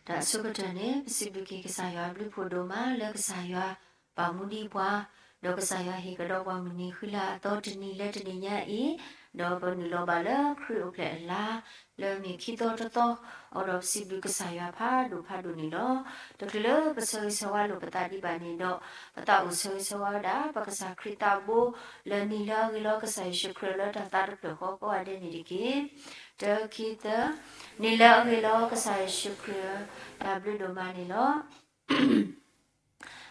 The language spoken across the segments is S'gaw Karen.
တၢ်အဆိကတၢၢ်န့ၣ် ပစံးဘျုးက့ၤကစၢ်ယွၤအဘျုးဖးဒိၣ်မးလၢကစၢ်ယွၤပာ်မူဒံးပှၤ, ဒီးကစၢ်ယွၤဟ့ၣ်ကဒီးပှၤမုၢ်နံၤဃံလၤအသီတနံၤလၢတနံၤညါအံၤ, ဒီးပနုာ်လီၤဘၣ်လၢခရံာ်အိၣ်ဖျဲၣ်အလါ လၢမ့ၢ်ခံသီတသီ, အဃိဒီးပစံးဘျုးကစၢ်ယွၤဖးဒိၣ်ဖးဒိၣ်န့ၣ်လီၤ. တချုးလၢပဆၢဂ့ၤဆၢဝါလိာ်ပသးဒံးဘၣ်န့ၣ်ဒီး, ပသးအိၣ်ဆၢဂ့ၤဆၢဝါဝဲဒၣ် ပကစၢ်ခရံာ်သးဘိ, လၢနံၤလၢအဂ့ၤလီၤကစၢ်ယ့ၣ်ၡူးခရံာ်လၢတၢ်သးတဖျၢၣ်ဃီကိးဂၤဒဲးန့ၣ်တက့ၢ်. တၢ ခံ သၢ, နံၤလၢအဂ့ၤလီၤကစၢ်ယ့ၣ်ၡူးခရံာ်, တၢ်ဘျုးဒိၣ်မးန့ၣ်လီၤ.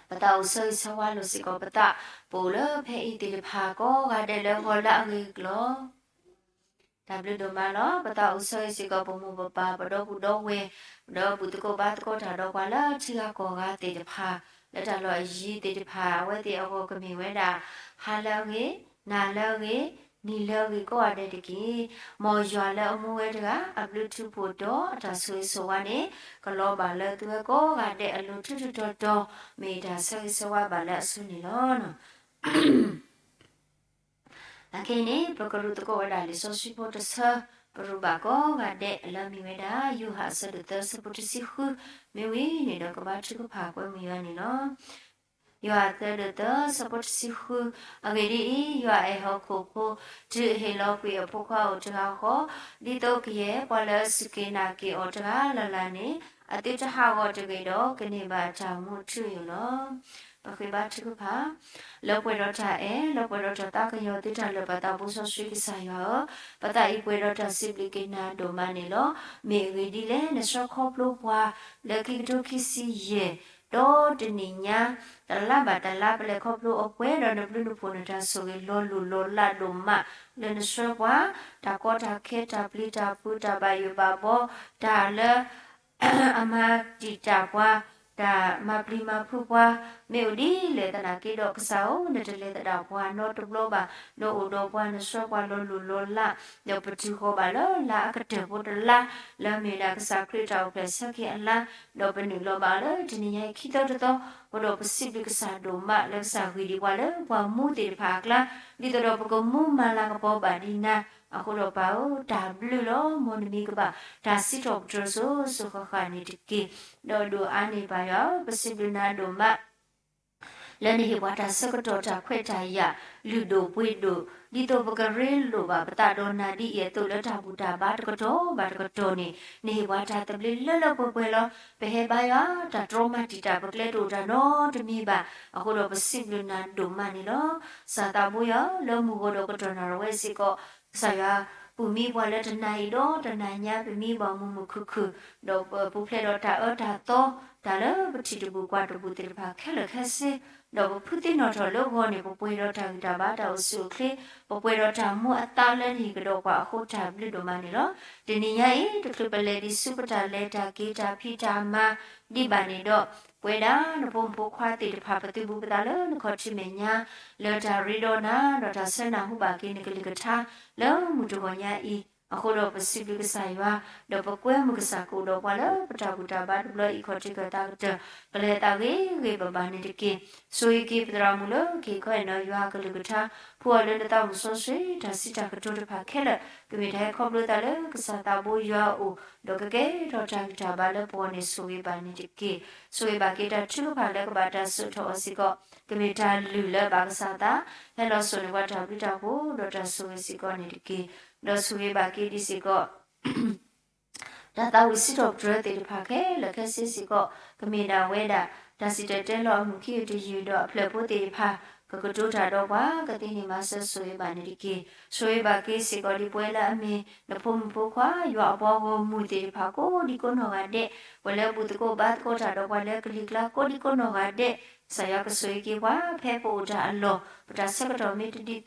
ပသးအိၣ်ဆၢဂ့ၤဆၢဝါလိာ်စ့ၢ်ကီးပသး, ပအိၣ်လၢဖဲအံၤသ့ၣ်တဖၣ်ကိးဂၤဒဲးလၢဂီၤလၢအဂ့ၤကလီၤ. တၢ်ဘျုးဒိၣ်မးလီၤ. ပသးအိၣ်ဆၢဂ့ၤစ့ၢ်ကီးပမိၢ်ပပၢ် ပဒီပုၢ်ဒီဝဲၢ်, ဒီးဘူၣ်သကိးဘါသကိးတၢ်ဒီးပှၤလၢထံဂၤကီၢ်ဂၤသ့ၣ်တဖၣ်, လၢတၢ်လီၢ်အယံၤသ့ၣ်တဖၣ်, အဝဲသ့ၣ်အဂီၢ်ကမ့ၢ်ဝဲဒၣ် ဟါလၢအဂ့ၤ, နၤလၢအဂ့ၤ, နံၤလၢအဂ့ၤကိးဂၤဒဲးတက့ၢ်. မ်ယွၤလၢအမူဝဲတဂၤ အဘျုးထူဖှိၣ်ဒီးအတၢ်ဆိၣ်ဂ့ၤဆိၣ်ဝါန့ၣ် ကလီၤဘၣ်လၢသုဝဲကိးဂၤဒဲးအလိၤထူထူတီတီ, မ့ၢ်တၢ်ဆၢဂ့ၤဆၢဝါဘၣ်လၢအဆိန့ၣ်လီၤ. သနာ်က့န့ၣ် ပကရူၢ်သကိးဝဲဒၣ်လံာ်စီဆှံဖိတဆၢ, ပရူၢ်ဘၣ်ကိးဂၤဒဲးလၢအမ့ၢ်ဝဲဒၣ် ယိၤဟၣ်အဆၢဒိၣ်သၢဆၢဖိတဆံဃု, မ့ၢ်ဝံၤန့ၣ်ဒီးကဘါထုကဖၣ်ကွဲမုာ်ယွၤန့ၣ်လီၤ. ယိၤဟၣ်သၢဒိၣ်သၢဆၢဖိတဆံဃု, အဂ့ၢ်ဒ်အံၤ, ယွၤအဲၣ်ဟီၣ်ခိၣ်ဖိ, တုၤအဟ့ၣ်လီၤကွံာ်အဖိခွါအိၣ်တဂၤဃီ, ဒ်သိးကယဲၢ်ပှၤလၢအစူၢ်က့ၤနာ်က့ၤအီၤတဂၤလၢ်လၢ်န့ၣ်, အသုတဟးဂီၤတဂ့ၤဒီး ကန့ၢ်ဘၣ်တၢ်မူအထူအယိာ်လီၤ. ပဃ့ဘါထုကဖၣ်, လၢပှဲၤဒီးတၢ်အဲၣ်, လၢပှဲၤဒီးတၢ်သးကညီၤသုတၢ်လၢာ်ပသးဘိစီဆှံကစၢ်ယွၤဧၢ, ပသးအံၤပှဲၤဒီးတၢ်စံးဘျုးက့ၤနၤဒိၣ်မးန့ၣ်လီၤ. မ့ၢ်အဂ့ၢ်ဒ်လဲၣ်, နဆှၢခီဖျိပှၤ လၢခံကထိခံဆံယဲၢ် ဒီးတနံၤညါ တလါဘၣ်တလါ ပလဲၤခီဖျိအပှဲၤဒီးနဘျုးနဖှိၣ်နတၢ်ဆိၣ်ဂ့ၤလီၤလိၢ်လီၤလးဒိၣ်မး လၢနဆှၢပှၤ တၢ်ကီတၢ်ခဲ တၢ်ပျံၤတၢ်ဖုး တၢ်ဘၣ်ယိၣ်ဘၣ်ဘီ တၢ်လၢ အမၤတံာ်တာ်ပှၤ, တၢ်မၤပျံၤမၤဖုးပှၤ, မ့ၢ်အိၣ်ဒ်လဲၣ်သနာ်က့ဒီးကစၢ်ဧၢ, နတလဲၤသဒၣ်ပှၤနီတဘျီဘၣ်, နအိၣ်ဒီးပှၤ နဆှၢပှၤလီၤလိၢ်လီၤလး, ဒီးပတုၤဃီၤဘၣ်လၢလါအကတၢၢ်ဖိတလါ, လၢမ့ၢ်ဒၣ်ကစၢ်ခရံာ်တၢ်အိၣ်ဖျဲၣ်ဆၢက့ၤအလါ, ဒီးပနုာ်လီၤဘၣ်လၢတနံၤညါအံၤခံသီတသီ, အဃိဒီးပစံးဘျုးကစၢ်ဒိၣ်မးလၢကစၢ်ဂံၢ်ဒံးပှၤလၢပှၤမူသ့ၣ်တဖၣ်အကျါ, ဒ်သိးဒီးပကမူမၤလၤကပီၤဘၣ်ဒံးနၤ, အဃိဒီးပၢ်ဧၢ, တၢ်ဘျုးလီၤ, မ်နမံၤကဘၣ်တၢ်စံးထီၣ်ပတြၢၤစိၤစိၤဃၣ်ဃၣ်န့ၣ်တက့ၢ်. ဒီးဒိၣ်အါန့ၢ်ပၢ်ယွၤဧၢ, ပစံးဘျုးနၤဒိၣ်မး လၢနဟ့ၣ်ပှၤတၢ်ဆၢကတီၢ်တၢ်ခွဲးတၢ်ယာ် လုၢ်ဒိၣ်ပှ့ၤဒိၣ်, ဒ်သိးပကရ့လိာ်ဘၣ်ပသးဒီးနၤဒ်အံၤအသိး လၢတၢ်ဘူၣ်တၢ်ဘါတကတီၢ်ဘၣ်တကတီၢ်န့ၣ်, နဟ့ၣ်ပှၤတၢ်သဘျ့လၢလၢပှဲၤပှဲၤလီၤ. ပဟဲဘါယွၤ တၢ်တြီမၤတံာ်တာ်ပကျဲတအိၣ်တၢ်နီတမံၤဘၣ်. အဃိဒီးပစံးဘျုးနၤဒိၣ်မးန့ၣ်လီၤ. ကစၢ်သးဘိယွၤ လၢမုၢ်ဂီၤဒီးကတီၢ်နၣ်ရံၣ်ဝဲစ့ၢ်ကီး, ကစၢ်ယွၤ ပူၤမံပှၤလၢတနၤအံၤဒီးတနၤညါ ပမံဘၣ်မုာ်မုာ်ခုၣ်ခုၣ်, ဒီးပပူၤဖျဲးဒီးတၢ်အၢတၢ်သီ, တၢ်လၢပထံၣ်တဘူၣ်ကွၢ်တဘူၣ်သ့ၣ်တဖၣ်ခဲလၢာ်ခဲဆ့, ဒီးပဖုသံနီၣ်ထီၣ်လၢဂီၤန့ၣ် ပပှဲၤဒီးတၢ်ဂံၢ်တၢ်ဘါတၢ်အိၣ်ဆူၣ်အိၣ်ချ့, ပပှဲၤဒီးတၢ်မူအသါလၢနဟ့ၣ်ကဒီးပှၤအဃိ တၢ်ဘျုးဒိၣ်မးန့ၣ်လီၤ. တနံၤညါအံၤ တချုးပလဲၤဒံးဆူပတၢ်လဲၤတၢ်က့ၤတၢ်ဖံးတၢ်မၤဒံးဘၣ်န့ၣ်ဒီး, ပဝဲဒၣ်နဖိမုၣ်ဖိခွါသ့ၣ်တဖၣ် ပသုးဘူးပသးလၢနခီၣ်ထံးမဲာ်ညါ, လၢတၢ်ရ့ဒီးနၤ ဒီးတၢ်ဆၢနၢ်ဟူဘၣ်က့ၤနကလုၢ်ကထါ လၢမုၢ်တဂီၤညါအံၤ, အဃိဒီးပစံးဘျုးကစၢ်ယွၤ, ဒီးပကွဲမုာ်ကစၢ်ကအိၣ်ဒီးပှၤလၢ ပတၢ်ဘူၣ်တၢ်ဘါတဘျီအံၤ ခီၣ်ထံးကၢၢ်သးကတၢၢ် ကလဲၤသးဂ့ၤဂ့ၤဘၣ်ဘၣ်န့ၣ်တက့ၢ်. ဆိၣ်ဂ့ၤက့ၤပသရၣ်မုၣ်လၢကဟ့ၣ်ခီဟ့ၣ်နီၤယွၤအကလုၢ်ကထါ, ဖှူအီၤလၢနသးမုၢ်စီဆှံ တၢ်စံးတၢ်ကတိၤတဖၣ်ခဲလၢာ် ကမ့ၢ်တၢ်ဟဲခီဖျိသးလၢကစၢ်သးဘိယွၤအအိၣ်, ဒီးကကဲထီၣ်တၢ်ဂံၢ်တၢ်ဘါလၢပဂီၢ်န့ၣ် ဆိၣ်ဂ့ၤဘၣ်န့ၣ်တက့ၢ်. ဆိၣ်ဂ့ၤဘၣ်က့ၤတၢ်ထုကဖၣ်လၢကဘၣ်တၢ်စိာ်ထီၣ်အီၤစ့ၢ်ကီး, ကမ့ၢ်တၢ်လုၢ်လၢဘၣ်ကစၢ်သး, ဟဲလီၤစိာ်န့ၢ်ပှၤတၢ်ဘျုးတၢ်ဖှိၣ် ဒီးတၢ်ဆိၣ်ဂ့ၤစ့ၢ်ကီးန့ၣ်တက့ၢ်. ဒီးဆိၣ်ဂ့ၤဘၣ်က့ၤဒံးစ့ၢ်ကီး တၢ်သးဝံၣ်စံးထီၣ်ပတြၢၤသ့ၣ်တဖၣ်ခဲလၢာ်ခဲဆ့စ့ၢ်ကီး, ကမ့ၢ်ဒၣ်ဝဲဒၣ် တၢ်စံၣ်တဲၤတဲလီၤအမုၢ်ခံယုၢ်တယုၢ်ဒီးအဖျၢၣ်ဖိသ့ၣ်တဖၣ် ကကတိၤတၢ်ဒီးပှၤ ကသ့န့ၢ်မၤစၢၤဆိၣ်ဂ့ၤဘၣ်န့ၣ်တက့ၢ်. ဆိၣ်ဂ့ၤဘၣ်က့ၤစ့ၢ်ကီးဒ်ပဝဲလၢအမ့ၢ် နဖိမုၣ်ဖိခွါ ယွၤအပှၤဂီၢ်မုၢ်သ့ၣ်တဖၣ်ကိးဒံကိးနီၢ်ဂၤဒဲး, ပှၤလၢဘူၣ်သကိးဘါသကိးတၢ်ဒီးပှၤလၢကလံၤကျါကိးဒံကိးနီၢ်ဂၤဒဲး, ကစၢ်ယွၤကဆိၣ်ဂ့ၤက့ၤပှၤ ဖဲပအိၣ်တၢ်အလီၢ်, ပတၢ်ဆၢကတီၢ်မ့ၢ်တဒ်သိး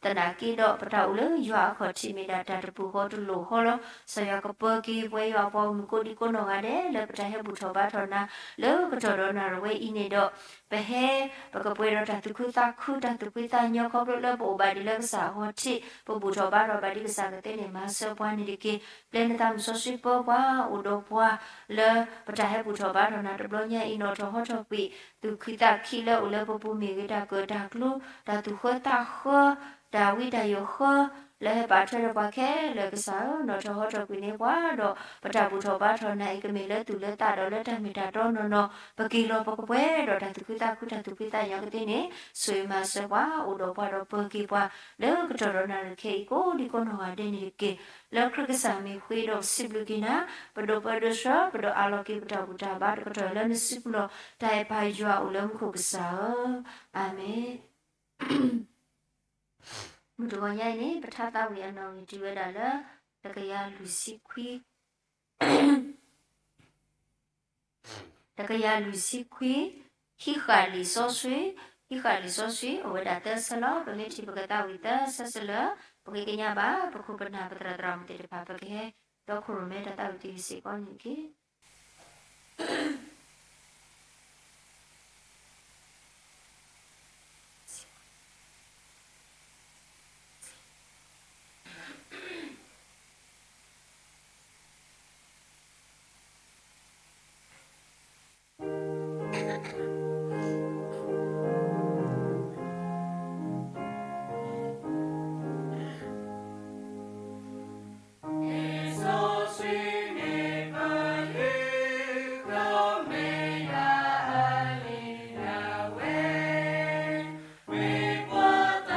သနာ်က့ဒီး ပတၢ်အိၣ်လၢယွၤအခီၣ်ထံးမ့ၢ်ဒၣ်တၢ်တပူၤဃီတလိၣ်ဃီလီၤ. ကစၢ်ယွၤကပၢၤက့ၤပဝဲယွၤအပှၤဂီၢ်မုၢ်ကိးဒံကိးနီၢ်ဂၤဒဲး လၢပတၢ်ဟဲဘူၣ်ထီၣ်ဘါထီၣ်နၤ လၢကတီၢ်ဒီးနၣ်ရံၣ်ဝဲအံၤန့ၣ်ဒီး, ပဟဲ ပကပှဲၤဒီးတၢ်သူၣ်ခုသးခု တၢ်သူၣ်ဖှံသးညီခီဖျိလၢပအိၣ်ဘၣ်ဒံးလၢကစၢ်အဂီၢ်ထံး, ပဘူၣ်ထီၣ်ဘါထီၣ်ဘၣ်ဒံးကစၢ်ကသ့န့ၢ်မၤစၢၤပှၤန့ၣ်တက့ၢ်. ပျဲနသးမုၢ်စီဆှံပၢပှၤ အိၣ်ဒီးပှၤ လၢပတၢ်ဟဲဘူၣ်ထီၣ်ဘါထီၣ်နၤတဘျီညါအံၤ နီၣ်ထီၣ်ဟီထီၣ်ကွံာ် သူၣ်ခုသးခုလၢအိၣ်လၢပပူၤမ့ၢ်ဂ့ၤ တၢ်ကၢၣ်တၢ်ကျူ, တၢ်သူၣ်ဃၢသးဃၢ, တၢ်ဝံတၢ်ယိးဃၢ, တၢ် လၢဟဲပာ်ထွဲဒီးပှၤခဲလၢာ်ကစၢ်ဧၢ, နီၣ်ထီၣ်ဟီထီၣ်ကွံာ်န့ၢ်ပှၤဒီး ပတၢ်ဘူၣ်ထီၣ်ဘါထီၣ်နၤအံၤ ကမ့ၢ်လၢသူၣ်လၢသးဒီးလၢတၢ်မ့ၢ်တၢ်တီနီၢ်နီၢ် ပက့ၤလီၤပကပှဲၤဒီးတၢ်သူၣ်ခုသးခု တၢ်သူၣ်ဖှံသးညီကသ့န့ၣ် ဆိၣ်ဂ့ၤမၤစၢၤပှၤ အိၣ်ဒီးပှၤဒီးပၢၤက့ၤပှၤ လၢကတီၢ်ဒီးနၣ်ရံၣ်ခဲအံၤ ကိးဒံကိးနီၢ်ဂၤဒဲးန့ၣ်တက့ၢ်. လၢခရံာ်ကစၢ်မ့ၢ်ဃ့ဒီးစံးဘျုးက့ၤနၤ, ပဒိးပၢဒိးဆှၢ ပဒိးအးလီၤက့ၤပတၢ်ဘူၣ်တၢ်ဘါတကတီၢ်လၢနစုပူၤလီၤ. တၢ်အဲၣ်ပၢ်ယွၤအိၣ်လၢမူခိၣ်ကစၢ်ဧၢ, အၤမ့ၣ်. မုၢ်တဂီၤညါအံၤန့ၣ် ပထါသးဝံၣ်အနီၣ်ဂံၢ်တုၤဝဲဒၣ်လၢ တကယၤလွံၢ်ဆံခွံ တကယၤလွံၢ်ဆံခွံ, ဟံးဃာ်လံာ်စီဆှ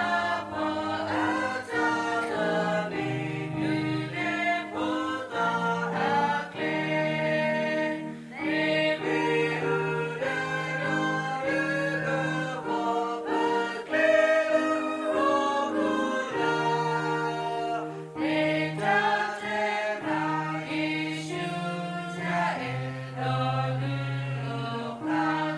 ံ, ဟံးဃာ်လံာ်စီဆှံ အိၣ်ဝဲဒၣ်သၢဆၢ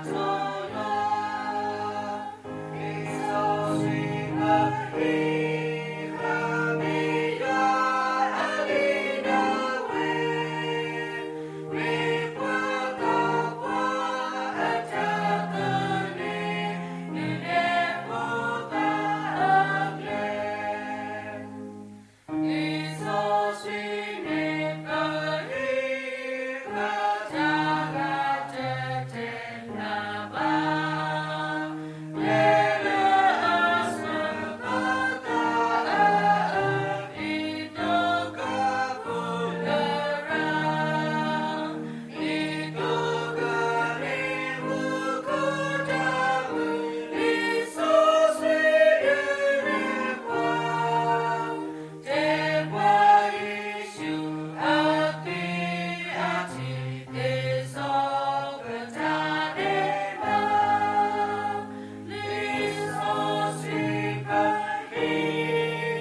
လီၤ. ပမ့ၢ်ထံၣ်ပကသးဝံၣ်သၢဆၢစၢလၢ ပဃ့ကညးဘၣ် ပခိၣ်ပနၢ်ပသရၣ်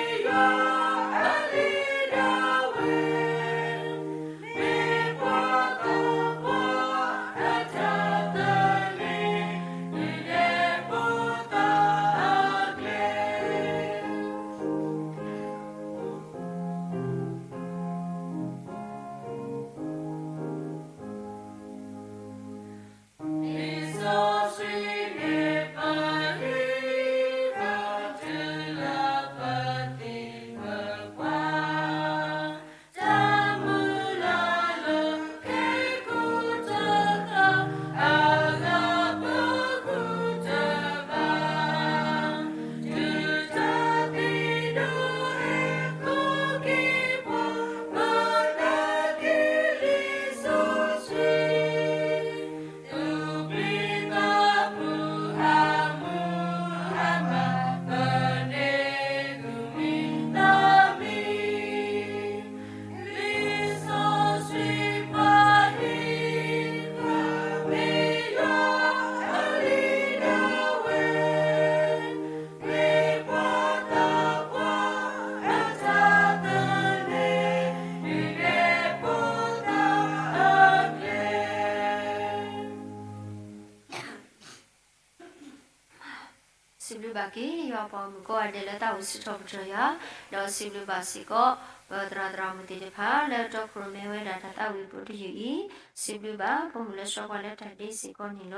သရၣ်မုၣ်သ့ၣ်တဖၣ် ပကဟဲဒီခိၣ်ရိၣ်မဲတၢ်သးဝံၣ်တံၢ်စ့ၢ်ကီးန့ၣ်တက့ၢ်. စံးဘျုးဘၣ်က့ၤ ယွၤပှၤဂီၢ်မုၢ်ကိးဂၤဒဲးလၢ သးအိၣ်ဆၢထၢၣ်ပတြၢၤယွၤ, ဒီးစံးဘျုးဘၣ်စ့ၢ်ကီး ပသရၣ်သရၣ်မုၣ်သ့ၣ်တဖၣ် လၢတီခိၣ်ရိၣ်မဲဝဲဒၣ်တၢ်သးဝံၣ်ဖိတယုၢ်အံၤ, စံးဘျုးဘၣ် ပိာ်မုၣ်လၢဆှၢပှၤလၢတၢ်ဒ့စ့ၢ်ကီးန့ၣ်လီၤ.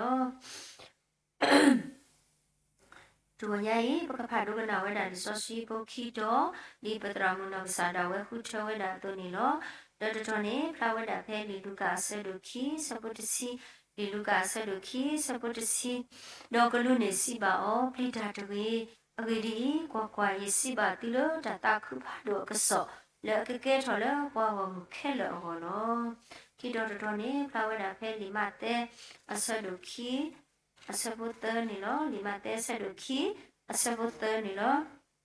တဂီၤညါအံၤ ပကဖးဒိကနၣ်ဝဲဒၣ်လံာ်စီဆှံဖိခံတီၤ, ဒ်ပသရၣ်မုၣ်နီၢ်ကစၢ်ဒၣ်ဝဲဃုထၢဝဲဒၣ်အသိးန့ၣ်လီၤ. လၢတတီၤန့ၣ် ဖျါဝဲဒၣ်ဖဲလံာ်လူၤကၣ်အဆၢဒိၣ်ခံ ဆၢဖိတဆံ, လံာ်လူၤကၣ်အဆၢဒိၣ်ခံ ဆၢဖိတဆံ, ဒီးကလူးန့ၣ်စံးဘၣ်အီၤ, ပျံၤတၢ်တဂ့ၤ, အဂ့ၢ်ဒ်အံၤ, ကွၢ်ကွၢ်, ယစံးဘၣ်သုလၢတၢ်သးခုဖးဒိၣ်အကစီၣ် လၢအကကဲထီၣ်လၢပှၤဂီၢ်မုၢ်ခဲလၢာ်အဂီၢ်လီၤ. ခံတီၤတတီၤန့ၣ် ဖျါဝဲဒၣ်ဖဲလံာ်မးသဲ အဆၢဒိၣ်ခံ အဆၢဖိသၢန့ၣ်လီၤ. လံာ်မးသဲအဆၢဒိၣ်ခံ အဆၢဖိသၢန့ၣ်လီၤ.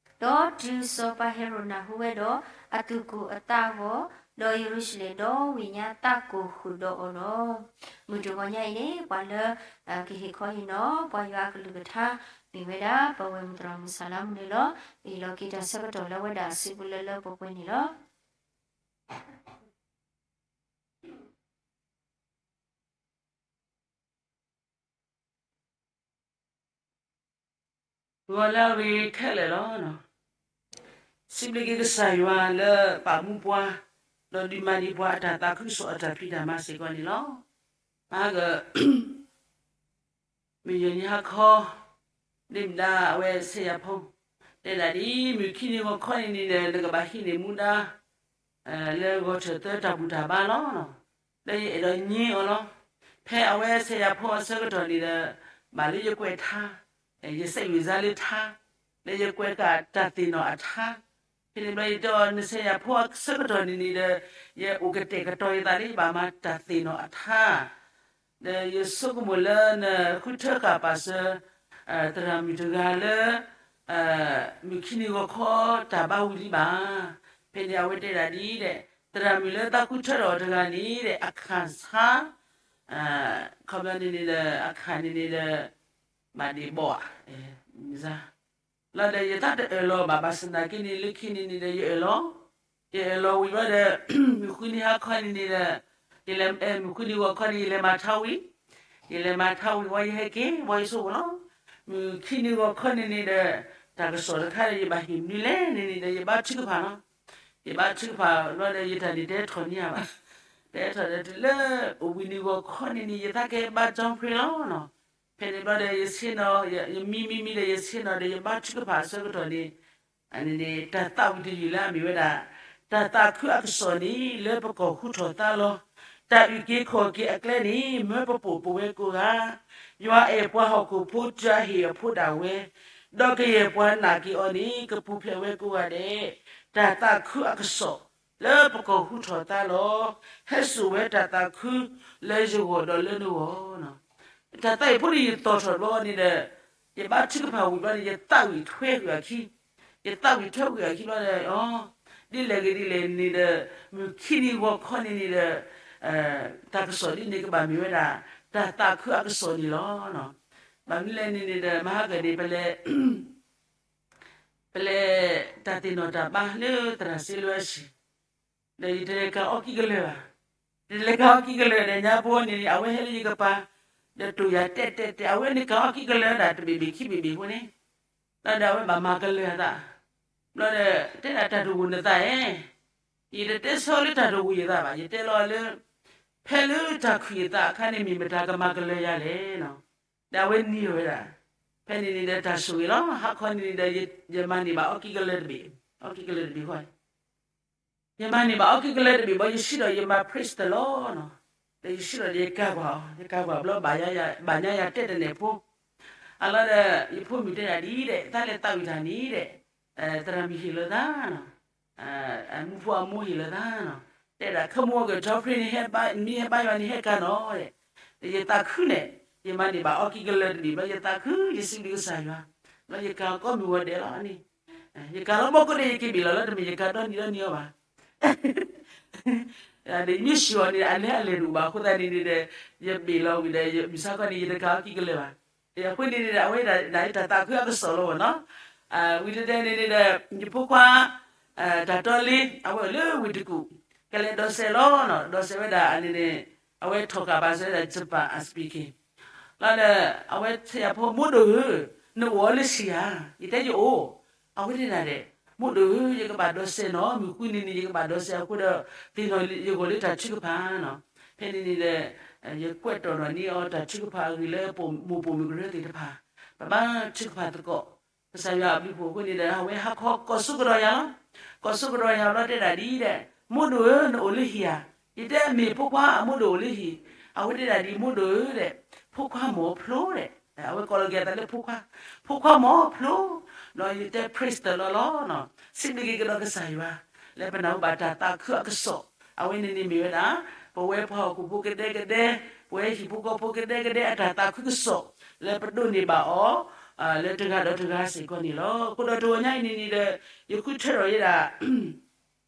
ဒီးတုၤစီၤပၤဟ့ၤရိာ်နၢ်ဟူဝဲဒီး အသူၣ်ကိၢ်အသးဂီၤ, ဒီးယရူၤၡလ့ၣ်ဒီဝ့ၢ်ညါသးကိၢ်ဃုာ်ဒီးအီၤလီၤ. မုၢ်တဂီၤညါအံၤန့ၣ် ပှၤလၢ ကဟ့ၣ်ခီဟ့ၣ်နီၤ ပှၤယွၤအကလုၢ်ကထါ မ့ၢ်ဝဲဒၣ် ပဝဲၢ်မုၢ်သရၣ်မုၣ်စၢ်လါမူန့ၣ်လီၤ. ဟ့ၣ်လီၤက့ၤတၢ်ဆၢကတီၢ်လၢဝဲဒၣ်အစုပူၤလၢလၢပှဲၤပှဲၤန့ၣ်လီၤ. ဂီၤလၢအဂ့ၤခဲလၢာ်လီၤ. စံးဘျုးက့ၤကစၢ်ယွၤလၢပာ်မူပှၤ, ဒီးဒုးမၤန့ၢ်ပှၤအတၢ်သးခုကစီၣ်အတၢ်ဖံးတၢ်မၤစ့ၢ်ကီးန့ၣ်လီၤ. မဟါက မုၢ်ယဲၢ်နံၤဟါခီ, ဒ့မုၣ်ဒါအဝဲစဲးယၤဖိ, တဲဒၣ်ဒ်အံၤ, မုၢ်ခံနံၤဂီၤခီန့ၣ်န့ၣ်ဒီး နကဘၣ်ဟံးန့ၢ်မူဒါ လၢဂီၤထၢၣ်သၢတၢ်ဘူၣ်တၢ်ဘါလီၤ. လၢယအဲၣ်ဒိးညါအီၤလီၤ. ဖဲအဝဲစဲးယၤဖိအဆၢကတီၢ်န့ၣ်ဒီး ဘၣ်လၢယကွဲးထါ, ယစဲးဝံၤစါလၢထါ, လၢယကွဲးကးတၢ်သ့ၣ်နီၣ်အထါ, ဖဲန့ၣ်ဘျီယတဲအီၤ နစဲးယၤဖိအဆၢကတီၢ်န့ၣ်န့ၣ်ဒီး ယအိၣ်ကတဲာ်ကတီၤယသးလၢယဘၣ်မၤတၢ်သ့ၣ်နီၣ်အထါ ဒီးယဆိကမိၣ်လၢနဃုထၢဃာ်ပာ်စၢၤ သရၣ်မုၣ်တဂၤလၢ မုၢ်ခံနံၤဂီၤခီတၢ်ဘါဝံၤလံဘၣ်. ဖဲန့ၣ်အဝဲတဲဒၣ်ဒ်အံၤဒီး သရၣ်မုၣ်လၢသးဃုထၢထီၣ်အီၤတဂၤန့ၣ်ဒီး အခၣ်ဆါ, ခီပညီန့ၣ်န့ၣ်ဒီး အခၣ်န့ၣ်န့ၣ်ဒီး ဘၣ်ဒ့ၣ်ဘီၣ်ဧါ လီၤဒီးယသးတအၢၣ်လီၤဘၣ် ဘၣ်ဆၣ်သနာ်က့န့ၣ် လၢခံန့ၣ်န့ၣ်ဒီး ယအၢၣ်လီၤ, ယအၢၣ်လီၤဝံၤဘျီဒီး မုၢ်ဃုနံၤဟါခီန့ၣ်န့ၣ်ဒီး ယလဲၤ, မုၢ်ဃုနံၤဂီၤခီန့ၣ် ယလဲၤမၤထါဝံၤ, ယလဲၤမၤထါဝံၤဝံၤ ယဟဲက့ၤဝံၤ ယဆိကမိၣ်လီၤ. မုၢ်ခံနံၤဂီၤခီန့ၣ်န့ၣ်ဒီး တၢ်ကစီၣ်တခါဒီး ယဘၣ်ဟ့ၣ်မနုၤလဲၣ်န့ၣ်န့ၣ်ဒီး ယဘါထုကဖၣ်လီၤ. ယဘါထုကဖၣ်ဘျီဒီး ယတၢ်န့ၣ်တဲထီၣ်န့ၢ်ယၤဘၣ်. တဲထီၣ်ဒီးတုၤလၢအိၣ်ဘှံးနံၤဂီၤခီန့ၣ်န့ၣ် ယသးကဲဘါကၠီဖရ့လီၤ. ဖဲန့ၣ်ဘျီဒီး ယဆ့ၣ်နီၤ, ယမံမံမံဒီး ယဆ့ၣ်နီၤဒီး ယဘါထုကဖၣ်အဆၢကတီၢ်န့ၣ် န့ၣ်န့ၣ် တၢ်သးဝံၣ်တယုၢ်လၢအမ့ၢ်ဝဲဒၣ် တၢ်သးခုအကစီၣ်န့ၣ် လၢပကီၢ်ဟူထီၣ်သါလီၤ. တၢ်အုၣ်က့ၤခီၣ်က့ၤအကျဲန့ၣ် မၢပပိာ်ပဝဲကိးဂၤ, ယွၤအဲၣ်ပှၤဟီၣ်ခိၣ်ဖိတုၤအဟ့ၣ်အဖိဒၣ်ဝဲ, ဒီးကယဲၢ်ပှၤနာ်က့ၤအီၤန့ၣ် ကပူၤဖျဲးဝဲကိးဂၤဒဲး, တၢ်သးခုအကစီၣ် လၢပကီၢ်ဟူထီၣ်သါလီၤ. ဟဲစိာ်ဝဲတၢ်သးခုလၢယဂီၢ်ဒီးလၢနဂီၢ်. တၢ်သးဝံၣ်ဖိန့ၣ် ယသီၣ်ထီၣ်ဘျီန့ၣ်ဒီး ယဘါထုကဖၣ်ဝံၤဘျီန့ၣ် ယသးဝံၣ်ထွဲကွံာ်အခံ, ယသးဝံၣ်ထွဲကွံာ်အခံဘျီဒီး အီ, ဒ်လဲၣ်ဂ့ၤဒ်လဲၣ်န့ၣ်ဒီး မုၢ်ခံနံၤဂီၤခီန့ၣ်န့ၣ်ဒီး တၢ်ကစီၣ်ဒ်န့ၣ်ကဘၣ်မ့ၢ်ဝဲဒၣ် တၢ်သးခုအကစီၣ်န့ၣ်လီၤ. ဘၣ်မနုၤလဲၣ်န့ၣ်န့ၣ်ဒီး မဟါကၢၣ်န့ၣ် ပလဲၤ ပလဲၤတၢ်သ့ၣ်နီၣ်တၢ်ဘါလၢသရၣ်စ့လၢအဆံၣ်, ဒီးယတလဲၤကၤအီၣ်ကံၣ်ကလၢာ်ဘၣ်. ယတလဲၤကၤအီၣ်ကံၣ်ကလၢာ်ဒီးညါဖိန့ၣ် အဝဲဟဲလၢယကပၤ, ဒီးတိၢ်ယၤတဲာ်တဲာ်တဲာ် အဝဲန့ၣ်ကၤအီၣ်ကံၣ်ကလၢာ်ဒၣ်တဘ့ၣ်ဘ့ၣ်ခံဘ့ၣ်ဘ့ၣ်ဖိန့ၣ်, ဒီးအဝဲဘၣ်မၤကလၢာ်အသး, ဘျီဒီး တဲဒၣ်တၢ်တဂိာ်နသးဧါ, ယတတဲဆၢလၢတၢ်တဂိာ်ယသးဘၣ်, ယတဲလီၤလၢ ဖဲလၢတၢ်ခုၣ်ယသးအခါန့ၣ် မ့ၢ်မတၤကမၤကလၢာ်ယၤလဲၣ်. ဒီးအဝဲနံၤဝဲဒၣ်, ဖဲန့ၣ်န့ၣ်ဒီးတၢ်ဆိၣ်ဂ့ၤလီၤ. ဟါခီန့ၣ်န့ၣ်ဒီး ယမၤန့ၢ်ဘၣ်အီၣ်ကံၣ်ကလၢာ်တဘ့ၣ်, အီၣ်ကံၣ်ကလၢာ်တဘ့ၣ်ဃီ, ယမၤန့ၢ်ဘၣ်အီၣ်ကံၣ်ကလၢာ်တဘ့ၣ်ဘၣ် ယဆံးဒီးယမၤ praise the Lord နီၤ, ဒီးယဆံးဒီးယကၤကွၢ်အီၤ, ယကၤကွၢ်ဘျီ ဘၣ်ညါယၤတဲတနဲၣ်ဖိ, အလီၤဒီး ယဖိမုၣ်တဲဒၣ်ဒ်အံၤဒီး တၢ်လဲၤသးဝံၣ်တၢ်န့ၣ်ဒီး သရၣ်မုၣ်ဟ့ၣ်လီၤသးနီၤ, မူဖိအမိၢ်ဟ့ၣ်လီၤသးနီၤ, တဲဒၣ်ခီမူအီၤကထီဖရ့န့ၣ် မ့ၢ်ဟဲဘါယွၤန့ၣ်ဟဲကၤနီၤ, ဒီးယသးခုန့ၣ် ယမၤန့ၢ်ဘၣ်အီၣ်ကံၣ်ကလၢာ်တဘ့ၣ်ဘျီ ယသးခု ယစံးဘျုးကစၢ်ယွၤ, ဘျီယကၤကိးမုၢ်ဂီၤဒဲးလီၤန့ၣ်, ယကၤလီၤဘီၣ်ကိးဒဲး ယက့ၤဘ့ၣ်လီၤလၢတမ့ၢ်ယကၤဒီနံၤဒီနံၤအီၤဘၣ် ဒီးယမ့ၢ်ဆှၢအီၤန့ၣ် အလဲအလဲတအိၣ်ဘၣ်အဃိသတးန့ၣ်န့ၣ်ဒီး ယဘ့ၣ်လီၤဝံၤဒီး ယမုၢ်ဆါခီန့ၣ် ယတကၤအီၣ်ကံၣ်ကလၢာ်ဘၣ်, အဃိန့ၣ်န့ၣ်ဒီး အဝဲဒၣ်တၢ်သးခုအကစီၣ်လီၤနီၤ, ဝံၤတဲတဲန့ၣ်န့ၣ်ဒီး ယဖိခွါ တၢ်တီလ့ အဝဲအိၣ်လၢဝ့ၢ်တကူၣ်, ကလဲၤဒိးစဲးလီၤနီၤ, ဒိးစဲးဝဲဒၣ်န့ၣ်န့ၣ် အဝဲထီၣ်ကးဘၣ်စဲဝဲဒၣ် Japan speaking လီၤဒီး အဝဲဆဲးယၤဖိ မိၢ်ဒိၣ်ဧၢ, နအိၣ်အီၤလၢဟံၣ်ဧါ, ယတဲယအိၣ်, အဝဲဒၣ်ဒဲး, မိၢ်ဒိၣ်ဧၢ ယကဘၣ်ဒိးစဲးနီၤ, မုၢ်ဃုနံၤန့ၣ် ယကဘၣ်ဒိးစဲးအဃိဒီး သ့ၣ်နီၣ်ယဂီၢ်လၢတၢ်ထုကဖၣ်နီၤ, ဖဲန့ၣ်န့ၣ်ဒီး ယကွဲးတီၣ်နီၣ်န့ၢ်အီၤတၢ်ထုကဖၣ်အဂ့ၢ်လၢမိၢ်ပိာ်မုၣ်ကရၢသ့ၣ်တဖၣ်, ပဘၣ်ထုကဖၣ်သကိး ကစၢ်ယွၤအဘျုးအဖှိၣ်အဃိန့ၣ်ဒီး အဝဲဟးခီကိးဆိကဒီးယၤလီၤ, ကိးဆိကဒီးယၤဘျီတဲဒၣ်ဒ်အံၤဒီး, မိၢ်ဒိၣ်ဧၢ နအိၣ်လၢဟံၣ်ဧါ, ယတဲမ့ၢ်ဖိခွါ အမိၢ်ဒိၣ်အိၣ်လၢဟံၣ်, အဝဲတဲဒၣ်ဒ်အံၤ မိၢ်ဒိၣ်ဧၢဒီး, ဖိခွါမ့ၢ်အဖျိဒီး အဝဲကိးလီၤက့ၤအသးလၢဖိခွါ, ဖိခွါမ့ၢ်ဖျိ, ဒီးယတဲ praise the Lord လီၤ. စံးဘျုးက့ၤကဒီးကစၢ်ယွၤ လၢပနၢ်ဟူဘၣ်တၢ်သးခုအကစီၣ်, အဝဲန့ၣ်န့ၣ်မ့ၢ်ဝဲဒၣ် ပဝဲပှၤဟီၣ်ခိၣ်ဖိကဒဲကဒဲ, ပဝဲဟံၣ်ဖိဃီဖိကဒဲကဒဲအတၢ်သးခုကစီၣ် လၢပဒိးန့ၢ်ဘၣ်အီၤ လၢတဂၤဒီးတဂၤစ့ၢ်ကီးန့ၣ်လီၤ. အဃိဒီးတဂီၤညါအံၤန့ၣ်န့ၣ်ဒီး ယဃုထၢထီၣ်ဝဲဒၣ်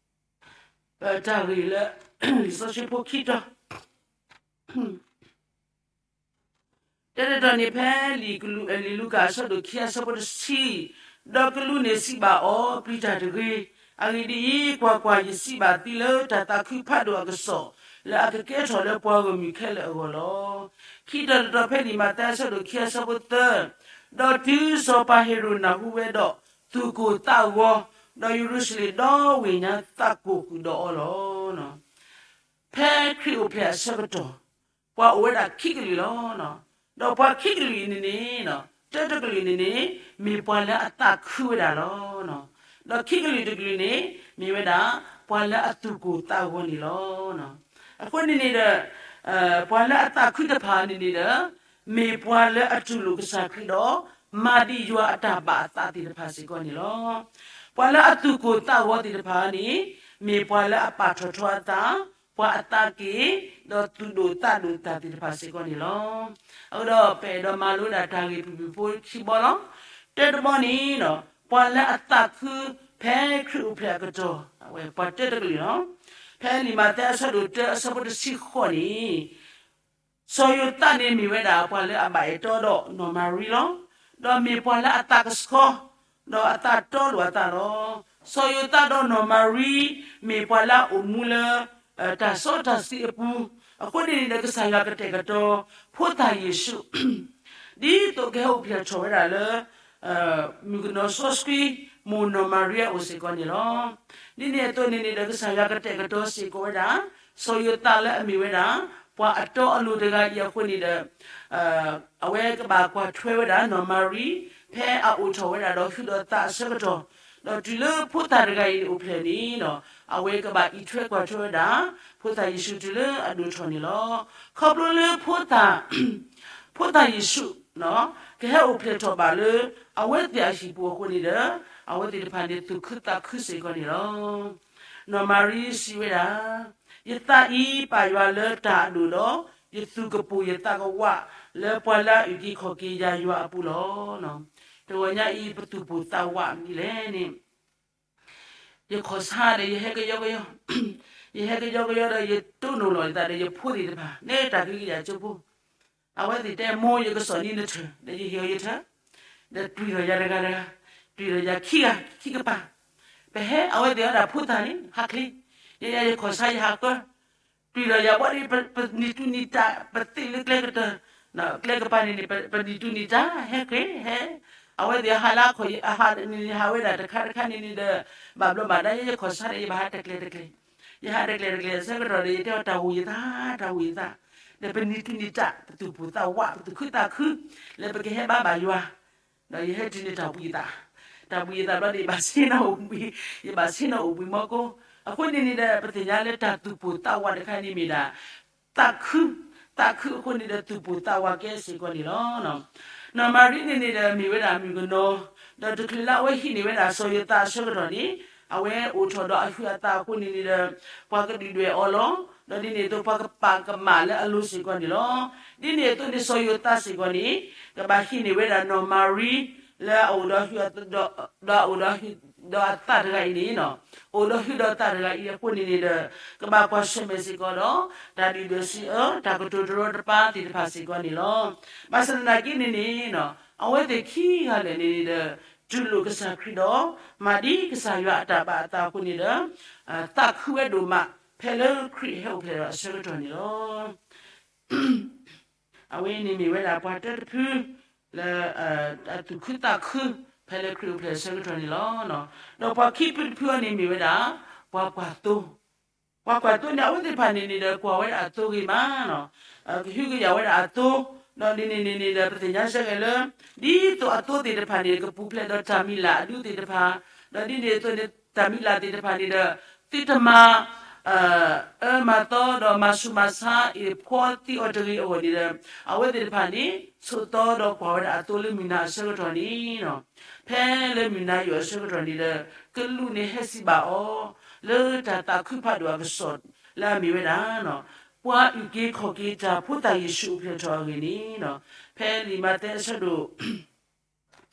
တၢ်ဂ့ၢ်လၢ လံာ်စီဆှံဖိခံတီၤ တၢ်တတီၤန့ၣ်ဖဲ လံာ်ကလူး လံာ်လူၤကၣ်အဆၢဒိၣ်ခံအဆၢဖိတဆံ, ဒီးကလူးန့ၣ်စံးဘၣ်အီၤ, ပျံၤတၢ်တဂ့ၤ. အဂ့ၢ်ဒ်အံၤ, ကွၢ်ကွၢ်, ယစံးဘၣ်သုလၢတၢ်သးခုဖးဒိၣ်အကစီၣ်, လၢအကကဲထီၣ်လၢပှၤဂီၢ်မုၢ်ခဲလၢာ်အဂီၢ်လီၤ. ခံတီၤတတီၤဖဲလံာ်မးသဲအဆၢဒိၣ်ခံအဆၢဖိသၢ, ဒီးတုၤစီၤပၤဟ့ၤရိာ်နၢ်ဟူဝဲဒီး သူၣ်ကိၢ်သးဂီၤ, ဒီးယရူၤၡလ့ၣ်ဒီဝ့ၢ်ညါသးကိၢ်ဃုာ်ဒီးအီၤလီၤ. ဖဲခရံာ်အိၣ်ဖျဲၣ်အဆၢကတီၢ်, ပှၤအိၣ်ဝဲဒၣ်ခံကလုာ်လီၤ. ဒီးပှၤခံကလုာ်အံၤန့ၣ်န့ၣ်, တၢတကလုာ်န့ၣ်န့ၣ် မ့ၢ်ပှၤလၢအသးခုဝဲဒၣ်လီၤ. ဒီးခံကလုာ်တကလုာ်န့ၣ် မ့ၢ်ဝဲဒၣ် ပှၤလၢအသူၣ်ကိၢ်သးဂီၤန့ၣ်လီၤ. အဃိန့ၣ်န့ၣ်ဒီး ပှၤလၢအသးခုတဖၣ်န့ၣ်န့ၣ်ဒီး မ့ၢ်ပှၤလၢအတူၢ်လိာ်ကစၢ်ခရံာ်ဒီး မၤဒံးယွၤအတၢ်ဘၣ်အသးသ့ၣ်တဖၣ်စ့ၢ်ကီးန့ၣ်လီၤ. ပှၤလၢအသူၣ်ကိၢ်သးဂီၤသ့ၣ်တဖၣ်န့ၣ် မ့ၢ်ပှၤလၢအပာ်ထီၣ်ထီအသး, ပှၤအသးက့ၤ, ဒီးသူၣ်ဒိၣ်သးဒိၣ်တၢ်သ့ၣ်တဖၣ်စ့ၢ်ကီးန့ၣ်လီၤ. အဃိဒီးပအဲၣ်ဒိးမၤလိဒၣ်တၢ်ဂ့ၢ်ဖုၣ်ဖုၣ်ဖိခံဘီလီၤ. တၢတဘီန့ၣ်, ပှၤလၢအသးခုဖဲခရံာ်အိၣ်ဖျဲၣ်အကတီၢ်, အဝဲပှၤတၢတကလုာ်လီၤ. ဖဲလံာ်မးသဲအဆၢဒိၣ်တၢအဆၢဖိတဆံဃိးန့ၣ် စီၤယိၤသးန့ၣ်မ့ၢ်ဝဲဒၣ်ပှၤလၢအဘၣ်အဲၣ်တီဒီးနီၢ်မၤရံလီၤ. ဒီးမ့ၢ်ပှၤလၢအသးကဆှီ, ဒီးအသးတီလိာ်အသးလီၤ. စီၤယိၤသးဒီးနီၢ်မၤရံ မ့ၢ်ပှၤလၢအအိၣ်မူလၢ တၢ်စီတၢ်ဆှံအပူၤ, အဃိန့ၣ်န့ၣ်ဒီးကစၢ်ယွၤကတဲာ်ကတီၤ ဖိသၣ်ယ့ၣ်ၡူး ဒ်သိးကဟဲအိၣ်ဖျဲၣ်ထီၣ်ဝဲဒၣ်လၢ မုၣ်ကနီၤစီဆှံ မိၢ်နီၢ်မၤရံအအိၣ်စ့ၢ်ကီးန့ၣ်လီၤ. ဒ်န့ၣ်အသိးန့ၣ်န့ၣ်ဒီးကစၢ်ယွၤကတဲာ်ကတီၤစ့ၢ်ကီးဝဲဒၣ် စီၤယိၤသးလၢအမ့ၢ်ဝဲဒၣ် ပှၤအတီအလိၤတဂၤအံၤအဃိန့ၣ်ဒီး အဝဲကဘၣ်ကွၢ်ထွဲဝဲဒၣ်နီၢ်မၤရံ ဖဲအအိၣ်ထီၣ်ဝဲဒၣ်ဒီးဟုးဒီးသးအဆၢကတီၢ်, ဒီးတုၤလၢဖိသၣ်တဂၤအံၤန့ၣ်အိၣ်ဖျဲၣ်န့ၣ်ဒီး အဝဲကဘၣ်အံးထွဲကွၢ်ထွဲဝဲဒၣ် ဖိသၣ်ယ့ၣ်ၡူးတုၤလၢအဒိၣ်ထီၣ်န့ၣ်လီၤ. ခီဖျိလၢ ဖိသၣ်ယ့ၣ်ၡူး ကဟဲအိၣ်ဖျဲၣ်ထီၣ်ဘၣ်လၢ အဝဲသ့ၣ်အဟံၣ်ပူၤအဃိန့ၣ်ဒီး အဝဲသ့ၣ်တဖၣ်န့ၣ်သူၣ်ခုသးခုစ့ၢ်ကီးန့ၣ်လီၤ. နီၢ်မၤရံစံးဝဲဒၣ်, ယသးအံၤပာ်ယွၤလၢတၢ်အဒိၣ်ဒီး ယသူၣ်ကပိာ်ယသးကဝး လၢပှၤလၢအအုၣ်က့ၤခီၣ်က့ၤယၤယွၤအပူၤလီၤ. တဂီၤညါအံၤပသူၣ်ပိာ်သးဝးမနုၤလဲၣ်န့ၣ် ယခီၣ်ဆါဒီးယဟဲကယီကယီ, ယဟဲကယီကယီဒီးယတိၢ်နီၣ်လီၤယသးဒီးယဖိသ့ၣ်တဖၣ် လၢတၢ်ကဟုကယာ်ကၠိဖိ, အဝဲသ့ၣ်တဲမိၢ်ယကစီၣ်နံၤနထၢၣ် ဒီးယဟ့ၣ်အီၤယထၢၣ်, ဒီးတွံၢ်ထီၣ်ယၤတဂၤတဂၤ, တွံၢ်ထီၣ်ယၤခံဂၤခံကပၤ, ပဟဲအဝဲသ့ၣ်အီၤဒၣ်ဖိသၣ်န့ၣ် ဟးချ့, ယယခီၣ်ဆါယဟးကၢ တွံၢ်ဒီးယၤဘၣ်ဒီး ပနံၤတူၢ်နံၤတၢ် ပသ့ၣ်လၢကျဲကတၢၢ်, ကျဲကပၤန့ၣ်န့ၣ် ပနံၤတူၢ်နံၤတၢ် ဟဲက့ၤဟဲ, အဝဲသ့ၣ်ဟးလၢခီၣ် ဟးန့ၣ်ဟးဝဲဒၣ်တခါတခါန့ၣ်န့ၣ်ဒီး ဘၣ်ဘျီဘၣ်ဒါယဲယခီၣ်ဆါဒီးယဘၣ်ဟးတကျဲၤတကျဲၤ, ယဟးတကျဲၤတကျဲၤအဆၢကတီၢ်ဒီး ယတဲအီၤတၢ်ဝံၣ်ယသး တၢ်ဝံၣ်ယသး, ဒီးပနံၤတူၢ်နံၤတၢ် ပသူၣ်ပိာ်သးဝး ပသူၣ်ခုသးခု လၢပကဟဲဘါဘၣ်ယွၤ ဒီးယဟဲတုၤန့ၣ်တၢ်ဘှံးယသး, တၢ်ဘှံးယသးဘျီဒီး ယဘၣ်ဆ့ၣ်နီၤအိၣ်ဘှံး, ယဘၣ်ဆ့ၣ်နီၤအိၣ်ဘှံးမီကိ, အဃိန့ၣ်န့ၣ်ဒီး ပသ့ၣ်ညါလၢတၢ်သူၣ်ပိာ်သးဝးတခါန့ၣ်မ့ၢ်ဒၣ် သးခု, သးခုအဃိန့ၣ်ဒီးသူၣ်ပိာ်သးဝးကဲစ့ၢ်ကီးန့ၣ်လီၤ. နီၢ်မၤရံန့ၣ်န့ၣ်ဒီးမ့ၢ်ဝဲဒၣ်မုၣ်ကနီၤ, ဒီးတချုးလၢအဝဲဟံးန့ၢ်ဝဲဒၣ်စီၤယိၤသးအဆၢကတီၢ်န့ၣ်, အဝဲအိၣ်ထီၣ်ဒီးအဟုးအသးအဃိန့ၣ်န့ၣ်ဒီး ပှၤကဒုၣ်ဒွဲၣ်အီၤလီၤ. ဒီးဒ်န့ၣ်အသိးပှၤကပာ်ကမၣ်လၢအလိၤစ့ၢ်ကီးန့ၣ်လီၤ. ဒ်န့ၣ်အသိးန့ၣ်စီၤယိၤသးစ့ၢ်ကီးန့ၣ် ကဘၣ်ဟံးန့ၢ်ဝဲဒၣ်နီၢ်မၤရံ လၢအအိၣ်ဒီးဟုး ဒီးအအိၣ်ဒီးဟုးဒီးအသးတဂၤအံၤန့ၣ်, အိၣ်ဒီးဟုးဒီးသးတဂၤအံၤအဃိန့ၣ်န့ၣ်ဒီး ကဘၣ်ကွၢ်ဆၢၣ်မဲာ်စ့ၢ်ကီးဒီး တၢ်ဒုၣ်ဒွဲၣ်စံးအၢ တၢ်ကတိၤတရီတပါသ့ၣ်တဖၣ်စ့ၢ်ကီးန့ၣ်လီၤ. ဘၣ်ဆၣ်သနာ်က့န့ၣ်န့ၣ် အဝဲသ့ၣ်ခံဂၤလၢာ်န့ၣ်န့ၣ်ဒီး တူၢ်လိာ်ကစၢ်ခရံာ်ဒီး မၤဒ်ကစၢ်ယွၤအတၢ်ဘၣ်အသးအဃိန့ၣ်ဒီး သးခုဝဲဒိၣ်မး ဖဲလၢခရံာ်ဟဲအိၣ်ဖျဲၣ်ဒီးအဆၢကတီၢ်န့ၣ်လီၤ. အဝဲန့ၣ်မ့ၢ်ဝဲဒၣ်ပှၤတၢတဖု လၢ အသူၣ်ခုသးခု ဖဲလၢခရံာ်အိၣ်ဖျဲၣ်အဆၢကတီၢ်န့ၣ်လီၤ. ဒီးပှၤခံဖုတဖုအံၤန့ၣ်မ့ၢ်ဝဲဒၣ် ပှၤကွၢ်သိ, ပှၤကွၢ်သိန့ၣ် အဝဲသ့ၣ်တဖၣ်န့ၣ်န့ၣ်ဒီးကွၢ်ဝဲဒၣ်အသိဂ့ၤမး, ကဟုကယာ်ဝဲဒၣ်အသိ, ဒီးဒ်န့ၣ်န့ၣ်န့ၣ်ဒီး ပသ့ၣ်ညါစ့ၢ်ကီးလၢ ဒ်သိးအသိသ့ၣ်တဖၣ်န့ၣ် ကပူၤဖျဲးဒီးတၢ်မံၤလၢ်အဒူသ့ၣ်တဖၣ်, ဒီးဒ်န့ၣ်အသိးန့ၣ် တၢ်မံၤလၢ်သ့ၣ်တဖၣ်န့ၣ်ဒီး သုတမၤ အၢမၤသီဒီးမၤဆူးမၤဆါအံၤ ဖှီသံအီၤတဂ့ၤအဂီၢ်န့ၣ်ဒီး အဝဲသ့ၣ်တဖၣ်န့ၣ် ဆိးသီဒီးကွၢ်ဝဲဒၣ်အသိလၢမုၢ်နၤအဆၢကတီၢ်န့ၣ်လီၤ. ဖဲလၢမုၢ်နၤယိာ်အဆၢကတီၢ်န့ၣ်ဒီး ကလူးန့ၣ်ဟဲစံးဘၣ်အီၤ လၢတၢ်သးခုဖးဒိၣ်အကစီၣ် လၢအမ့ၢ်ဝဲဒၣ် ပှၤအုၣ်က့ၤခီၣ်က့ၤတၢ်ဖိသၣ်ယ့ၣ်ၡူးအိၣ်ဖျဲၣ်ထီၣ်အဂ့ၢ်န့ၣ်လီၤ. ဖဲလံာ်မးသဲအဆၢဒိၣ်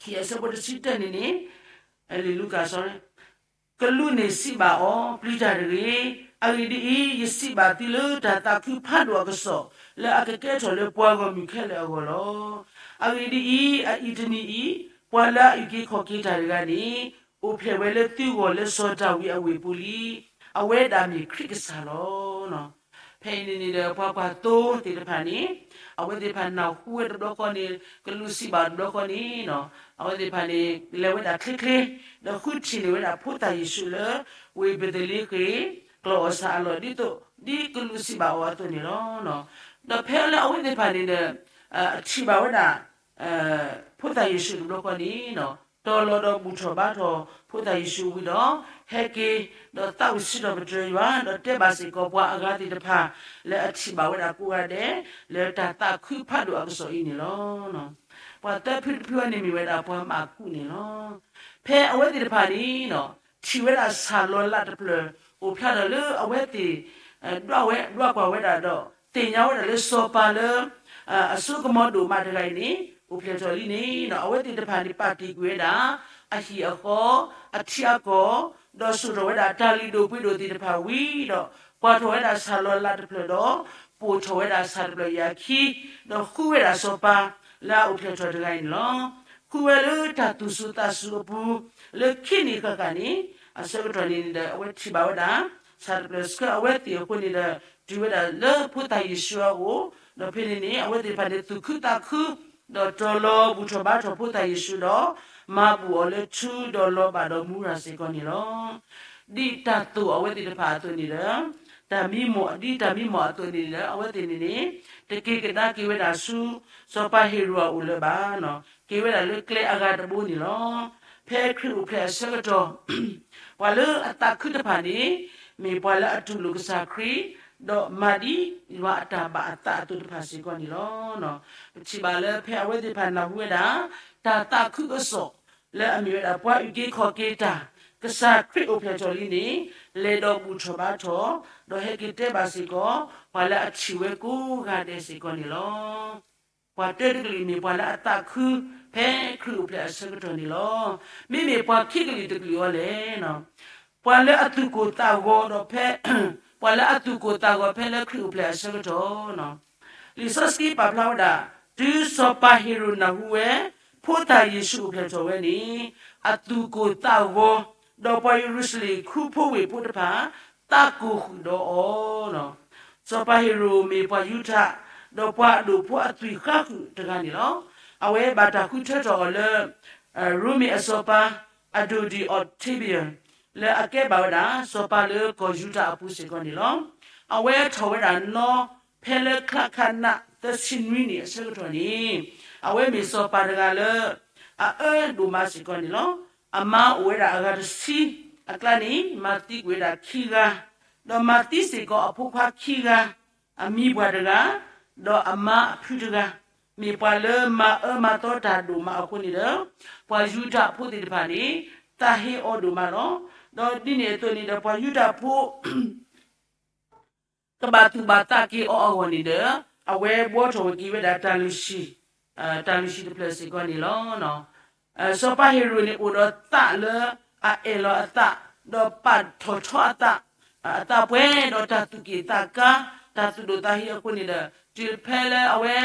ခံအဆၢဖိတဆံတၢန့ၣ်န့ၣ်, လံာ်လူၤကၣ် ကလူးန့ၣ်စံးဘၣ်အီၤ, ပျံၤတၢ်တဂ့ၤ. အဂ့ၢ်ဒ်အံၤ, ယစံးဘၣ်သုလၢတၢ်သးခုဖးဒိၣ်အကစီၣ် လၢအကကဲထီၣ်လၢပှၤဂီၢ်မုၢ်ခဲလၢာ်အဂီၢ်လီၤ. အဂ့ၢ်ဒ်အံၤ, အအံၤတနံၤအံၤ, ပှၤလၢအအုၣ်က့ၤခီၣ်က့ၤတၢ်တဂၤန့ၣ် အိၣ်ဖျဲၣ်ဝဲလၢသုဂီၢ်လၢစီၤဒၤဝံးအဝ့ၢ်ပူၤလံ. အဝဲဒၣ်မ့ၢ်ခရံာ်ကစၢ်လီၤ. ဖဲအံၤန့ၣ်န့ၣ်ဒီး ပှၤကွၢ်သိသ့ၣ်တဖၣ်န့ၣ် အဝဲသ့ၣ်တဖၣ်နၢ်ဟူဝဲတဘျီဃီန့ၣ် ကလူးစံးဘၣ်တဘျီဃီန့ၣ် အဝဲသ့ၣ်တဖၣ်န့ၣ် လဲၤဝဲဒၣ်ချ့ချ့ ဒီးဃုထံၣ်န့ၢ်ဝဲဒၣ်ဖိသၣ်ယ့ၣ်ၡူးလၢ ဝ့ၢ်ဘ့းသလ့ဃ့ၣ် ကျီၢ်အီၣ်ဆၣ်အလီၢ် ဒ်သိး ဒ်ကလူးစံးဘၣ်အီၤအသိးန့ၣ်လီၤ. ဒီးဖဲလၢအဝဲသ့ၣ်တဖၣ်န့ၣ်ဒီး အထံၣ်ဘၣ်ဝဲဒၣ် ဖိသၣ်ယ့ၣ်ၡူးတဘျီဃီန့ၣ် တီၤလီၤဒီးဘူၣ်ထီၣ်ဘါထီၣ်ဖိသၣ်ယ့ၣ်ၡူးဝံၤဒီး ဟဲက့ၤ ဒီးသးဝံၣ်စံးထီၣ်ပတြၢၤယွၤ ဒီးတဲဘၣ်စ့ၢ်ကီးပှၤအဂၤသ့ၣ်တဖၣ် လၢအထံၣ်ဘၣ်ဝဲဒၣ်ကိးဂၤဒဲး လၢတၢ်သးခုဖးဒိၣ်အကစီၣ်အံၤန့ၣ်လီၤ. ပှၤသၢဖုတဖုအံၤန့ၣ်မ့ၢ်ဝဲဒၣ်ပှၤမၢကူးန့ၣ်လီၤ. ဖဲအဝဲသ့ၣ်တဖၣ်န့ၣ် ထံၣ်ဝဲဒၣ်ဆၣ်လီၤလးတဖျၢၣ် အိၣ်ဖျါထီၣ်လၢအဝဲသ့ၣ် ဒွးဝဲ ဒွးကွၢ်ဝဲဒၣ်ဒီး သ့ၣ်ညါဝဲဒၣ်လၢစီၤပၤလၢ အစိကမီၤဒိၣ်မးတဂၤအံၤန့ၣ် အိၣ်ဖျဲၣ်ထီၣ်လံန့ၣ် အဝဲသ့ၣ်တဖၣ်န့ၣ် ပာ်တ့ၢ်ကွံာ်ဝဲဒၣ် အဟံၣ်အဃီ အထံအကီၢ် ဒီးစိာ်ထီၣ်ဝဲဒၣ်တၢ်လုၢ်ဒိၣ်ပှ့ၤဒိၣ်သ့ၣ်တဖၣ်ဝံၤဒီး ကွၢ်ထီၣ်ဝဲဒၣ်ဆၣ်လီၤလးတဖျၢၣ်ဒီး ပိာ်ထီၣ်ဝဲဒၣ်ဆၣ်တဖျၢၣ်ယၤခံ ဒီးဃုဝဲဒၣ်စီၤပၤ လၢအအိၣ်ဖျဲၣ်ထီၣ်တဂၤအံၤန့ၣ်လီၤ. ဃုဝဲလၢတၢ်သူၣ်စူၤသးစူၤအပူၤ လၢခံနံၣ်ဃၣ်ဃၣ်န့ၣ် အဆၢကတီၢ်န့ၣ်ဒီး အဝဲထံၣ်ဘၣ်ဝဲဒၣ် ဆၣ်တဖျၢၣ်ဆှၢအဝဲသ့ၣ်အဃိန့ၣ်ဒီး တုၤဝဲဒၣ်လၢဖိသၣ်ယ့ၣ်ၡူးအအိၣ် ဒီးဖဲန့ၣ်န့ၣ် အဝဲသ့ၣ်တဖၣ်န့ၣ်သူၣ်ခုသးခု ဒီးတီၤလီၤဘူၣ်ထီၣ်ဘါထီၣ်ဖိသၣ်ယ့ၣ်ၡူးဒီး မၤဘူၣ်အီၤလၢထူ ဒီးလီၤဘၣ်ဒီးမူရၤစ့ၢ်ကီးန့ၣ်လီၤ. ဒ်တၢ်သိၣ်အဝဲသ့ၣ်တဖၣ်အသိးန့ၣ်ဒီး တၢ်မံမီၢ် ဒ်တၢ်မံမီၢ်အသိးန့ၣ်ဒီး အဝဲသ့ၣ်န့ၣ်န့ၣ် တက့ၤကဒါက့ၤဝဲဒၣ်ဆူ စီၤပၤဟ့ၤရိာ်အအိၣ်လၢၤဘၣ်, က့ၤဝဲဒၣ်လၢကျဲအဂၤတဘိန့ၣ်လီၤ. ဖဲခရံာ်အိၣ်ဖျဲၣ်အဆၢကတီၢ် ပှၤလၢအသးခုတဖၣ်န့ၣ် မ့ၢ်ပှၤလၢအတူၢ်လိာ်ကစၢ်ခရံာ် ဒီးမၤဒ်ယွၤအတၢ်ဘၣ်အသးအသိးတဖၣ်စ့ၢ်ကီးန့ၣ်လီၤ. ပထံၣ်ဘၣ်လၢဖဲအဝဲသ့ၣ်တဖၣ်နၢ်ဟူဝဲဒၣ် တၢ်သးခုကစီၣ် လၢအမ့ၢ်ဝဲဒၣ်ပှၤအုၣ်က့ၤခီၣ်က့ၤတၢ် ကစၢ်ခရံာ်အိၣ်ဖျဲၣ်ထီၣ်လံန့ၣ် လဲၤဒီးဘူၣ်ထီၣ်ဘါထီၣ် ဒီးဟဲက့ၤတဲဘၣ်စ့ၢ်ကီး ပှၤလၢအထံၣ်ဝဲကိးဂၤဒဲးစ့ၢ်ကီးန့ၣ်လီၤ. ပှၤတၢတကလုာ်မ့ၢ်ပှၤလၢအသးခု ဖဲခရံာ်အိၣ်ဖျဲၣ်အဆၢကတီၢ်န့ၣ်လီၤ. မ့မ့ၢ်ပှၤခံကလုာ်တကလုာ်အီၤလဲၣ် ပှၤလၢအသူၣ်ကိၢ်သးဂီၤဒီးဖဲ ပှၤလၢအသူၣ်ကိၢ်သးဂီၤဖဲလၢခရံာ်အိၣ်ဖျဲၣ်အဆၢကတီၢ် လံာ်စီဆှံပာ်ဖျါဝဲဒၣ် တုၤစီၤပၤဟ့ၤရိာ်နၢ်ဟူဝဲ ဖိသၣ်ယ့ၣ်ၡူးအိၣ်ဖျဲၣ်ထီၣ်ဝဲန့ၣ် အသူၣ်ကိၢ်သးဂီၤ, ဒီးပှၤယရူၤၡလ့ၣ်ခူဖိဝ့ၢ်ဖိတဖၣ် သးကိၢ်ဃုာ်ဒီးအီၤ. စီၤပၤဟ့ၤရိာ်မ့ၢ်ပှၤယူဒၤ, ဒီးပှၤအဒိၣ်ဖိအသွံၣ်ဃါဃုာ်တဂၤန့ၣ်လီၤ. အဝဲဘၣ်တၢ်ဃုထၢထီၣ်အီၤလၢ ရိမ့ၤအစီၤပၤ အဒိၣ်ဒံၣ် Octavian လၢအကဲဘၣ်ဝဲဒၣ် စီၤပၤလၢကီၢ်ယူဒၤအပူၤစ့ၢ်ကီးန့ၣ်လီၤ. အဝဲထီၣ်ဝဲဒၣ်နီၢ် ဖဲလၢချါခးနး သၢဆံနွံနံၣ်အဆၢကတီၢ်န့ၣ် အဝဲမ့ၢ်စီၤပၤတဂၤလၢ အအၢဒိၣ်မးစ့ၢ်ကီးန့ၣ်လီၤ. အမါအိၣ်ဝဲဒၣ်အဂၤတဆံ အကျါန့ၣ် မၤသံကွံာ်ဝဲဒၣ်ခံဂၤ, ဒီးမၤသံစ့ၢ်ကီးအဖိခွါခံဂၤ, အမံၤပှၢ်တဂၤ, ဒီးအမါအဖုတဂၤ, မ့ၢ်ပှၤလၢမၤအၢမၤသီတၢ်ဒိၣ်မးအဃိန့ၣ်ဒီး ပှၤယူဒၤဖိသ့ၣ်တဖၣ်န့ၣ် သးဟ့အီၤဒိၣ်မးလီၤ. ဒီးဒ်န့ၣ်အသိးန့ၣ်ဒီး ပှၤယူဒၤဖိ ကဘၣ်သူၣ်ဘၣ်သးက့ၤအီၤအဂီၢ်န့ၣ်ဒီး အဝဲဘှီထီၣ်ဝဲက့ၤဝဲဒၣ်တၢ်လုၢ်ဟံၣ်, တၢ်လုၢ်ဟံၣ်တဖျၢၣ်စ့ၢ်ကီးန့ၣ်လီၤ. စီၤပၤဟ့ၤရိာ်န့ၣ်အိၣ်ဒီးသးလၢအအဲၣ်လီၤအသး, ဒီးပာ်ထီၣ်ထီအသး, အသးပှဲၤဒီးတၢ်သူၣ်က့ၣ်သးကါ, တၢ်သူၣ်ဒိၣ်သးဟ့အဃိန့ၣ်ဒီး တုၤဖဲလၢအဝဲ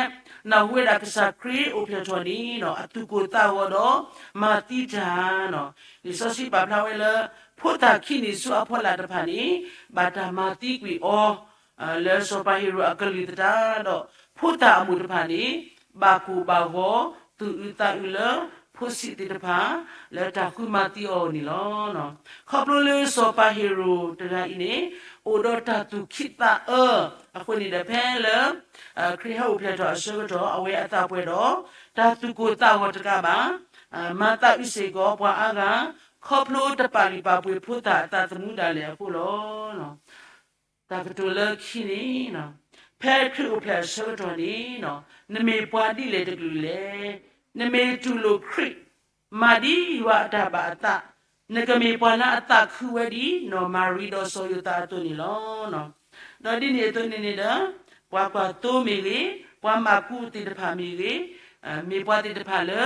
နၢ်ဟူဝဲဒၣ်ကစၢ်ခရံာ်အိၣ်ဖျဲၣ်ထီၣ်န့ၣ် အသူၣ်ကိၢ်သးဂီၤဒီးမၤသံတၢ်, လံာ်စီဆှံပာ်ဖျါဝဲလၢ ဖိသၣ်ခံနံၣ်ဆူအဖီလာ်တဖၣ်န့ၣ် ဘၣ်တၢ်မၤသံကွံာ်အီၤ လၢစီၤပၤဟ့ၤရိာ်အကလုၢ်သတးဒီး ဖိသၣ်အမိၢ်တဖၣ်န့ၣ် ဘၣ်ကိၢ်ဘၣ်ဂီၤ သူၣ်အုးသးအုးလၢ ဖိဆံးသ့ၣ်တဖၣ် လၢတၢ်ဃုမၤသံအီၤန့ၣ်လီၤ. ခီဖျိလၢစီၤပၤဟ့ၤရိာ်တဂၤအံၤန့ၣ် အိၣ်ဒီးတၢ်သူၣ်ခံးသးအၢ အဃိန့ၣ်ဒီးဖဲလၢ ခရံာ်ဟဲအိၣ်ဖျဲၣ်ထီၣ်အဆၢကတီၢ် အဝဲအသးပှဲၤဒီး တၢ်သူၣ်ကိၢ်သးဂီၤတကးဘၣ် မၤသးအုးစ့ၢ်ကီးပှၤအါဂၤ ခီဖျိတပာ်လုၢ်ပာ်ပှ့ၤဖိသၣ်အသးသမူဒၣ်လဲာ်အဃိလီၤ. တၢ်ကတိၤလၢခံန့ၣ်, ဖဲခရံာ်အိၣ်ဖျဲၣ်အဆၢကတီၢ်န့ၣ်, နမ့ၢ်ပှၤဒ်လဲၣ်တကလုာ်လဲၣ်. နမ့ၢ်တူၢ်လိာ်ခရံာ်, မၤဒ်ယွၤအတၢ်ဘၣ်အသး, နကမ့ၢ်ပှၤလၢအသးခုဝဲဒ်နီၢ်မၤရံဒီးစီၤယိၤသးအသိးန့ၣ်လီၤ. ဒီးဒ်န့ၣ်အသိးန့ၣ်န့ၣ်ဒီး, ပှၤကွၢ်သိမ့ၢ်ဂ့ၤ, ပှၤမၤကူသ့ၣ်တဖၣ်မ့ၢ်ဂ့ၤ, မ့ၢ်ပှၤသ့ၣ်တဖၣ်လၢ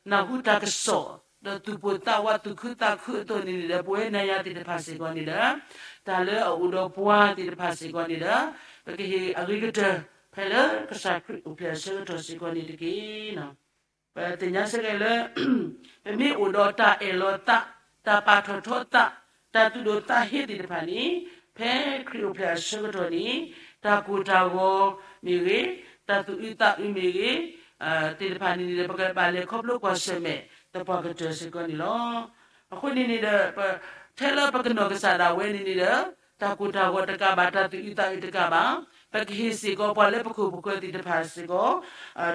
နၢ်ဟူတၢ်ကစီၣ်, ဒီးသူၣ်ပိၢ်သးဝးသူၣ်ခုသးခုအသိးန့ၣ်န့ၣ်ဒီး ပဝဲနၤယၤသ့ၣ်တဖၣ်စ့ၢ်ကီးန့ၣ်ဒီး, တၢ်လၢအအိၣ်ဒီးပှၤသ့ၣ်တဖၣ်စ့ၢ်ကီးန့ၣ်ဒီး, ပကဟ့ၣ်အဂ့ၤကတၢၢ် ဖဲလၢကစၢ်ခရံာ်အိၣ်ဖျဲၣ်အဆၢကတီၢ်စ့ၢ်ကီးန့ၣ်တက့ၢ်. ပသ့ၣ်ညါစ့ၢ်ကီးလၢ ပမ့ၢ်အိၣ်ဒီးတၢ်အဲၣ်လီၤသး, တၢ်ပာ်ထီၣ်ထီသး, တၢ်သူၣ်ဒိၣ်သးဟ့သ့ၣ်တဖၣ်န့ၣ်, ဖဲခရံာ်အိၣ်ဖျဲၣ်အဆၢကတီၢ်န့ၣ်, တၢ်ကိၢ်တၢ်ဂီၤမ့ၢ်ဂ့ၤ, တၢ်သူၣ်အုးသးအုးမ့ၢ်ဂ့ၤ, သ့ၣ်တဖၣ်န့ၣ်န့ၣ်ဒီး ပကဘၣ်လဲၤခီဖျိကွၢ်ဆၢၣ်မဲာ်သပှၢ်ကတၢၢ်စ့ၢ်ကီးန့ၣ်လီၤ. အဃိန့ၣ်န့ၣ်ဒီး, ထဲလၢပကနီၢ်ကစၢ်ဒၣ်ဝဲန့ၣ်န့ၣ်ဒီး, တၢ်ကိၢ်တၢ်ဂီၤတကးဘၣ်, တၢ်သူၣ်အုးသးအုးတကးဘၣ်, ပကဟ့ၣ်စ့ၢ်ကီးပှၤလၢပခိၣ်ပဃၢၤသ့ၣ်တဖၣ်စ့ၢ်ကီး, တၢ်ကိၢ်တၢ်ဂီၤ ပှၤလၢ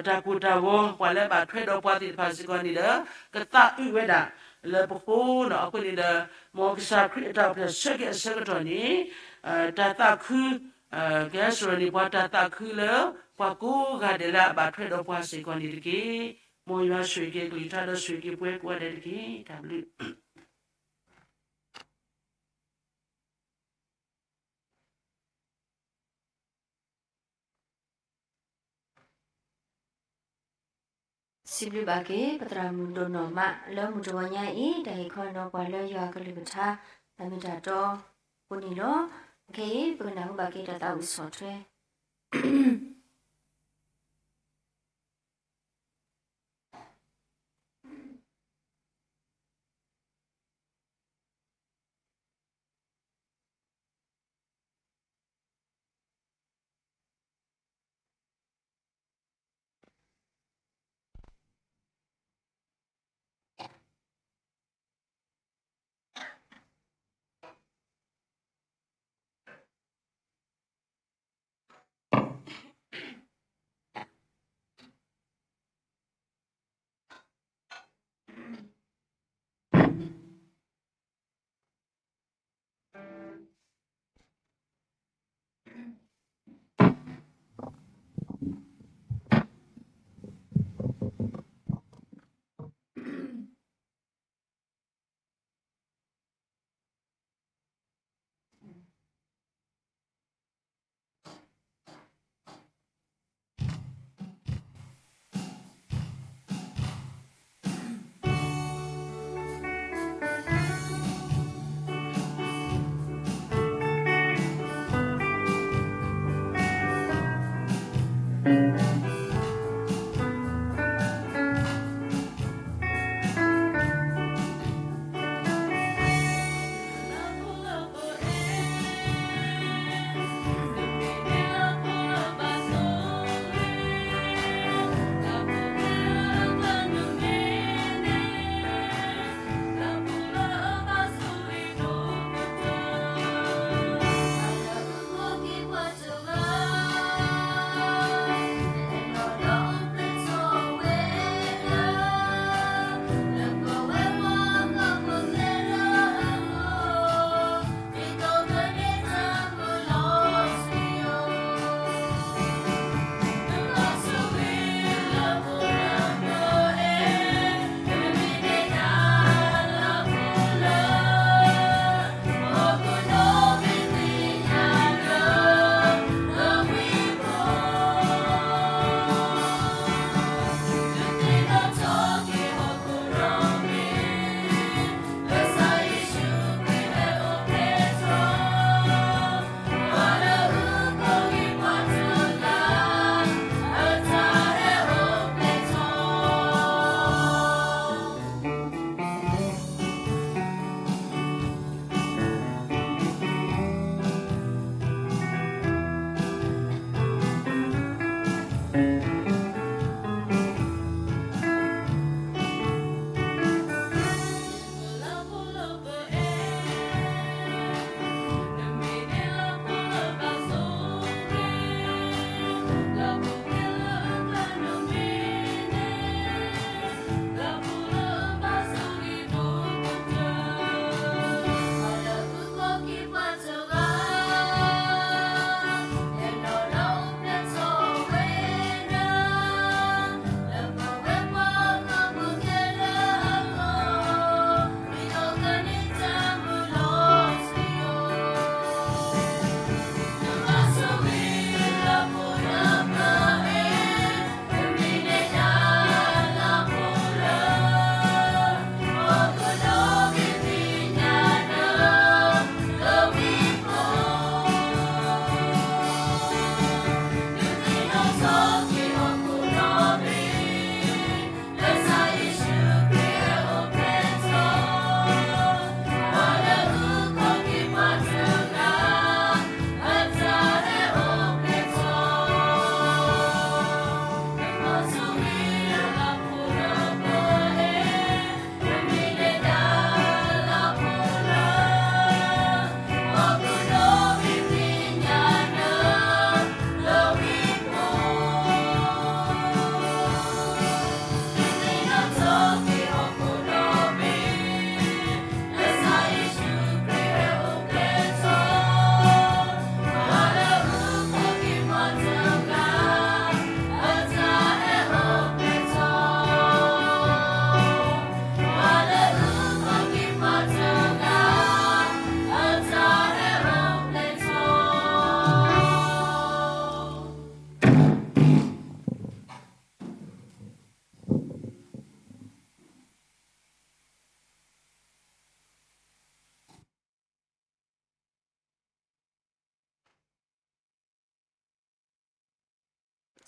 အဘၣ်ထွဲဒီးပှၤသ့ၣ်တဖၣ်စ့ၢ်ကီးန့ၣ်ဒီး, ကသးအုးဝဲဒၣ်လၢပဃိနီၤ. အဃိန့ၣ်ဒီး, မ်ကစၢ်ခရံာ်အတၢ်အိၣ်ဖျဲၣ်ဆၢက့ၤအဆၢကတီၢ်န့ၣ်, တၢ်သးခု, ကဲစရီန့ၣ် ပှၤတၢ်သးခုလၢ ပှၤကိးဂၤဒဲးလၢအဘၣ်ထွဲဒီးပှၤစ့ၢ်ကီးန့ၣ်တက့ၢ်. မ်ယွၤဆိၣ်ဂ့ၤက့ၤကလုၢ်ကထါဒီးဆိၣ်ဂ့ၤက့ၤပှၤကိးဂၤဒဲးတက့ၢ်. တၢ်ဘျုး စံးဘျုးဘၣ်က့ၤ ပသရၣ်မုၣ်ဒိၣ်နီၢ်မး လၢမုၢ်တဂီၤညါအံၤ တၢ်ဟ့ၣ်ခီနီၤပှၤလၢယွၤကလုၢ်ကထါ တၢ်မ့ၢ်တၢ်တီအဃိန့ၣ်လီၤ. ခဲအံၤ ပကနၢ်ဟူဘၣ်က့ၤတၢ်သးဝံၣ်ဆီၣ်ထွဲ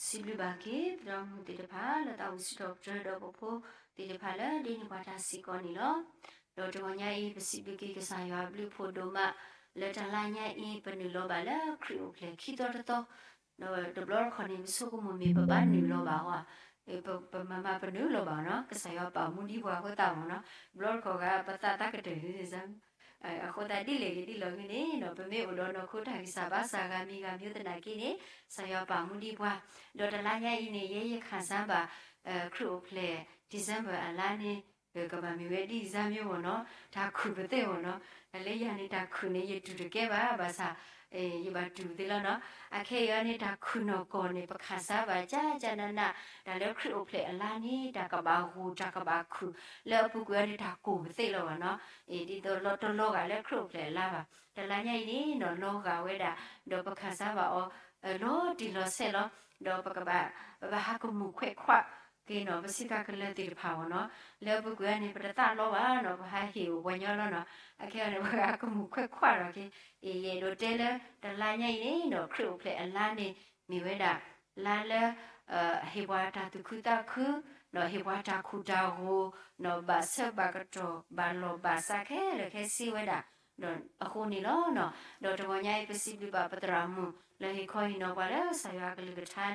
စံးဘျုးဘၣ်က့ၤ သရၣ်မုၣ်သ့ၣ်တဖၣ် လၢသးဝံၣ်စံးထီၣ်ပတြၢၤဒီးပဖိသ့ၣ်တဖၣ်လၢဒ်န့ၣ်ပှၤတၢ်စ့ၢ်ကီးန့ၣ်လီၤ. ဒီးတဂီၤညါအံၤ ပစံးဘျုးက့ၤကစၢ်ယွၤအဘျုးအဖှိၣ်ဒိၣ်မး လၢတလါညါအံၤ ပနုာ်လီၤဘၣ်လၢခရံာ်အိၣ်ဖျဲၣ်ခံသီတသီ ဒီးတဘျီတခီၣ်န့ၣ် ပဆိကမိၣ်မ့ၢ်ပဘၣ်နုာ်လီၤဘၣ်အီၤ, ပမၤမၤပနုာ်လီၤဘၣ်နီၤ, ကစၢ်ယွၤပာ်မူဒံးပှၤအဃိသတးမ့ၢ်နီၤ, တဘျီတခီၣ်ဂၤ ပသးသးကတၢၢ် အဃိသတးဒ်လဲၣ်ဂ့ၤဒ်လဲၣ်ဂ့ၤန့ၣ်နီၤ, ပမ့ၢ်အိၣ်ဒီးနီၢ်ခိတၢ်ဂံၢ်စၢ်ဘါစၢ်ဂၤမံၤဂၤမံၤသနာ်က့န့ၣ် ကစၢ်ယွၤပာ်မူဒံးပှၤ, ဒီးတလါညါအံၤန့ၣ် ယဲယခၣ်စၢ်ဘၣ် ခရံာ်အိၣ်ဖျဲၣ် December အလါန့ၣ် ကဘၣ်မ့ၢ်ဝဲဒ်အံၤစၢ်မ့ၢ်ဝီၤနီၤ, တၢ်ခုၣ်ပသ့ၣ်ဝီၤနီၤ, လၢယၤန့ၣ်တၢ်ခုၣ်န့ၣ် ယတူၢ်တကဲဘၣ် ဘၣ်ဆၣ် ယဘၣ်တူၢ်သ့လီၤနီၤ, အခဲအံၤအံၤန့ၣ် တၢ်ခုၣ်နီၢ်ကီၢ်န့ၣ် ပခၣ်စၢ်ဘၣ်ကၠၢ်ကၠၢ်နးနး, တၢ်လၢခရံာ်အိၣ်ဖျဲၣ်အလါန့ၣ် တၢ်ကဘၣ်ဂိၢ်တၢ်ကဘၣ်ခုၣ် လၢအပူၤကွံာ်အံၤန့ၣ် တၢ်ကိၢ်ပသ့ၣ်လီၤဘၣ်နီၤ, ဒ်သိးတလီၤဂာ်လၢခရံာ်အိၣ်ဖျဲၣ်အလါဘၣ်, တလါညါအံၤန့ၣ်နီၤ လီၤဂာ်ဝဲဒၣ်, ဒီးပခၣ်စၢ်ဘၣ်အီၤ လီၤတံၢ်လီၤဆဲးလီၤ, ဒီးပကဘၣ် ပဘၣ်ဟးကမူၣ်ခွဲးခွးက့ၤနီၤ ပဆ့ကၤကလၢၤသ့ၣ်တဖၣ်ဝီၤနီၤ, လၢအပူၤကွံာ်အံၤန့ၣ် ပတသးလီဘၣ်နီၤ ပဟးဟ့ၣ်အိၣ်ပှၤညီလီၤနီၤ, အခဲအံၤန့ၣ် ပဟးကမူၣ်ခွဲးခွးလီၤက့ၤ, အံၤယအဲၣ်ဒိးတဲလၢ တလါညါအံၤန့ၣ်နီၤ ခရံာ်အိၣ်ဖျဲၣ်အလါန့ၣ် မ့ၢ်ဝဲဒၣ် လါလၢ ဟ့ၣ်ပှၤတၢ်သူၣ်ခုသးခု, ဒီးဟ့ၣ်ပှၤတၢ်ခူၣ်တၢ်ဂိၤ, ဒီးဘၣ်ဆၢဘၣ်ကတီၢ် ဘၣ်လီၢ်ဘၣ်စးခဲလၢာ်ခဲဆ့ဝဲဒၣ်, ဒီးအဃိန့ၣ်လီၤနီၤ, ဒီးတဂီၤညါအံၤ ပစံးဘျုးဘၣ်ပသရၣ်မုၣ် လၢဟ့ၣ်ခီဟ့ၣ်နီၤပှၤလၢကစၢ်ယွၤအကလုၢ်ကထါ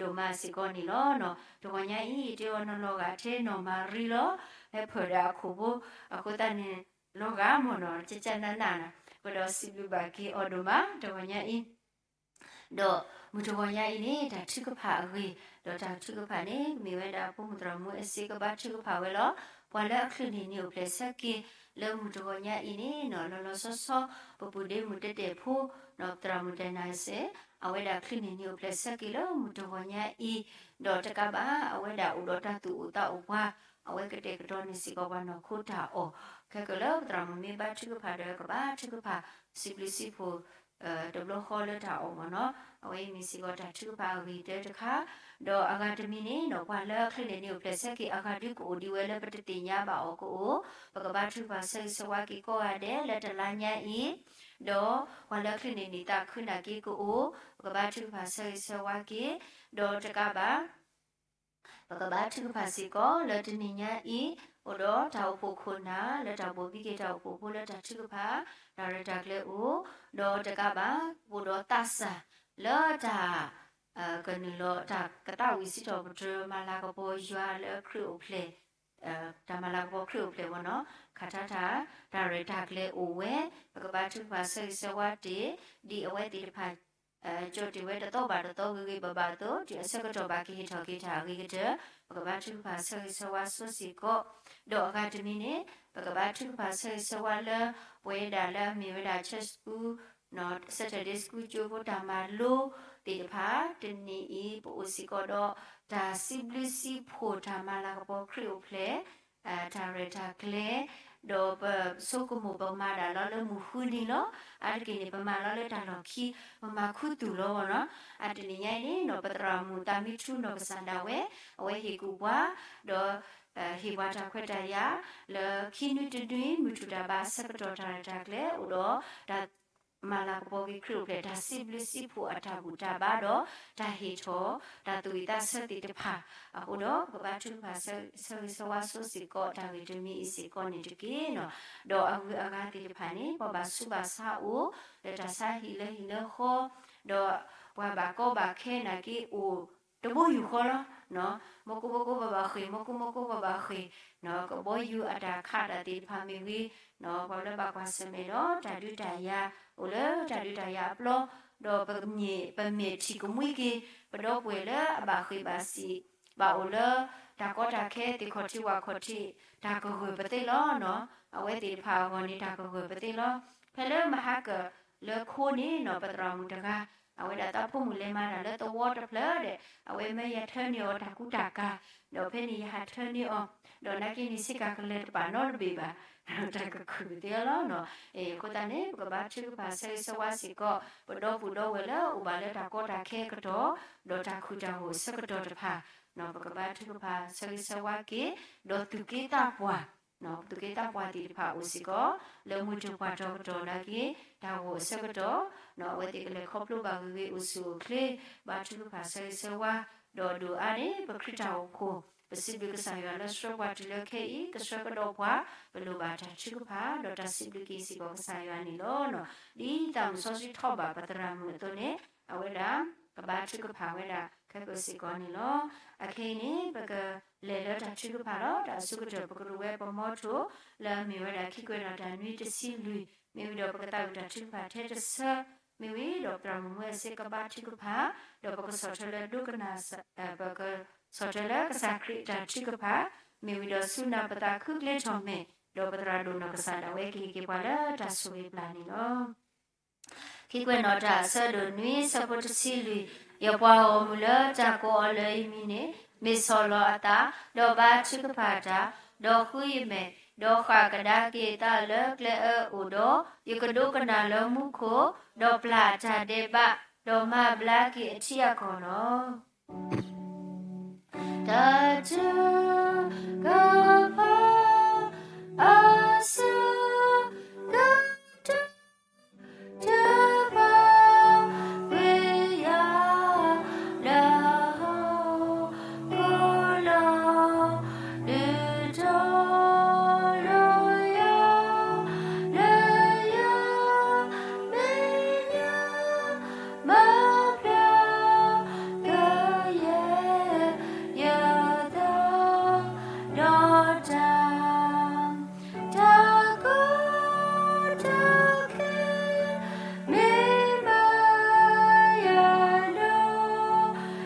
ဒိၣ်မးစ့ၢ်ကီးန့ၣ်လီၤနီၤ, တဂီၤညါအံၤ ယတဲအီၤနီၤလီၤဂာ်ထဲနီၢ်မၤရံလီၤ, ဟဲဖၢၣ်ဒီးအခိၣ်ဖိ, အဃိသတးန့ၣ် လီၤဂာ်မ့ၢ်နီၤ ကၠၢ်ကၠၢ်နးနးနီၤ, ပဒီးစံးဘျုးဘၣ်က့ၤအီၤဒိၣ်မး တဂီၤညါအံၤ ဒီးမုၢ်တဂီၤညါအံၤန့ၣ် တၢ်ထုကဖၣ်အဂ့ၢ်, ဒီးတၢ်ထုကဖၣ်န့ၣ် မ့ၢ်ဝဲဒၣ်ဖိမုၣ်သရၣ်မုၣ်အဲၣ်စ့ကဘါထုကဖၣ်ဝဲလီၤ. ပှၤလၢအချုးန့ၢ်နံၣ်အိၣ်ဖျဲၣ်ဆၢက့ၤ လၢမုၢ်တဂီၤညါအံၤန့ၣ်နီၤ လီၤလီၤဆီဆီ ပပုၢ်ဒ့မုၣ်တဲတဲာ်ဖိ နီၤ ပသရၣ်မုၣ်တဲနၤစဲး အဝဲဒၣ်ချုးန့ၢ်နံၣ်အိၣ်ဖျဲၣ်ဆၢက့ၤလၢမုၢ်တဂီၤညါအံၤ, ဒီးတကးဘၣ် အဝဲဒၣ်အိၣ်ဒီးတၢ်သူၣ်အိၣ်သးအိၣ်ပှၤ, အဝဲကတဲာ်ကတီၤန့ၢ်စ့ၢ်ကီးပှၤနီၢ်ခိတၢ်အီၣ်, ခဲကလၢပသရၣ်မုၣ်မ့ၢ်ဘါထုကဖၣ်ဒီးကဘါထုကဖၣ် စံးဘျုးစံးဖှိၣ် တဘျီဃီလၢတၢ်အီၣ်မ့ၢ်နီၤ, အဝဲအံၤမ့ၢ်စ့ၢ်ကီးတၢ်ထုကဖၣ်အဂ့ၢ်တၢတခါ, ဒီးအဂၤတမံၤန့ၣ်နီၤ ပှၤလၢအချုးန့ၢ်နံၣ်အိၣ်ဖျဲၣ်ဆၢက့ၤ အဂၤဒုးကအိၣ်ဒံးဝဲလၢပတသ့ၣ်ညါဘၣ်အီၤကအိၣ်, ပကဘါထုကဖၣ်ဆၢဂ့ၤဆၢဝါက့ၤကိးဂၤဒဲးလၢတလါညါအံၤ, ဒီးပှၤလၢအချုးန့ၢ်နံၣ်သးခုနာ်က့ကအိၣ်, ပကဘါထုကဖၣ်ဆၢဂ့ၤဆၢဝါက့ၤ, ဒီးတကးဘၣ် ပကဘါထုကဖၣ်စ့ၢ်ကီးလၢတနံၤညါအံၤ, အိၣ်ဒီးတၢ်အိၣ်ဖှိၣ်ခိၣ်နၢ် လၢတၢ်ဘိၣ်ဘံက့ၤတၢ်အိၣ်ဖှိၣ်ဖိလၢတၢ်ထုကဖၣ် တၢ်ရဲၣ်တၢ်ကျဲၤအိၣ်, ဒီးတကးဘၣ် အိၣ်ဒီးသးစၢ် လၢတၢ် ကနုာ်လီၤတၢ်ကသးဝံၣ်စံးထီၣ်ပတြၢၤ မၤလၤကပီၤယွၤလၢခရံာ်အိၣ်ဖျဲၣ် တၢ်မၤလၤကပီၤခရံာ်အိၣ်ဖျဲၣ်ဝဲနီၤ, ခးထါတၢ် တၢ်ရဲၣ်တၢ်ကျဲၤအိၣ်ဝဲ, ပကဘါထုကဖၣ်ဆၢဂ့ၤဆၢဝါတ့ၢ်, ဒ်အဝဲသ့ၣ်တဖၣ် ကၠီၣ်တ့ၢ်ဝဲတသီဘၣ်တသီဂ့ၤဂ့ၤဘၣ်ဘၣ်အသိး တုၤအဆၢကတီၢ်ဘၣ်ကဟ့ၣ်ထီၣ်က့ၤတၢ်အဂ့ၤကတၢၢ်, ပကဘါထုကဖၣ်ဆၢဂ့ၤဆၢဝါဆိစ့ၢ်ကီး, ဒီးအဂၤတမံၤန့ၣ် ပကဘါထုကဖၣ်ဆၢဂ့ၤဆၢဝါလၢ ပဝဲဒၣ်လၢအမ့ၢ်ဝဲဒၣ် church school, Sunday school ကၠိဖိတၢ်မၤလိသ့ၣ်တဖၣ် တနံၤအံၤ ပအိၣ်စ့ၢ်ကီးဒီး တၢ်စံးဘျုးစံးဖှိၣ်တၢ်မၤလၤကပီၤခရံာ်အိၣ်ဖျဲၣ် တၢ်ရဲၣ်တၢ်ကျဲၤ, ဒီးပဆိကမိၣ်ပမၤဒၣ်လီၤလၢမုၢ်ဃုနံၤလီၤ. အါတက့ၢ်န့ၣ် ပမၤလီၤလၢတၢ်လီၢ်ခံ ပမၤခူသူၣ်လီၤဘၣ်နီၤ. အတနံၤညါအံၤန့ၣ်နီၤ ပသရၣ်မုၣ်သးမံထူနီၢ်ကစၢ်ဒၣ်ဝဲ အဝဲဟ့ၣ်ကူၣ်ပှၤ ဒီး ဟ့ၣ်ပှၤတၢ်ခွဲးတၢ်ယာ် လၢခံနွံတနွံ မုၢ်ထူၣ်တၢ်ဘါအဆၢကတီၢ် တၢ်ရဲၣ်တၢ်ကျဲၤအိၣ်ဒီး တၢ်မၤလၤကပီၤက့ၤခရံာ်အိၣ်ဖျဲၣ် တၢ်စံးဘျုးစံးဖှိၣ်အတၢ်ဘူၣ်တၢ်ဘါဒီး တၢ်ဟ့ၣ်ထီၣ် တၢ်သူၣ်ဝံၣ်သးဆၢသ့ၣ်တဖၣ်အဃိဒီး ပကဘါထုကဖၣ်ဆၢဂ့ၤဆၢဝါဆိစ့ၢ်ကီး တၢ်ဂ့ၢ်တမံၤအံၤစ့ၢ်ကီးန့ၣ်တက့ၢ်နီၤ. ဒီးအဂုၤအဂၤသ့ၣ်တဖၣ်န့ၣ် ပှၤဘၣ်ဆူးဘၣ်ဆါအိၣ် လၢတၢ်ဆါဟံၣ်လၢဟံၣ်လၢဃီ ဒီးပှၤဘၣ်ကီဘၣ်ခဲနာ်က့အိၣ်တဘိယူၢ်ဃီလီၤ. မီၢ်ကိၢ်မီၢ်ကိၢ်ပှၤဘၣ်ဃ့ၢ် မီၢ်ကိၢ်မီၢ်ကိၢ်ပှၤဘၣ်ဃ့ၢ် ကဘီယူၤအတၢ်ခးတၢ်သ့ၣ်တဖၣ်မ့ၢ်ဂ့ၤ, ပှၤလၢဘၣ်ကွၢ်ဆၢၣ်မဲာ်ဒီးတၢ်ဒုးတၢ်ယၤ အိၣ်လၢတၢ်ဒုးတၢ်ယၤအပျီ, ဒီးပမဲာ်ထံၣ်ကမှံက့ၤ ပဒီပုၢ်ဝဲၢ်လၢအဘၣ်ဃ့ၢ်ဘၣ်စံး ဘၣ်အိၣ်လၢ တၢ်ကီတၢ်ခဲသ့ၣ်ခီၣ်ထံးဝၣ်ခီၣ်ထံး တၢ်ကဂၢၢ်ပသ့လီၤ. အဝဲသ့ၣ်တဖၣ်အဂီၢ်န့ၣ် တၢ်ကဂၢၢ်ပသ့လီၤ. ဖဲလၢမဟါကၢ်လၢခိန့ၣ်နီၤ ပသရၣ်မုၣ်တဂၤ အဝဲဒၣ်သးဖိမုၣ်လဲၤမၤတၢ်လၢသဝီတဖျၢၣ်ဒီး အဝဲမၢယဟးထၢန့ၢ်အီၤတၢ်ကူတၢ်ကၤ, ဒီးဖဲန့ၣ်ယဟးထၢန့ၢ်အီၤ, ဒီးနာ်က့န့ၣ် ဆ့ကၤကလၢၤတပာ်နီတဘ့ၣ်ဘၣ်, တၢ်ကခုၣ်ပသ့အီၤလီၤ. အဃိသတးန့ၣ် ပကဘါထုကဖၣ်ဆၢဂ့ၤဆၢဝါစ့ၢ်ကီး ပဒီပုၢ်ဒီဝဲၢ်လၢအိၣ်ဘၣ်လၢတၢ်ကီတၢ်ခဲအကတီၢ် ဒီးတၢ်ခူၣ်တၢ်ဂိၢ်အဆၢကတီၢ်တဖၣ်, ပကဘါထုကဖၣ်ဆၢဂ့ၤဆၢဝါက့ၤ ဒီးသူၣ်က့သးပှၢ် သူၣ်က့သးပှၢ်သ့ၣ်တဖၣ်အိၣ်စ့ၢ်ကီး လၢမုၢ်တပှၢ်တီၤကတီၢ်နာ်က့ တၢ်ဂိၢ်အဆၢကတီၢ်, အဝဲသ့ၣ်ကလဲၤခီဖျိဘၣ်ဂ့ၤဂ့ၤအိၣ်ဆူၣ်အိၣ်ချ့, ဘါထုကဖၣ်ဆၢဂ့ၤဆၢဝါ ဒီးဒိၣ်အါန့ၣ် ပခရံာ်တၢ်အိၣ်ဖှိၣ်, ပစံးဘျုးကစၢ်ယွၤလၢဆှၢပှၤတုၤလၢခဲအံၤ ကဆှၢကဒီးပှၤ, ပလိၣ်ဘၣ်တၢ်ထုကဖၣ် ဒီးတၢ်စံးဘျုးက့ၤစ့ၢ်ကီးကစၢ်ယွၤန့ၣ်လီၤ. ဒ်သးမုၣ်စီဆှံထီၣ်ဘၣ်ပသရၣ်မုၣ်အသိးန့ၣ် အဝဲဒၣ် ကဘါထုကဖၣ်ဝဲဒၣ်ခဲကိာ်စ့ၢ်ကီးန့ၣ်လီၤ. အခဲအံၤန့ၣ် ပကလဲၤလၢတၢ်ထုကဖၣ်လီၤ. တၢ်အဆိကတၢၢ် ပကရူးဝဲပမီထိၣ် လၢအမ့ၢ်ဝဲဒၣ်ခံကွဲးနီၣ်တၢ်နွံတဆံလွံၢ်, မ့ၢ်ဝံၤဒီးပကသးဝံၣ်တၢ်ထုကဖၣ်ထဲတဆၢ, မ့ၢ်ဝံၤဒီးပသရၣ်မုၣ်မွဲအစ့ကဘါထုကဖၣ်, ဒီးပကဆီၣ်ထွဲလၢဒိကနၣ်, ပကဆီၣ်ထွဲလၢကစၢ်ခရံာ်အတၢ်ထုကဖၣ်, မ့ၢ်ဝံၤဒီးဆူနၢ်ပသးခုကျဲထီၣ်မဲာ်, ဒီးပသရၣ်ဒိၣ်နီၢ်ကစၢ်ဒၣ်ဝဲကဟ့ၣ်က့ၤပှၤလၢတၢ်ဆိၣ်ဂ့ၤပျၢ်န့ၣ်လီၤ. ခံကွဲးနီၣ်တၢ်အဆၢဒိၣ်နွံ ဆၢဖိတဆံလွံၢ်, ယပှၤဂီၢ်မုၢ်လၢတၢ်ကိးအီၤလၢယမံၤန့ၣ် မ့ၢ်ဆီၣ်လီၤအသး, ဒီးဘါထုကဖၣ်တၢ်, ဒီးဃုယမဲာ်, ဒီးဃၣ်ကဒါက့ၤအသးလၢကျဲအၢအိၣ်ဒီး, ယကဒိကနၣ်လၢမူခိၣ်, ဒီးပျၢ်အတၢ်ဒဲးဘး, ဒီးမၤဘျါက့ၤအထံအကီၢ်လီၤ. တၢ်ထုကဖၣ်အဆၢကတီၢ် တဘၣ်ကွံာ်ယၤလၢဟီၣ်ခိၣ်လီၤ. ဒုးထီၣ်လိာ်ယၤလၢယမဲာ်ညါ မၤဖျါကယဲၢ်ယသးဒီးတၢ် တၢ်ကီတၢ်ခဲ မ့ၢ်ဘၣ်ယၤ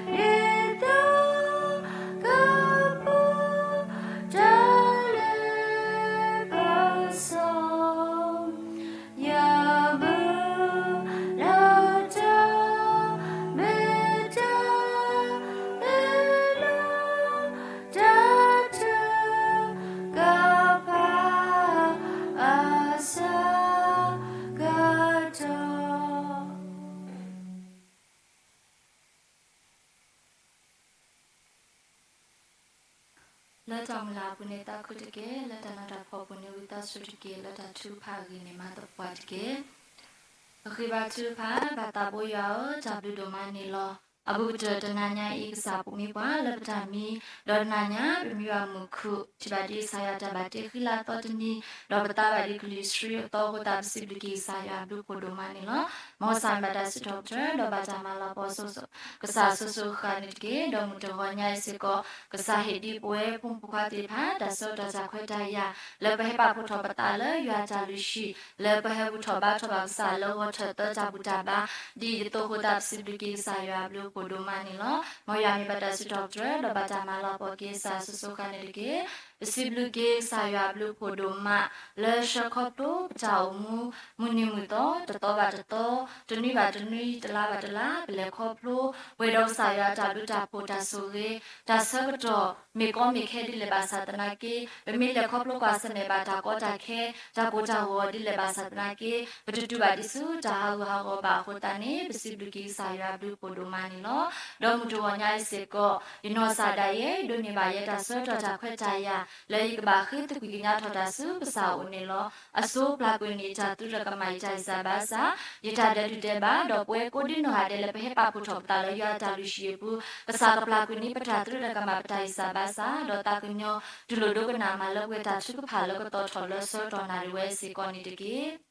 ဒီး ဒ်သိးကပီၤ တၢ်လၢပစီ ယမုၢ်လၢတၢ်မ့ၢ်တၢ် မ့ၢ်လၢ တၢ်ထုကဖၣ်အဆၢကတီၢ် လၢတၢ်မုၢ်လၢ်အပူၤန့ၣ်သးခုတက့ၢ်. လၢတၢ်နးတၢ်ဖှီၣ်အပူၤန့ၣ် ဝံသးစူၤတက့ၢ်. လၢတၢ်ထုကဖၣ်အဂ့ၢ်န့ၣ် မၤသပှၢ်တက့ၢ်. ပဃ့ဘါထုကဖၣ်, ပၢ်သးဘိယွၤဧၢ, တၢ်ဘျုးဒိၣ်မးန့ၣ်လီၤ. အဘူးကတၢၢ်တနၤညါအံၤ ကစၢ်ပူၤမံပှၤလၢပတၢ်မံ, ဒီးတနၤညါ ပမံဘၣ်မုာ်ခုၣ်, ထံၣ်ဘၣ်ဒံးကစၢ်ယွၤတၢ်ဘၣ်တ့ဃံလၤအသီတနံၤ, ဒီးပသါဘၣ်ဒံးကလံၤဆှံအသီအဃိသတး ပစံးဘျုးက့ၤကစၢ်ယွၤအဘျုးဖှိၣ်ဒိၣ်မးန့ၣ်လီၤ. မ်ကစၢ်မ့ၢ်ဘၣ်တၢ်စံးထီၣ်ပတြၢၤ ဒီးဘၣ်တၢ်မၤလၤကပီၤ ကစၢ်စိၤစိၤဃၣ်ဃၣ်န့ၣ်တက့ၢ်. ဒီးမုၢ်တဂီၤညါအံၤစ့ၢ်ကီး ကစၢ်ဟ့ၣ်ဒံးပဝဲဖိမုၣ်ဖိခွါသ့ၣ်တဖၣ် တၢ်ဆၢကတီၢ်တၢ်ခွဲးတၢ်ယာ် လၢပဟဲပာ်ဖှိၣ်ထီၣ်ပသးလၢယွၤအတၢ်လုၢ်ဟံၣ်, လၢပဟဲဘူၣ်ထီၣ်ဘါထီၣ်ဘၣ်ကစၢ်လၢဂီၤထၢၣ်သၢတၢ်ဘူၣ်တၢ်ဘါ, ဒ်အံၤအသိးအဃိသတး ပစံးဘျုးက့ၤကစၢ်ယွၤအဘျုးဖှိၣ်ဒိၣ်မးန့ၣ်လီၤ. မ်ယွၤမ့ၢ်ဘၣ်တၢ်စံးထီၣ်ပတြၢၤ ဒီးဘၣ်တၢ်မၤလၤကပီၤက့ၤ ကစၢ်စိၤစိၤဃၣ်ဃၣ်န့ၣ်တက့ၢ်. ပစံးဘျုးက့ၤကစၢ်ယွၤအဘျုးဖှိၣ်ဒိၣ်မး လၢဆှၢခီဖျိပတၢ်အိၣ်မူ မုၢ်နံၤမုၢ်သီ တသီဘၣ်တသီ, တနွံဘၣ်တနွံ, တလါဘၣ်တလါ, ပလဲၤခီဖျိ ပှဲၤဒီးကစၢ်ယွၤအတၢ်ဘျုးတၢ်ဖှိၣ်တၢ်ဆိၣ်ဂ့ၤ, တၢ်ဆၢကတီၢ် မ့ၢ်ကီမ့ၢ်ခဲဒ်လဲၣ်ဘၣ်ဆၣ်သနာ်က့, ပမ့ၢ်လဲၤခီဖျိကွၢ်ဆၢၣ်မဲာ်ဘၣ်တၢ်ကီတၢ်ခဲ, တၢ်ကိၢ်တၢ်ဂီၤဒ်လဲၣ်ဘၣ်ဆၣ်သနာ်က့, ပတတုၤဘၣ်ဒံးဆူတၢ်ဟးဂူာ်ဟးဂီၤဘၣ်အဃိသတးန့ၣ် ပစံးဘျုးက့ၤကစၢ်ယွၤအဘျုးဖှိၣ်ဒိၣ်မးန့ၣ်လီၤ. ဒီးမုၢ်တဂီၤညါအံၤစ့ၢ်ကီး ယနီၢ်ကစၢ်ဒၣ်ယဲ ဒိးန့ၢ်ဘၣ်ယဲတၢ်ဆၢကတီၢ်တၢ်ခွဲးတၢ်ယာ် လၢယကဘၣ်ဃ့သကွံာ်ကညးထီၣ်တၢ်ဆူကစၢ်အအိၣ်န့ၣ်လီၤ. အဆိပျၢ်ကွံာ်န့ၢ်တၢ်သရၣ်ကမၣ်ယတၢ်အံၣ်စၢ်ဘါစၢ်, ယတၢ်ဒဲးဒုၣ်ဒဲးဘး, ဒီးပဝဲကိးဒံနီၢ်ဂၤဒဲးလၢပဟဲပာ်ဖှိၣ်ထီၣ်ပသးလၢယွၤအတၢ်လုၢ်ဟံၣ်အပူၤ, ကစၢ်ကပျၢ်ကွံာ်န့ၢ်ပတၢ်သရၣ်ကမၣ်ပတၢ်အံၣ်စၢ်ဘါစၢ်, ဒီးသးကညီၤ တူၢ်လိာ်ဒိကနၣ်မၤလၢပှဲၤတၢ်ထုကဖၣ်လၢကသီၣ်ထီၣ်လၢဆၢကတီၢ်နၣ်ရံၣ်ဝဲစ့ၢ်ကီးန့ၣ်တက့ၢ်.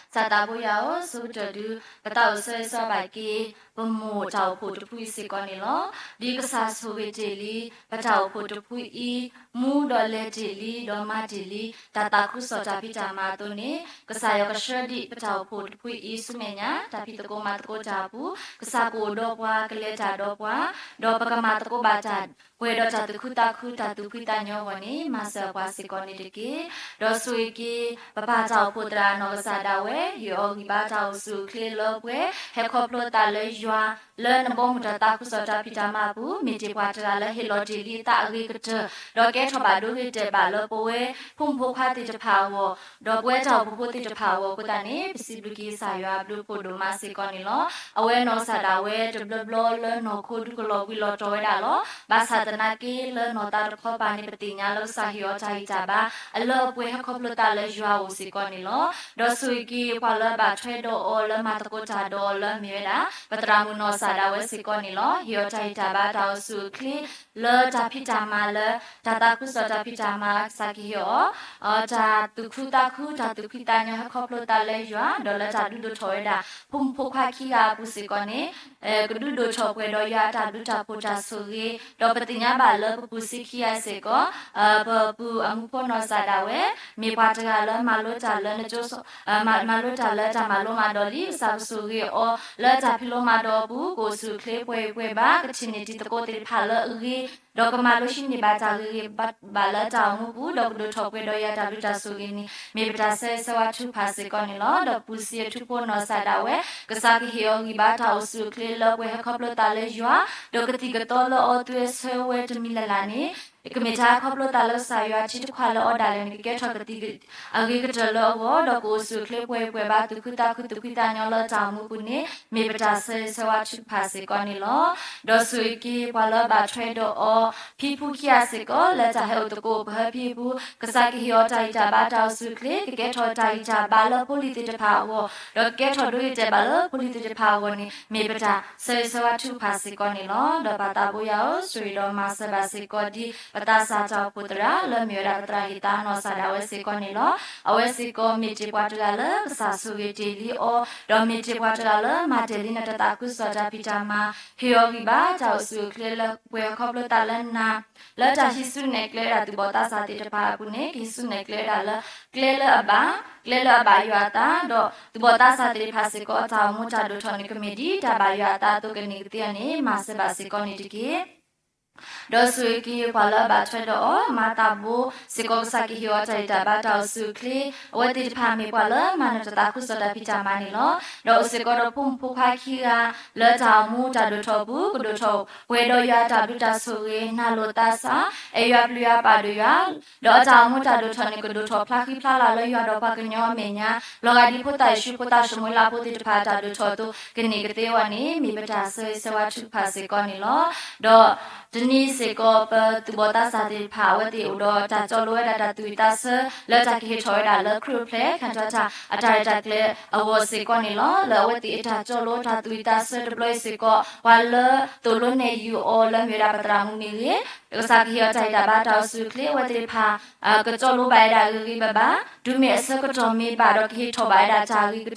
ကစၢ်သးဘိယွၤဧၢ, အဆိကတၢၢ်ဒုး ပသးအိၣ်ဆၢဂ့ၤဆၢဝါဘၣ်က့ၤ ပမိၢ်တၢ်အိၣ်ဖှိၣ်တဖုအံၤစ့ၢ်ကီးန့ၣ်လီၤ. ဒ်ကစၢ်ဆိၣ်ဂ့ၤတ့ၢ်လံ ပတၢ်အိၣ်ဖှိၣ်တဖုအံၤ မူဒီးလဲၤတ့ၢ်လံ ဒီးမၤတ့ၢ်လံ တၢ်သးခုကစီၣ်တၢ်ဖံးတၢ်မၤအသိးန့ၣ်, ကစၢ်ယွၤကဆှၢဒံးပတၢ်အိၣ်ဖှိၣ်တဖုအံၤဆူမဲာ်ညါ တၢ်ဖံးသကိးမၤသကိးတၢ်အပူၤ, ကစၢ်ကအိၣ်ဒီးပှၤ ကလဲၤတၢ်ဒီးပှၤ, ဒီးပကမၤသကိးဘၣ်တၢ် ပှဲၤဒီးတၢ်သူၣ်ခုသးခု တၢ်သူၣ်ဖှံသးညီအဂီၢ်န့ၣ် မၤစၢၤပှၤစ့ၢ်ကီးန့ၣ်တက့ၢ်. ဒီးဆိၣ်ဂ့ၤက့ၤ ပပၢ်တၢ်အိၣ်ဖှိၣ်သရၣ်နီၢ်ကစၢ်ဒၣ်ဝဲ ဟ့ၣ်အီၤဂံၢ်ဘါတၢ်အိၣ်ဆူၣ်အိၣ်ချ့လၢပှဲၤ ဟဲခီဖျိသးလၢယွၤ လၢနဘီမုၢ်တၢ်သးခုကစီၣ်တၢ်ဖံးတၢ်မၤအပူၤ မ့ၢ်တ့ၢ်ပှၤတဂၤလၢဟ့ၣ်လီၤတ့ၢ်လံအသးအဂ့ၤကတၢၢ် ဒီးကဲထီၣ်ဘၣ်ဒိဂ့ၤတဲာ်ဘၣ်လၢပဝဲ ဖိမုၣ်ဖိခွါသ့ၣ်တဖၣ်အဂီၢ် ဒီးပဝဲတၢ်အိၣ်ဖှိၣ်ဖိသ့ၣ်တဖၣ်အဂီၢ်အဃိသတးန့ၣ် ပစံးဘျုးက့ၤကစၢ်ယွၤအဘျုးဖှိၣ်ဒိၣ်မးစ့ၢ်ကီးန့ၣ်လီၤ. အဝဲနီၢ်ကစၢ်ဒၣ်ဝဲတဘျီဘျီလၢနီၢ်ခိဒုးကလီၤဘှံးလီၤတီၤဝဲဒၣ်လီၤ. ဘၣ်ဆၣ်သနာ်က့လၢနီၢ်သးတခီပၤန့ၣ် ပသ့ၣ်ညါလၢကစၢ်ဟ့ၣ်အီၤတၢ်ဂံၢ်တၢ်ဘါ အလၢအပှဲၤဟဲခီဖျိသးလၢယွၤအအိၣ်စ့ၢ်ကီးန့ၣ်လီၤ. ဒီးဆိၣ်ဂ့ၤက့ၤပှၤလၢအဘၣ်ထွဲဒီးအီၤလၢမၤသကိးတၢ်ဒီးအီၤလၢအမ့ၢ်ဝဲဒၣ် ပသရၣ်မုၣ်နီၢ် ပှၤလၢအအိၣ်ဒီးတၢ်မၤလိတၢ်ဒီသဒၢဝဲစ့ၢ်ကီးန့ၣ်လီၤ. ဟ့ၣ်အီၤတၢ်ဟ့ၣ်တၢ်ဘါတၢ်အိၣ်ဆူၣ်အိၣ်ချ့ လၢတၢ်ဖံးတၢ်မၤလၢ တၢ်သးခုကစီၣ်တၢ်ဖံးတၢ်မၤကစၢ်ကဟ့ၣ်အီၤ တၢ်သူၣ်ခုသးခု တၢ်သူၣ်ဖှံသးညီဟဲခီဖျိသးလၢယွၤ ဒီးလၢတၢ်ဒုးဒိၣ်ထီၣ်ဝဲဒၣ် ဖိမုၣ်ဖိခွါခံဂၤအပူၤစ့ၢ်ကီးန့ၣ် ကဒုးဒိၣ်ထီၣ်ပှဲၤဒီးယွၤအတၢ်ဘျုးတၢ်ဖှိၣ်တၢ်ဆိၣ်ဂ့ၤ ဒီးပသ့ၣ်ညါဘၣ်လၢပပူၤဆံခံဂၤစ့ၢ်ကီး ပပူၤအမူးဖိနီၢ်စၢ်ဒၣ်ဝဲ မ့ၢ်ပှၤတဂၤလၢမၤလိတၢ်လၢနကၠိ မၤလိတၢ်လၢတၢ်မၤလိမၤဒိးလံ ကစၢ်ကဆိၣ်ဂ့ၤအီၤလၢတၢ်ဖံးလိမၤဒိးအပူၤ ကအိၣ်ဆူၣ်အိၣ်ချ့ပှဲၤဂံၢ်ပှဲၤဘါ ကထံၣ်န့ၢ်တံၤသကိးသ့ၣ်တဖၣ်လၢအဂ့ၤ ဒီးကမၤလိဟံးန့ၢ်ဘၣ်တၢ်ဂ့ၤဂ့ၤဘၣ်ဘၣ်လၢတၢ်အိၣ်မူပူၤ ဒီးကဒိၣ်ထီၣ်ပှဲၤဒီးယွၤတၢ်ဘျုးတၢ်ဆိၣ်ဂ့ၤန့ၣ် မ့ၢ်ပတၢ်ဆၢဂ့ၤဆၢဝါထုကဖၣ်စ့ၢ်ကီးန့ၣ်လီၤ. ဒီးပူၤဆံအထူဖိနီၢ်စၢ်ဒၣ်ဝဲ ကစၢ်ကဟ့ၣ်အီၤဂံၢ်ဘါတၢ်အိၣ်ဆူၣ်အိၣ်ချ့လၢပှဲၤဟဲခီဖျိသးလၢယွၤ ဒီးကသံၣ်ကသီလၢအီၤသွဲဆၢဝဲတမံၤလၢ်လၢ်န့ၣ် ကမ့ၢ်တၢ်ဟဲခီဖျိသးလၢကစၢ်ယွၤထံတခွးလၢအီၤဒၣ်လဲာ်န့ၣ် ကကဲထီၣ်ကသံၣ် အဂ့ၤကတၢၢ်လၢအဂီၢ် ဒီးကအိၣ်ဆူၣ်အိၣ်ချ့ပှဲၤဂံၢ်ပှဲၤဘါ သူၣ်ခုသးခုသူၣ်ဖှံသးညီလၢတၢ်အိၣ်မူပူၤန့ၣ် မ့ၢ်ပတၢ်ဆၢဂ့ၤဆၢဝါထုကဖၣ်စ့ၢ်ကီးန့ၣ်လီၤ. ဒီးဆိၣ်ဂ့ၤက့ၤပှၤလၢအဘၣ်ထွဲဒီးအီၤ ဖံဖုခံဂၤစ့ၢ်ကီး လၢတၢ်ဟဲအိၣ်သကိးပဟၢဖံအပူၤ ကစၢ်ကဟ့ၣ်အီၤတၢ်ဂံၢ်တၢ်ဘါတၢ်အိၣ်ဆူၣ်အိၣ်ချ့ ကကဲထီၣ်တၢ်ဂံၢ်တၢ်ဘါလၢဖိလံၤသ့ၣ်တဖၣ်အဂီၢ် ဒီးကကဲထီၣ်ဒိဂ့ၤတဲာ်ဘၣ်လၢဖိလံၤသ့ၣ်တဖၣ်အဂီၢ်န့ၣ် မ့ၢ်ပတၢ်ဆၢဂ့ၤဆၢဝါထုကဖၣ်စ့ၢ်ကီးန့ၣ်လီၤ. ဒီးပၢ်သးဘိယွၤဧၢ ဆိၣ်ဂ့ၤဒီးမၤစၢၤဘၣ်စ့ၢ်ကီးဒ် ပသးစၢ်တၢ်အိၣ်ဖှိၣ်သရၣ် လၢမ့ၢ်ဝဲဒၣ်ပသရၣ်ဟ့ၣ်သးနီၢ်စၢ်ဒၣ်ဝဲစ့ၢ်ကီးန့ၣ်လီၤ. အဝဲစ့ၢ်ကီးမ့ၢ်တ့ၢ်ပှၤတဂၤလၢကစၢ်ဆိၣ်ဂ့ၤတ့ၢ်လံအီၤ ဒီးမ့ၢ်တ့ၢ်ပှၤတဂၤလၢမၤတ့ၢ်လံနတၢ်သးခုကစီၣ်တၢ်ဖံးတၢ်မၤ ဟ့ၣ်အီၤဂံၢ်ဘါတၢ်အိၣ်ဆူၣ်အိၣ်ချ့လၢပှဲၤဟဲခီဖျိသးလၢနၤ လၢတၢ်ဟံးစုနဲၣ်ကျဲဝဲဒၣ်သူၣ်ဘီၣ်သးစၢ်သ့ၣ်တဖၣ်အပူၤန့ၣ် ကဟံးစုနဲၣ်ကျဲဝဲဒၣ်လၢ ကျဲလၢအဘၣ် ကျဲလၢအဘၣ်ယွၤအသး ဒီးသူၣ်ဘီၣ်သးစၢ်သ့ၣ်တဖၣ်စ့ၢ်ကီး တၢ်အိၣ်မူတၢ်ဒိၣ်ထီၣ်န့ၣ် ကမ့ၢ်ဒ်တၢ်ဘၣ်ယွၤအသးအသိးကန့ၢ်ကသ့အီၤန့ၣ် မၤစၢၤဘၣ်စ့ၢ်ကီးန့ၣ်တက့ၢ်. ဒီးဆိၣ်ဂ့ၤက့ၤပှၤလၢအဘၣ်ထွဲဒီးအီၤ မၤသးဘိစ့ၢ်ကီး ကစၢ်ကဟ့ၣ်အီၤတၢ်ဂံၢ်တၢ်ဘါတၢ်အိၣ်ဆူၣ်အိၣ်ချ့ အဝဲသ့ၣ်တဖၣ်မ့ၢ်ပှၤလၢမၤနၢၤတၢ်သးခုကစီၣ်တၢ်ဖံးတၢ်မၤန့ၣ်လီၤ. ဒီးအိၣ်စ့ၢ်ကီးဒီးဖိမုၣ်ဖိခွါခံဂၤ လၢတၢ်အိၣ်မူတၢ်ဒိၣ်ထီၣ်အပူၤ ကဒိၣ်ထီၣ်ပှဲၤဒီးယွၤအတၢ်ဘျုးတၢ်ဆိၣ်ဂ့ၤ နၢ်လိာ်သးစၢ် အဲၣ်ယွၤပျုၤယွၤပာ်ဒိၣ်ယွၤ ဒီးအတၢ်အိၣ်မူတၢ်ဒိၣ်ထီၣ်န့ၣ် ကဒိၣ်ထီၣ်ဖျါဃံဖျါလၤလၢယွၤဒီးပှၤကညီအမဲာ်ညါ လီၤဂာ်ဒ်ဖိသၣ်ယ့ၣ်ၡူးဖိသၣ်ၡမူၤအ့လးဖိသ့ၣ်တဖၣ်အတၢ်ဒိၣ်ထီၣ်အသိး ကန့ၢ်ကသ့အီၤန့ၣ် မ့ၢ်ပတၢ်ဆၢဂ့ၤဆၢဝါထုကဖၣ်စ့ၢ်ကီးန့ၣ်လီၤ. ဒီးတနံၤစ့ၢ်ကီး ပသူၣ်ဘီၣ်သးစၢ်သ့ၣ်တဖၣ် အဝဲသ့ၣ်အိၣ်ဒီးတၢ်ကၠီလိဝဲဒၣ်တၢ်သူၣ်ဝံၣ်သးဆၢ လၢတၢ်ကဟ့ၣ်ထီၣ်ဝဲဒၣ်လၢခရံာ်အိၣ်ဖျဲၣ် ခၣ်ထီၣ်တၢ်အတၢ်ရဲၣ်တၢ်ကျဲၤအဂီၢ်စ့ၢ်ကီးန့ၣ်လီၤ. လၢအဝဲသ့ၣ်အတၢ်ကၠီလိတၢ်သူၣ်ဝံၣ်သးဆၢတဘျီအံၤစ့ၢ်ကီး ပှၤလၢသိၣ်လိနဲၣ်ယုၢ်အီၤလၢမ့ၢ်ဝဲဒၣ်ပသရၣ်မုၣ်မ့ၢ်ဂ့ၤ ကစၢ်ကဟ့ၣ်အီၤတၢ်ဂံၢ်တၢ်ဘါတၢ်အိၣ်ဆူၣ်အိၣ်ချ့ အဝဲသ့ၣ်တဖၣ် ကကၠီလိဘၣ်ဝဲဒၣ်ဂ့ၤဂ့ၤဘၣ်ဘၣ် တုၤမ့ၢ်အဆၢကတီၢ်မ့ၢ်ဘၣ်ဒီးကဟ့ၣ်ထီၣ်ဘၣ်ဝဲဒၣ်တၢ်ဂ့ၤကတၢၢ် ဒီ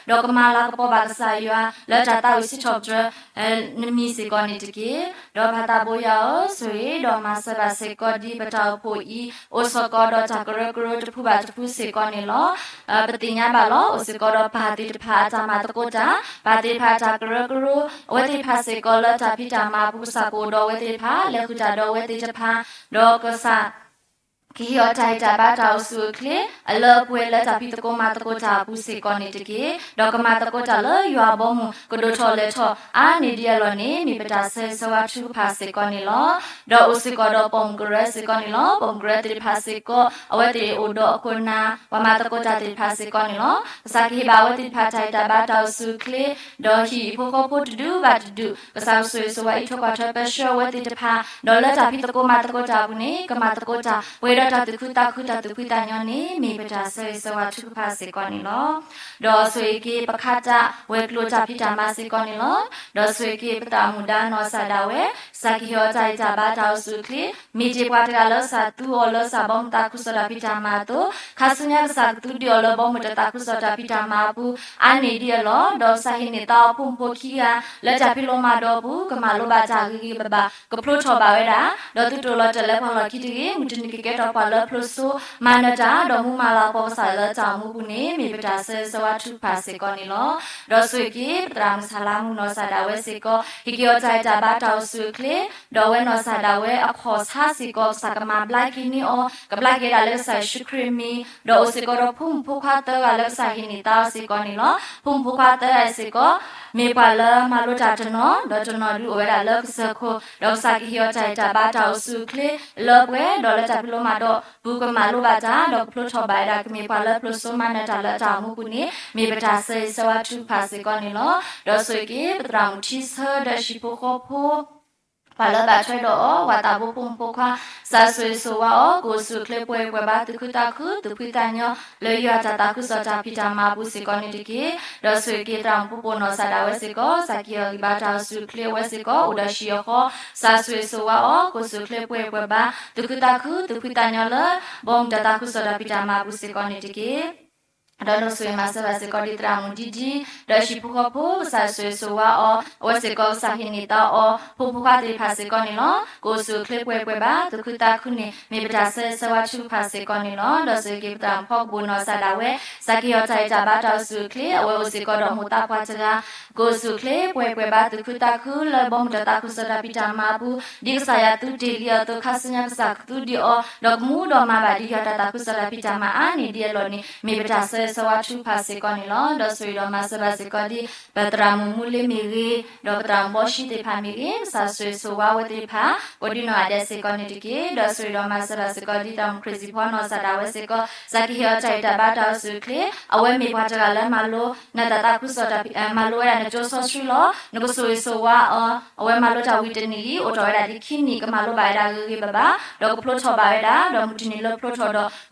းကမၤလၤကပီၤဘၣ်ကစၢ်ယွၤ လၢတၢ်သးဝံၣ်စံးထီၣ်ပတြၢၤ နမံၤစ့ၢ်ကီးန့ၣ်တက့ၢ်. ဒီးပၢ်သးဘိယွၤဧၢ ဆိၣ်ဂ့ၤဒီးမၤစၢၤဘၣ်စ့ၢ်ကီးဒ်ပတၢ်အိၣ်ဖှိၣ်အံၤ အိၣ်စ့ၢ်ကီးဒီးတၢ်ကရၢကရိတဖုဘၣ်တဖုစ့ၢ်ကီးန့ၣ်လီၤ. ပသ့ၣ်ညါဘၣ်လီၤ အိၣ်စ့ၢ်ကီးဒီးပၢ်သ့ၣ်တဖၣ်အတၢ်မၤသကိးတၢ်, ပၢ်သ့ၣ်တဖၣ်အတၢ်ကရၢကရိ, အဝဲသ့ၣ်တဖၣ်စ့ၢ်ကီးလၢတၢ်ဖံးတၢ်မၤအပူၤ ကစၢ်ကအိၣ်ဒီးအဝဲသ့ၣ်တဖၣ်, လဲၤဃုာ်တၢ်ဒီးအဝဲသ့ၣ်တဖၣ်, ဒီးကစၢ် ကဟ့ၣ်အီၤတၢ်ဂံၢ်တၢ်ဘါတၢ်အိၣ်ဆူၣ်အိၣ်ချ့ အလၢပှဲၤလၢတၢ်ဖံးသကိးမၤသကိးတၢ်အပူၤစ့ၢ်ကီးန့ၣ်တက့ၢ်. ဒီးကမၤသကိးတၢ်လၢယွၤအဘီအမုၢ် ကဒိၣ်ထီၣ်လဲၤထီၣ်အါန့ၢ်ဒ်အလီၢ်န့ၣ် မ့ၢ်ပတၢ်ဆၢဂ့ၤဆၢဝါထုကဖၣ်စ့ၢ်ကီးန့ၣ်လီၤ. ဒီးအိၣ်စ့ၢ်ကီးဒီးပိာ်မုၣ်ကရၢစ့ၢ်ကီးန့ၣ်လီၤ. ပိာ်မုၣ်ကရၢသ့ၣ်တဖၣ်စ့ၢ်ကီး အဝဲသ့ၣ်အိၣ်ဒီးအခိၣ်နၢ် ပှၤမၤသကိးတၢ်သ့ၣ်တဖၣ်စ့ၢ်ကီးန့ၣ်လီၤ. ကစၢ်ကဟ့ၣ်ဘၣ်အဝဲသ့ၣ်တဖၣ်တၢ်ဂံၢ်တၢ်ဘါတၢ်အိၣ်ဆူၣ်အိၣ်ချ့ ဒီးဟံၣ်အံၤဖိဃီဖိတဒူၣ်ဘၣ်တဒူၣ်, ကစၢ်ကဆိၣ်ဂ့ၤဆိၣ်ဝါအံးထွဲကွၢ်ထွဲပၢဆှၢအဝဲသ့ၣ်တဖၣ်, ဒီးလၢတၢ်ဖံးသကိးမၤသကိးတၢ်အပူၤန့ၣ် ကမၤသကိးတၢ် ပှဲၤဒီးတၢ်သူၣ်ခုသးခုတၢ်သူၣ်ဖှံသးညီန့ၣ် မ့ၢ်ပတၢ်ဆၢဂ့ၤဆၢဝါထုကဖၣ်စ့ၢ်ကီးန့ၣ်လီၤ. ဒီးဆိၣ်ဂ့ၤက့ၤပခါတၢ်ဝဲၤကျိၤတၢ်ဖံးတၢ်မၤစ့ၢ်ကီးန့ၣ်လီၤ. ဒီးဆိၣ်ဂ့ၤက့ၤပသရၣ်မုၣ်ဒါနီၢ်စၢ်ဒၣ်ဝဲ, ကစၢ်ကဟ့ၣ်အီၤတၢ်ဂံၢ်တၢ်ဘါတၢ်အိၣ်ဆူၣ်အိၣ်ချ့, မ့ၢ်တ့ၢ်ပှၤတဂၤလၢကစၢ်သူအီၤလၢကစၢ်ဘီမုၢ်သးခုကစီၣ်တၢ်ဖံးတၢ်မၤအသိး, ခါဆူညါကစၢ်ကသူဒံးအီၤလၢဘီမုၢ်တၢ်သးခုကစီၣ်တၢ်ဖံးတၢ်မၤအပူၤ အါန့ၢ်ဒ်အလီၢ်, ဒီးကစၢ်ဟ့ၣ်န့ၢ်သါအီၤဖိမုၣ်ဖိခံဂၤ လၢတၢ်ဖံးလိမၤဒိးအပူၤ ကမၤလိဘၣ်တၢ်ဂ့ၤဂ့ၤဘၣ်ဘၣ် ကဖျိထီၣ်ဘၣ်ဝဲဒၣ်, ဒီးသုတိာ်လီၤတဲာ်လၢပှၤလီၢ်ခံတဂ့ၤ, မုၢ်တနံၤကကဲထီၣ်ပှၤလၢဖျိစိ မၤနၢၤတၢ်ဒီးမူမၤလၤကပီၤကစၢ်လၢတၢ်အိၣ်မူပူၤန့ၣ် မ့ၢ်ပတၢ်ဆၢဂ့ၤဆၢဝါထုကဖၣ်စ့ၢ်ကီးန့ၣ်လီၤ. ဒီးဆိၣ်ဂ့ၤက့ၤ ပသရၣ်မုၣ်ဆၣ်လါမုၣ်နီၢ်စၢ်ဒၣ်ဝဲစ့ၢ်ကီး ဟ့ၣ်က့ၤအီၤတၢ်ဂံၢ်တၢ်ဘါတၢ်အိၣ်ဆူၣ်အိၣ်ချ့, ဒီးအဝဲနီၢ်စၢ်ဒၣ်ဝဲအခီၣ်ဆါစ့ၢ်ကီး ကစၢ်ကမၤဘျါက့ၤန့ၢ်အီၤ, ကဘျါက့ၤဒၣ်လၢကစၢ်ယ့ၣ်ၡူးခရံာ်မံၤ, ဒီးအိၣ်စ့ၢ်ကီးဒီးဖိမုၣ်ဖိခွါသၢဂၤလၢကစၢ်ဟ့ၣ်န့ၢ်သါအီၤစ့ၢ်ကီးန့ၣ်လီၤ. ဖိမုၣ်ဖိခွါသၢဂၤစ့ၢ်ကီး မ့ၢ်ပှၤလၢမၤလိတၢ်တနီၤ, ဒီးတနီၤဒုးအိၣ်ဝဲဒၣ်လၢကစၢၢ်ခိၣ်, ဒီးကစၢ်ကဟ့ၣ်အီၤတၢ်ဂံၢ်တၢ်ဘါတၢ်အိၣ်ဆူၣ်အိၣ်ချ့ လၢပှဲၤဒီးလၢတၢ်ဖံးလိမၤဒိးပူၤ ကမၤလိဘၣ်တၢ် ဒီးကဖျိထီၣ်ဘၣ်ဝဲဒၣ် ကမ့ၢ်ပှၤလၢဖျိစိမၤနၢၤတၢ်လၢတၢ်အိၣ်မူပူၤန့ၣ် မ့ၢ်ပတၢ်ဆၢဂ့ၤဆၢဝါထုကဖၣ်စ့ၢ်ကီးန့ၣ်လီၤ. ဒီးဆိၣ်ဂ့ၤက့ၤ ပသရၣ်မုၣ်ထံဆၢ ဒီးဟံၣ်ဖိဃီဖိ ပှၤလၢဘၣ်ထွဲဒီးအီၤ ဝၤသးဘိဖိမုၣ်ဖိခွါ စးဆိၣ်ဂ့ၤဆိၣ်ဝါအီၤ ကအိၣ်ဆူၣ်အိၣ်ချ့ပှဲၤပှဲၤဘၣ် သူၣ်ခုသးခု သူၣ်ဖှံသးညီ လၢယွၤတၢ်သးခုကစီၣ်တၢ်ဖံးတၢ်မၤအပူၤစ့ၢ်ကီးန့ၣ်တက့ၢ်. ဒီးဆိၣ်ဂ့ၤက့ၤသရၣ်မုၣ်ဖိပိာ်နီၣ်စးဒၣ်ဝဲစ့ၢ်ကီး စးက့ၤအီၤဂံၢ်ဘါတၢ်အိၣ်ဆူၣ်အိၣ်ချ့အဝဲစ့ၢ်ကီး အိၣ်ဒီးဟံၣ်အဃီ စးဆိၣ်ဂ့ၤဆိၣ်ဝါအီၤ ကအိၣ်ဆူၣ်အိၣ်ချ့ပှဲၤပှဲၤဘၣ် သူၣ်ခုသးခု သူၣ်ဖှံသးညီလၢ ဘီမုၢ်တၢ်သးခုကစီၣ်တၢ်ဖံးတၢ်မၤအပူၤစ့ၢ်ကီးန့ၣ်တက့ၢ်. ဒီးဆိၣ်ဂ့ၤမၤစၢၤဘၣ်စ့ၢ်ကီးဒ်သရၣ်မုၣ်ဒ်ဒ် ဒီးဟံၣ်ဖိဃီဖိ ကစးဆိၣ်ဂ့ၤဆိၣ်ဝါအီၤ အဝဲစ့ၢ်ကီးကစးဟ့ၣ်န့ၢ်သါအီၤ ဖိမုၣ်ဖိခွါသ့ၣ်တဖၣ်စ့ၢ်ကီးန့ၣ်လီၤ. ကအိၣ်ဆူၣ်အိၣ်ချ့ပှဲၤပှဲၤဘၣ် သူၣ်ခုသးခုန့ၣ် မ့ၢ်ပတၢ်ဆၢဂ့ၤဆၢဝါထုကဖၣ်စ့ၢ်ကီးန့ၣ်လီၤ. ဒီးဆိၣ်ဂ့ၤက့ၤပသရၣ်မုၣ်ဖီကဘိၣ်နီၢ်စးဒၣ်ဝဲ စးက့ၤအီၤတၢ်ဂံၢ်တၢ်ဘါတၢ်အိၣ်ဆူၣ်အိၣ်ချ့ အဝဲအိၣ်စ့ၢ်ကီးဒီးမိၢ်သးပှၢ်တဂၤ ကအိၣ်ဆူၣ်အိၣ်ချ့ပှဲၤပှဲၤဘၣ် သူၣ်ခုသးခုလၢဘီမုၢ်တၢ်သးခုကစီၣ်တၢ်ဖံးတၢ်မၤအပူၤ ဒ်ကစၢ်ယွၤသုတ့ၢ်လံအီၤအသိး ခါဆူညါကစၢ်ကသူဒံးအီၤ ဒီးကမူဒီးမၤဘၣ်ဒ်ယွၤတၢ်သးခုကစီၣ်တၢ်ဖံးတၢ်မၤအါန့ၢ်ဒံးအလီၢ်န့ၣ် မ့ၢ်ပတၢ်ဆၢဂ့ၤဆၢဝါထုကဖၣ်စ့ၢ်ကီးန့ၣ်လီၤ. ဒီးဆိၣ်ဂ့ၤဒီးမၤစၢၤဘၣ်စ့ၢ်ကီးဒ် ပသရၣ်မုၣ်မူလ့မ့ၢ်ဂ့ၤ ဒီးပသရၣ်မုၣ်ဘီၡံသ့ၣ်တဖၣ်မ့ၢ်ဂ့ၤ ကစၢ်ဆိၣ်ဂ့ၤဆိၣ်ဝါအဝဲသ့ၣ်တဖၣ် ကိးဒံနီၢ်ဂၤဒဲးစ့ၢ်ကီးန့ၣ်တက့ၢ်. ဒီးဆိၣ်ဂ့ၤဒီးမၤစၢၤဘၣ်စ့ၢ်ကီးဒ်သရၣ်မုၣ်ခရံာ်စံၣ်ဖီနီၢ်စးဒၣ်ဝဲစ့ၢ်ကီး စးကဟ့ၣ်အီၤတၢ်ဂံၢ်တၢ်ဘါတၢ်အိၣ်ဆူၣ်အိၣ်ချ့ အဝဲမ့ၢ်ပှၤတဂၤလၢမၤလိ နတၢ်သးခုကစီၣ်တၢ်ဖံး မၤလိဝဲဒၣ်နကၠိစီဆှံလီၤ. နကဆိၣ်ဂ့ၤဆိၣ်ဝါအီၤ အဝဲမၤလိတၢ်ဝံၤတနံၣ်လံ အိၣ်ထီၣ်ဝဲဒၣ်ဒ်ခံနံၣ် ကမၤလိဘၣ်ဝဲဒၣ်ဂ့ၤဂ့ၤဘၣ်ဘၣ် ဒီးကဖျိထီၣ်ဘၣ်ဝဲဒၣ် ဒီးမုၢ်တနံၤလၢဖျိထီၣ်ဒီး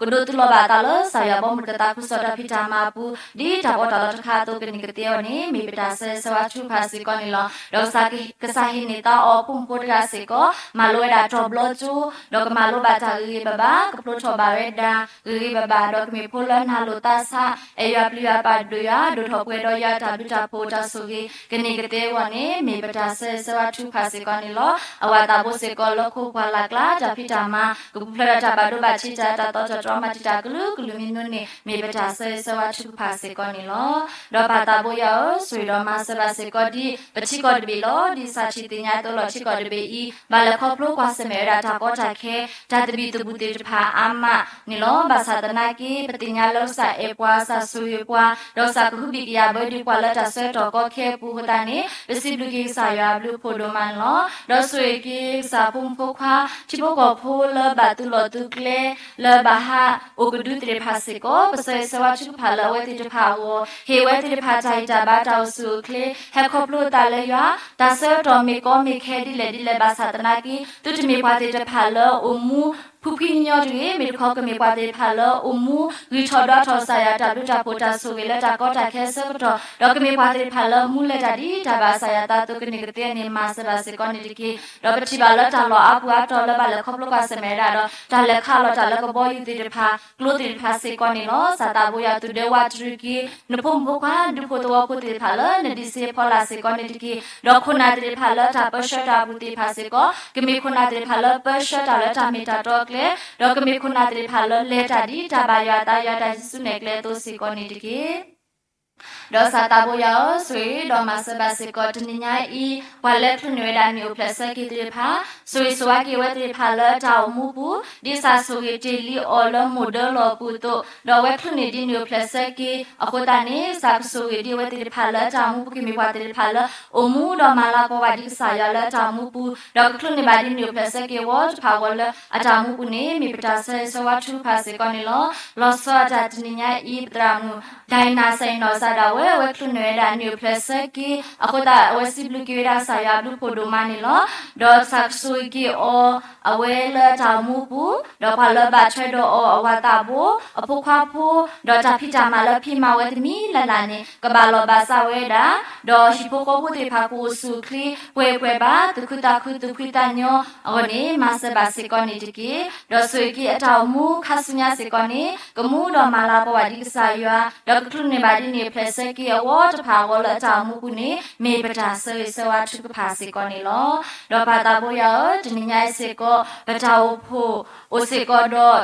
ကဒိးသူၣ်လီၤဘၣ်အသးလၢကစၢ်ယွၤဘီမုၢ်တၢ်သးခုကစီၣ်တၢ်ဖံးတၢ်မၤအပူၤ ဒ်တၢ်ပီးတၢ်လီတခါအသိးကန့ၢ်ကသ့အီၤန့ၣ် မ့ၢ်ပတၢ်ဆၢဂ့ၤဆၢဝါထုကဖၣ်စ့ၢ်ကီးန့ၣ်လီၤ. ဒီးကစၢ်ဟ့ၣ်န့ၢ်သါအီၤ ဖိမုၣ်ဖိတဂၤစ့ၢ်ကီး မၤလိဝဲဒၣ်တြီၤဘျီကၠိ ဒီးကမၤလိဘၣ်တၢ်ဂ့ၤဂ့ၤဘၣ်ဘၣ် ကဖျိထီၣ်ဘၣ်ဝဲဒၣ် ဂ့ၤဂ့ၤဘၣ်ဘၣ် ဒီးကမ့ၢ်ဖိလၢနၢ်လိာ်သးဆး အဲၣ်ယွၤပျံၤယွၤပာ်ဒိၣ်ယွၤ ဒိၣ်ထီၣ်ပှဲၤဒီးယွၤတၢ်ဘျုးတၢ်ဖှိၣ်တၢ်ဆိၣ်ဂ့ၤ ကန့ၢ်ကသ့အဂီၢ်န့ၣ် မ့ၢ်ပတၢ်ဆၢဂ့ၤဆၢဝါထုကဖၣ်စ့ၢ်ကီးန့ၣ်လီၤ. အဝၤသးဘိစ့ၢ်ကီးလၢခိပှၢ်လၢ်ကျါ တၢ်ဖံးတၢ်မၤ ကပူၤဖျဲးဒီးတၢ်ဘၣ်ဒိဘၣ်ထံး တၢ်တၢ်သီတၢ်တြီမၤတံာ်တာ်ကလုာ်ကလုာ်မံၤမံၤန့ၣ် မ့ၢ်ပတၢ်ဆၢဂ့ၤဆၢဝါထုကဖၣ်စ့ၢ်ကီးန့ၣ်လီၤ. ဒီးပၢ်သးဘိယွၤဧၢ, ဆိၣ်ဂ့ၤဒီးမၤစၢၤဘၣ်စ့ၢ်ကီးဒ် ပထံကီၢ်တဘ့ၣ်လီၤ. ဒ်စးထံးသ့ၣ်ညါအသိးလီၤ ထံကီၢ်တဘ့ၣ်အံၤ ဘၣ်လဲၤခီဖျိကွၢ်ဆၢၣ်မဲာ်ဝဲဒၣ်တၢ်ကီတၢ်ခဲ တၢ်သဘံၣ်သဘုၣ်သ့ၣ်တဖၣ်အါမးန့ၣ်လီၤ. ဘၣ်ဆၣ်သနာ်က့ ပသ့ၣ်ညါလၢကစၢ်အဲၣ်ပှၤ ကစၢ်ဆိၣ်ဂ့ၤပှၤ ဒီးကစၢ်ကဟုဘံၣ်ကယာ်ဘၢဒံးပှၤလၢတၢ်ဆၢကတီၢ်ကီခဲအပူၤအဃိသတးန့ၣ် ပစံးဘျုးက့ၤကစၢ်ယွၤအဘျုးအဖှိၣ်ဒိၣ်မးန့ၣ်လီၤ. ဒီးဆိၣ်ဂ့ၤက့ၤကစၢ်ဖိမုၣ်ဖိခွါ ထံဖိကီၢ်ဖိလၢဘၣ်သုးလီၢ်သုးကျဲ လၢဘၣ်ဟးအိၣ်ကဒုသ့ၣ်တဖၣ်စ့ၢ်ကီး ပဆၢဂ့ၤဆၢဝါထုကဖၣ်လၢအဝဲသ့ၣ်တဖၣ်အဂီၢ် ဟ့ၣ်ဝဲသ့ၣ်တဖၣ်တၢ်ဂံၢ်တၢ်ဘါတၢ်အိၣ်ဆူၣ်အိၣ်ချ့ ဟဲခီဖျိအသးလၢယွၤ တၢ်ဆၢကတီၢ်မ့ၢ်ကီမ့ၢ်ခဲဒ်လဲၣ်ဒ်လဲၣ် ဘၣ်ဆၣ်သနာ်က့ သုတမ့ၢ်ပှၤသ့ၣ်တဖၣ်လၢအိၣ်မူ ဖုဖှံညီတဂ့ၤ, မ့ၢ်တခီကမ့ၢ်ပှၤသ့ၣ်တဖၣ်လၢအိၣ်မူ ဂံၢ်ထီၣ်ဒွးထီၣ်ကစၢ်ယွၤတၢ်ဘျုးတၢ်ဖှိၣ်တၢ်ဆိၣ်ဂ့ၤလၢတၢ်ကီတၢ်ခဲအဆၢကတီၢ်, ဒီးကမ့ၢ်ပှၤသ့ၣ်တဖၣ်လၢမူလၢတၢ်ဒ်တၢ်ဘၣ်ကစၢ်ယွၤသးအသိးကန့ၢ်ကသ့န့ၣ် မၤစၢၤဘၣ်စ့ၢ်ကီးန့ၣ်တက့ၢ်. ဒီးပထံၣ်ဘၣ်လၢတၢ်လီၢ်အါပူၤအါတီၤလၢဘၣ်လဲၤခီဖျိကွၢ်ဆၢၣ်မဲာ်ဝဲဒၣ်ဒီး တၢ်လဲၤခးလီၤတၢ်လၢကဘီယူၤသ့ၣ်တဖၣ် ကျိသ့ၣ်တဖၣ်စ့ၢ်ကီးန့ၣ်လီၤ. စၢ်သးဘိယွၤသူၣ်ဒဲဝးတရံးက့ၤ နဖိမုၣ်ဖိခွါ ဒူဖိသဝီဖိသ့ၣ်တဖၣ်လၢနဒံးစ့ဖီလာ်စ့ၢ်ကီးန့ၣ်တက့ၢ်. ဒီးခိၣ်နၢ်သ့ၣ်တဖၣ်လၢတၢ်ပၢဆှၢတၢ်အပူၤသ့ၣ်တဖၣ်စ့ၢ်ကီး ကမ့ၢ်ခိၣ်နၢ်သ့ၣ်တဖၣ်လၢပၢဆှၢတၢ်လၢတၢ်မ့ၢ်တၢ်တီအကျဲ, ဒီးကမ့ၢ်ခိၣ်နၢ်သ့ၣ်တဖၣ်လၢလဲၤတၢ်ဒ်တၢ်ဘၣ်ယွၤအသးယွၤတၢ်ဟံးစုနဲၣ်ကျဲအသိးစ့ၢ်ကီးန့ၣ်တက့ၢ်. ဒီးစၢ်သးဘိယွၤဧၢ, ဆိၣ်ဂ့ၤဒီးမၤစၢၤဘၣ်စ့ၢ်ကီးတနံၤညါအံၤ ပှၤလၢချုးန့ၢ်ဝဲဒၣ်နံၣ်အိၣ်ဖျဲၣ်ဆၢက့ၤသ့ၣ်တဖၣ်, ဆိၣ်ဂ့ၤဆိၣ်ဝါက့ၤဝဲသ့ၣ်တဖၣ်လၢတၢ်အိၣ်မူပူၤ, ဒ်စၢ်ဆိၣ်ဂ့ၤတ့ၢ်လံအီၤလၢမိၢ်ဒၢလီၢ်ပူၤအသိး, ဒီးအဝဲချုးန့ၢ်ဒ်နံၣ်အိၣ်ဖျဲၣ်ဆၢက့ၤအဃိသတးန့ၣ် စၢ်ကဆိၣ်ဂ့ၤဒ်အဝဲသ့ၣ်တဖၣ်လၢတၢ်အိၣ်မူပူၤ ကမ့ၢ်ပှၤသ့ၣ်တဖၣ်လၢ အိၣ်မူဒီးမၤလၤကပီၤဘၣ်ဒ်ကစၢ်ယွၤလၢတၢ်အိၣ်မူပူၤ, ဒီးကချုးန့ၢ်ဘၣ်ဒ်နံၣ်အိၣ်ဖျဲၣ်ဆၢက့ၤအဝဲတဖၣ်အဂီၢ်လၢအတၢ်အိၣ်မူပူၤန့ၣ် မ့ၢ်ပတၢ်ဆၢဂ့ၤဆၢဝါထုကဖၣ်စ့ၢ်ကီးန့ၣ်လီၤ. လီၤဆီဒၣ်တၢ်တနံၤညါအံၤ ပသရၣ်မုၣ် ဒိးနၢ်စံၣ်နီၣ်စၢ်ဒၣ်ဝဲ အဝဲချုးန့ၢ်ဝဲဒၣ်နံၣ်အိၣ်ဖျဲၣ်ဆၢက့ၤအဃိသတး အဝဲစံးဘျုးက့ၤဝဲဒၣ်ကစၢ်ယွၤအဘျုးဖှိၣ်ဒိၣ်မးန့ၣ်လီၤ. ဒီးစၢ်ကဆိၣ်ဂ့ၤက့ၤအီၤ အဝဲလၢတၢ်အိၣ်မူပူၤ, ဒီးပှၤလၢဘၣ်ထွဲဒီးအီၤ အဝၤသးဘိ, အဖိခွါဖိ, ဒီးတၢ်ဖံးတၢ်မၤလၢဖံးမၤဝဲတမံၤလၢ်လၢ်န့ၣ် ကဘၣ်လီၤဘၣ်စးဝဲဒၣ်, ဒီးဟံၣ်ဖိဃီဖိသ့ၣ်တဖၣ်ကအိၣ်ဆူၣ်အိၣ်ချ့ပှဲၤပှဲၤဘၣ် သူၣ်ခုသးခု သူၣ်ဖှံသးညီအဂီၢ်န့ၣ် မၤစၢၤဘၣ်စ့ၢ်ကီးန့ၣ်တက့ၢ်. ဒီးဆိၣ်ဂ့ၤက့ၤအတၢ်အိၣ်မူခါဆူညါစ့ၢ်ကီးန့ၣ် ကမူဒီးမၤလၤကပီၤဘၣ်ဒ်ကစၢ်ယွၤ, ဒီးကချုးန့ၢ်ဘၣ်ဒ်နံၣ်အိၣ်ဖျဲၣ်ဆၢက့ၤအဝဲတဖၣ်အဂီၢ်လၢအတၢ်အိၣ်မူပူၤန့ၣ် မ့ၢ်ပတၢ်ဆၢဂ့ၤဆၢဝါထုကဖၣ်စ့ၢ်ကီးန့ၣ်လီၤ. ဒီးပၢ်သးဘိယွၤဧၢ, တနံၤညါအံၤစ့ၢ်ကီး ပတၢ်အိၣ်ဖှိၣ်အိၣ်စ့ၢ်ကီးဒီးတၢ် ဆၢဂ့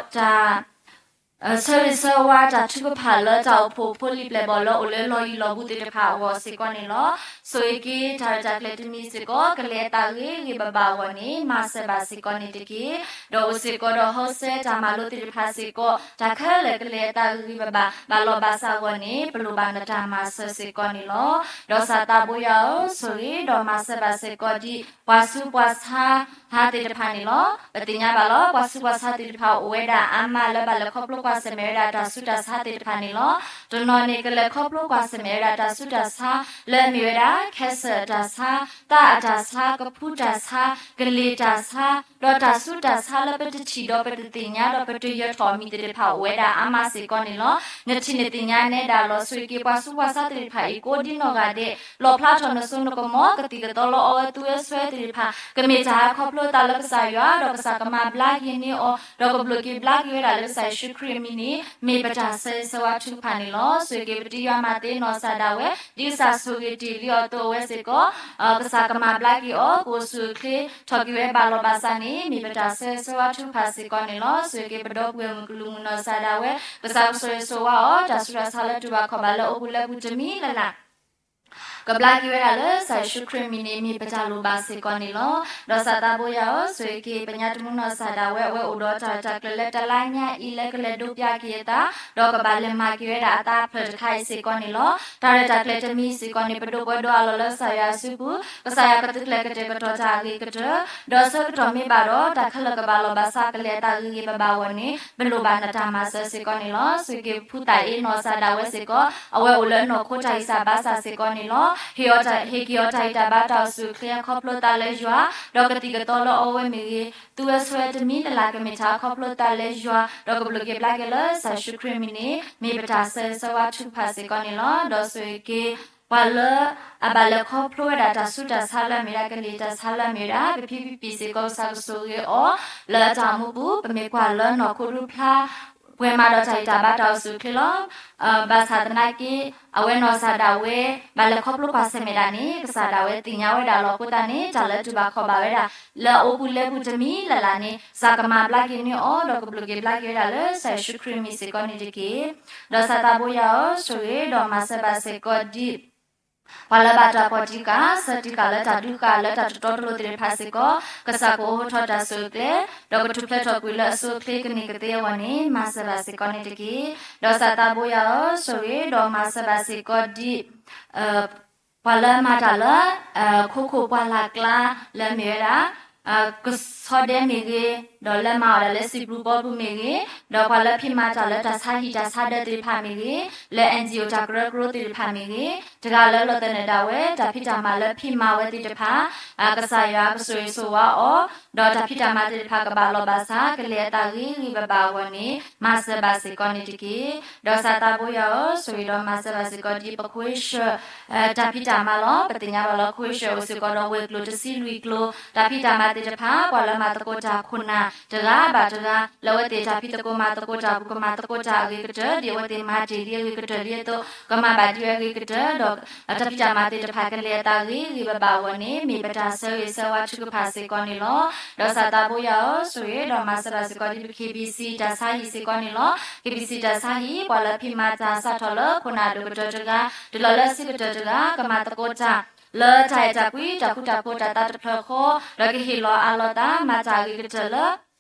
ၤဆၢဝါတၢ်ထုကဖၣ်လၢတၢ်အိၣ်ဖှိၣ်ဖိလံၤပျဲၢ်ဘီၣ်လၢအိၣ်လၢလီၢ်ယံၤလီၢ်ဘူးသ့ၣ်တဖၣ်အဂီၢ်စ့ၢ်ကီးန့ၣ်လီၤ. ဆိၣ်ဂ့ၤက့ၤတၢ်ရဲၣ်တၢ်ကျဲၤတမံၤစ့ၢ်ကီး ကလဲၤအသးဂ့ၤဂ့ၤဘၣ်ဘၣ်အဂီၢ်န့ၣ် မၤစၢၤဘၣ်စ့ၢ်ကီးန့ၣ်တက့ၢ်. ဒီးအိၣ်စ့ၢ်ကီးဒီးဟီစၢတၢ်မၤလိသ့ၣ်တဖၣ်စ့ၢ်ကီး တၢ်ခဲလၢာ်ကလဲၤအသးဂ့ၤဂ့ၤဘၣ်ဘၣ် ဘၣ်လီၤဘၣ်စးအဂီၢ်န့ၣ် ပလိၣ်ဘၣ်နတၢ်မၤစၢၤစ့ၢ်ကီးန့ၣ်လီၤ. ဒီးစၢ်သးဘိယွၤဧၢ, ဆိၣ်ဂ့ၤဒီးမၤစၢၤဘၣ်စ့ၢ်ကီးဒ် ပှၤဆူးပှၤဆါဟါသ့ၣ်တဖၣ်န့ၣ်လီၤ. ပသ့ၣ်ညါဘၣ်လီၤ ပှၤဆူးပှၤဆါသ့ၣ်တဖၣ်အိၣ်ဝဲဒၣ်အါမး လၢဘၣ်လဲၤခီဖျိ ကလဲၤခီဖျိကွၢ်ဆၢၣ်မဲာ်ဝဲဒၣ်တၢ်ဆူးတၢ်ဆါသ့ၣ်တဖၣ်န့ၣ်လီၤ. တနီၤန့ၣ် ကလဲၤခီဖျိကွၢ်ဆၢၣ်မဲာ်ဝဲဒၣ်တၢ်ဆူးတၢ်ဆါ လၢအမ့ၢ်ဝဲဒၣ် cancer အတၢ်ဆါ, သးအတၢ်ဆါ, ကဖူတၢ်ဆါ, ကလ့ၤတၢ်ဆါ, ဒီးတၢ်ဆူးတၢ်ဆါလၢပတထံၣ်ဒီးပတသ့ၣ်ညါဒီးပတယၢၤထီၣ်အမံၤသ့ၣ်တဖၣ်အိၣ်ဝဲဒၣ်အါမးစ့ၢ်ကီးန့ၣ်လီၤ. နထံၣ်နသ့ၣ်ညါနဲဒၣ်လီၤ. ဆိၣ်ဂ့ၤက့ၤပှၤဆူးပှၤဆါသ့ၣ်တဖၣ်အံၤ ကိးဒံနီၢ်ဂၤဒဲး လီၣ်ဖျါထီၣ်နစိနကမီၤ ကသံၣ်ကသီလၢအီဝဲသူဝဲဆွဲသ့ၣ်တဖၣ် ကမ့ၢ်တၢ်ဟးခီဖျိအသးလၢကစၢ်ယွၤ ဒီးကစၢ်ကမၤဘျါက့ၤန့ၢ်အီၤ ဒီးကဘျုးက့ၤဘျါက့ၤဝဲဒၣ်လၢကစၢ်ယ့ၣ်ၡူးခရံာ်အမံၤန့ၣ် မ့ၢ်ပတၢ်ဆၢဂ့ၤဆၢဝါထုကဖၣ်န့ၣ်လီၤ. ဆိၣ်ဂ့ၤက့ၤပတံၤယွၤမၤသ့နီၢ်စၢ်ဒၣ်ဝဲ ဒ်ကစၢ်ဆိၣ်ဂ့ၤတ့ၢ်လံအီၤအသိးအဝဲစ့ၢ်ကီး ကစၢ်ကမၤဘျါက့ၤအီၤ ကအိၣ်ဆူၣ်အိၣ်ချ့ ထီၣ်က့ၤဝဲဘၣ်လီၤဘၣ်စးန့ၣ် မ့ၢ်ပတၢ်ဆၢဂ့ၤဆၢဝါထုကဖၣ်စ့ၢ်ကီးန့ၣ်လီၤ. ဆိၣ်ဂ့ၤက့ၤပဒီပုၢ်ဝဲၢ်မုၢ်ကလူးမုၢ်နီၢ်စၢ်ဒၣ်ဝဲ ကစၢ်ကဆိၣ်ဂ့ၤဆိၣ်ဝါအီၤ တၢ်ဆူးတၢ်ဆါလၢတူၢ်ဘၣ်ခီၣ်ဘၣ်လၢအိပူၤလၢပူၤတမံၤလၢ်လၢ် ကဘျါက့ၤဝဲဒၣ်လၢကစၢ်ယ့ၣ်ၡူးခရံာ်အမံၤန့ၣ် မ့ၢ်ပတၢ်လိၣ်ဘၣ်စ့ၢ်ကီးန့ၣ်လီၤ. ဒီးစၢ်သးဘိယွၤဧၢ, ဆိၣ်ဂ့ၤက့ၤပညါတမူနီၢ်စၢ်ဒၣ်ဝဲ အဝဲအိၣ်ဒီးတၢ်ရဲၣ်တၢ်ကျဲၤလၢတလါညါအံၤလၢကလဲၤဒိးပျၢ်က့ၤအသး ဒီးကဘၣ်လဲၤမၤက့ၤဝဲဒၣ်အသးအဖျၢၣ်တခါအံၤစ့ၢ်ကီးန့ၣ်လီၤ. တၢ်ရဲၣ်တၢ်ကျဲၤတမံၤစ့ၢ်ကီးန့ၣ် ပဒိၣ်ပှၤဒိၣ်အလီၢ်လၢကစၢ်ယွၤအစုပူၤ ကစၢ်ယွၤကသုးကျဲၤကတဲာ်ကတီၤတၢ်အဂ့ၤကတၢၢ် ဒီးဆၢကတီၢ်မ့ၢ်ဘၣ်ဒီး တၢ်ခဲလၢာ်ကဘၣ်လီၤဘၣ်စးကလဲၤအသးဂ့ၤဂ့ၤဘၣ်ဘၣ်အဂီၢ်န့ၣ် ပလိၣ်ဘၣ်နတၢ်မၤစၢၤစ့ၢ်ကီးန့ၣ်လီၤ. ဆိၣ်ဂ့ၤက့ၤပဖုသၣ်အ့နီၢ်စၢ်ဒၣ်ဝဲစ့ၢ်ကီး အဝဲအိၣ်လၢနီၢ်ခိတၢ်ဂံၢ်စၢ်ဘါစၢ်စ့ၢ်ကီးန့ၣ်လီၤ. ဟ့ၣ်အီၤတၢ် ဟ့ၣ်က့ၤအီၤတၢ်ဂံၢ်တၢ်ဘါတၢ်အိၣ်ဆူၣ်အိၣ်ချ့ ခီဖျိသးလၢယွၤ ဒီးကသံၣ်ကသီလၢအီဝဲမ့ၢ်ဂ့ၤ သူဝဲဆွဲတမံၤလၢ်လၢ် ကမ့ၢ်တၢ်ခီဖျိသးလၢယွၤ ဒီးကဘျုးက့ၤဘျါက့ၤလၢကစၢ်ယ့ၣ်ၡူးခရံာ်အမံၤန့ၣ် မ့ၢ်ပတၢ်ဆၢဂ့ၤဆၢဝါထုကဖၣ်စ့ၢ်ကီးန့ၣ်လီၤ. ဒီးဆိၣ်ဂ့ၤက့ၤ ပှၤလၢအဘၣ်လဲၤခီဖျိဝဲဒၣ်တၢ်ဆူးတၢ်ဆါလၢအမ့ၢ်ဝဲဒၣ် ကလ့ၤတၢ်ဆါလၢအမ့ၢ်ဝဲဒၣ် ပဖံဖံဖံစ့ၢ်ကီး ကစၢ်ကဆိၣ်ဂ့ၤအီၤ လၢအတၢ်အိၣ်မူပူၤ ပမ့ၢ်ကွၢ်လၢနီၢ်ခိဒူဖျါ ပှဲၤမးဒီးတၢ်ဂံၢ်တၢ်ဘါတၢ်အိၣ်ဆူၣ်အိၣ်ချ့လီၤ. ဘၣ်ဆၣ်သနာ်က့ အဝဲနီၢ်စၢ်ဒၣ်ဝဲ ဘၣ်လဲၤခီဖျိကွၢ်ဆၢၣ်မဲာ်ဒၣ်န့ၣ် ကစၢ်ဒၣ်ဝဲသ့ၣ်ညါဝဲဒၣ်လီၤ. အဃိသတးန့ၣ် တၢ်လၢတူၢ်ဘၣ်ခီၣ်ဘၣ်ဝဲဒၣ် လၢအအိပူၤလၢပူၤတမံၤလၢ်လၢ်န့ၣ် ကစၢ်ကမၤဘျါက့ၤန့ၢ်အီၤ ဒီးကဘျုးက့ၤဘျါက့ၤဝဲဒၣ်လၢကစၢ်ယ့ၣ်ၡူးခရံာ်အမံၤစ့ၢ်ကီးန့ၣ်တက့ၢ်. ဒီးစၢ်သးဘိယွၤဧၢ, ဆိၣ်ဂ့ၤဒီးမၤစၢၤဘၣ်စ့ၢ်ကီးဒ် ပှၤလၢဘၣ်တၢ်ပီၢ်တံၢ်ကၣ် ဆၢတံၢ်ကၣ်လၢတၢ်ဒူကၣ်လၢတၢ်တတီတလိၤသ့ၣ်တဖၣ်စ့ၢ်ကီး ကစၢ်ကအိးထီၣ်တၢ်ဆိၣ်အၢကျဲ ဒီးကထူၣ်ဖျဲးထီၣ်ကွံာ်လၢအဆိအချ့ကန့ၢ်ကသ့အဂီၢ်န့ၣ် မၤစၢၤဘၣ်စ့ၢ်ကီးန့ၣ်တက့ၢ်. ဒီးစၢ်သးဘိယွၤဧၢ, ဆိၣ်ဂ့ၤဒီးမၤစၢၤဘၣ်စ့ၢ်ကီးဒ် ပှၤလၢမၤတၢ်လၢ ခိခိၣ်ပှၢ်လၢ်ကျါ လၢအမ့ၢ်ဝဲဒၣ် ကဆီဒဲမ့ၢ်ဂ့ၤ, ဒီးလၢမၤအီၣ်ဒၣ်လၢစံာ်ပျူၤဘီပူၤမ့ၢ်ဂ့ၤ, ဒီးပှၤလၢဖံးမၤတၢ်လၢတၢ်ဆါဟံၣ်တၢ်ဆါဒၢးသ့ၣ်တဖၣ်မ့ၢ်ဂ့ၤ, လၢ NGO တၢ်ကရၢကရိသ့ၣ်တဖၣ်မ့ၢ်ဂ့ၤ, တဂၤလၢလီၤသနၢၣ်ဒၣ်ဝဲ တၢ်ဖံးတၢ်မၤလၢဖံးမၤဝဲသ့ၣ်တဖၣ် ကစၢ်ယွၤကဆိၣ်ဂ့ၤဆိၣ်ဝါအီၤ, ဒီးတၢ်ဖံးတၢ်မၤသ့ၣ်တဖၣ်ကဘၣ်လီၤဘၣ်စး ကလဲၤအသးဂ့ၤဂ့ၤဘၣ်ဘၣ်အဂီၢ်န့ၣ် မၤစၢၤဘၣ်စ့ၢ်ကီးန့ၣ်တက့ၢ်. ဒီးစၢ်သးဘိယွၤဧၢ, ဆိၣ်ဂ့ၤဒီးမၤစၢၤဘၣ်စ့ၢ်ကီးဒ်ပခွ့ၡၢၣ် တၢ်ဖံးတၢ်မၤလီၤ. ပသ့ၣ်ညါဘၣ်လၢခွ့ၡၢၣ်အိၣ်စ့ၢ်ကီးဒီးဝဲၤကျိၤတဆံလွံၢ်ကျိၤ တၢ်ဖံးတၢ်မၤသ့ၣ်တဖၣ် ပှၤလၢမၤသကိးတၢ်ခိၣ်နၢ်တဂၤဘၣ်တဂၤ လၢအဝဲသ့ၣ်တၢ်ဖံးသကိးမၤသကိးတၢ်ပူၤ ကမၤသကိးတၢ်အဂ့ၤကတၢၢ် ဒ်အဝဲသ့ၣ်မၤတ့ၢ်လံအဂ့ၤကတၢၢ်လံအသိး ကမၤဘၣ်ဒ်အဂ့ၤကတၢၢ်ဒီး တၢ်ဖံးတၢ်မၤသ့ၣ်တဖၣ်ကလဲၤအသးဂ့ၤဂ့ၤဘၣ်ဘၣ်အဂီၢ်န့ၣ် မ့ၢ်ပတၢ်ဆၢဂ့ၤဆၢဝါထုကဖၣ်စ့ၢ်ကီးန့ၣ်လီၤ. ဒီးစၢ်သးဘိယွၤဧၢ, ဆိၣ်ဂ့ၤဒီးမၤစၢၤဘၣ်စ့ၢ်ကီးဒ်ပ KBC တၢ်ဆါဟံၣ်စ့ၢ်ကီးန့ၣ်လီၤ. KBC တၢ်ဆါဟံၣ် ပှၤလၢဖံးမၤတၢ်စးထီၣ်လၢခိၣ်နၢ်ဒိၣ်ကတၢၢ်တဂၤ တုၤလီၤလၢဆံကတၢၢ်တဂၤ ကမၤသကိးတၢ် လၢတၢ်အဲၣ်တၢ်ကွံ တၢ်ဃူတၢ်ဖိး တၢ်သးတဖျၢၣ်ဃီ ဒီးကဟ့ၣ်လီၤအးလီၤသး မၤတၢ်အဂ့ၤကတၢၢ်လၢ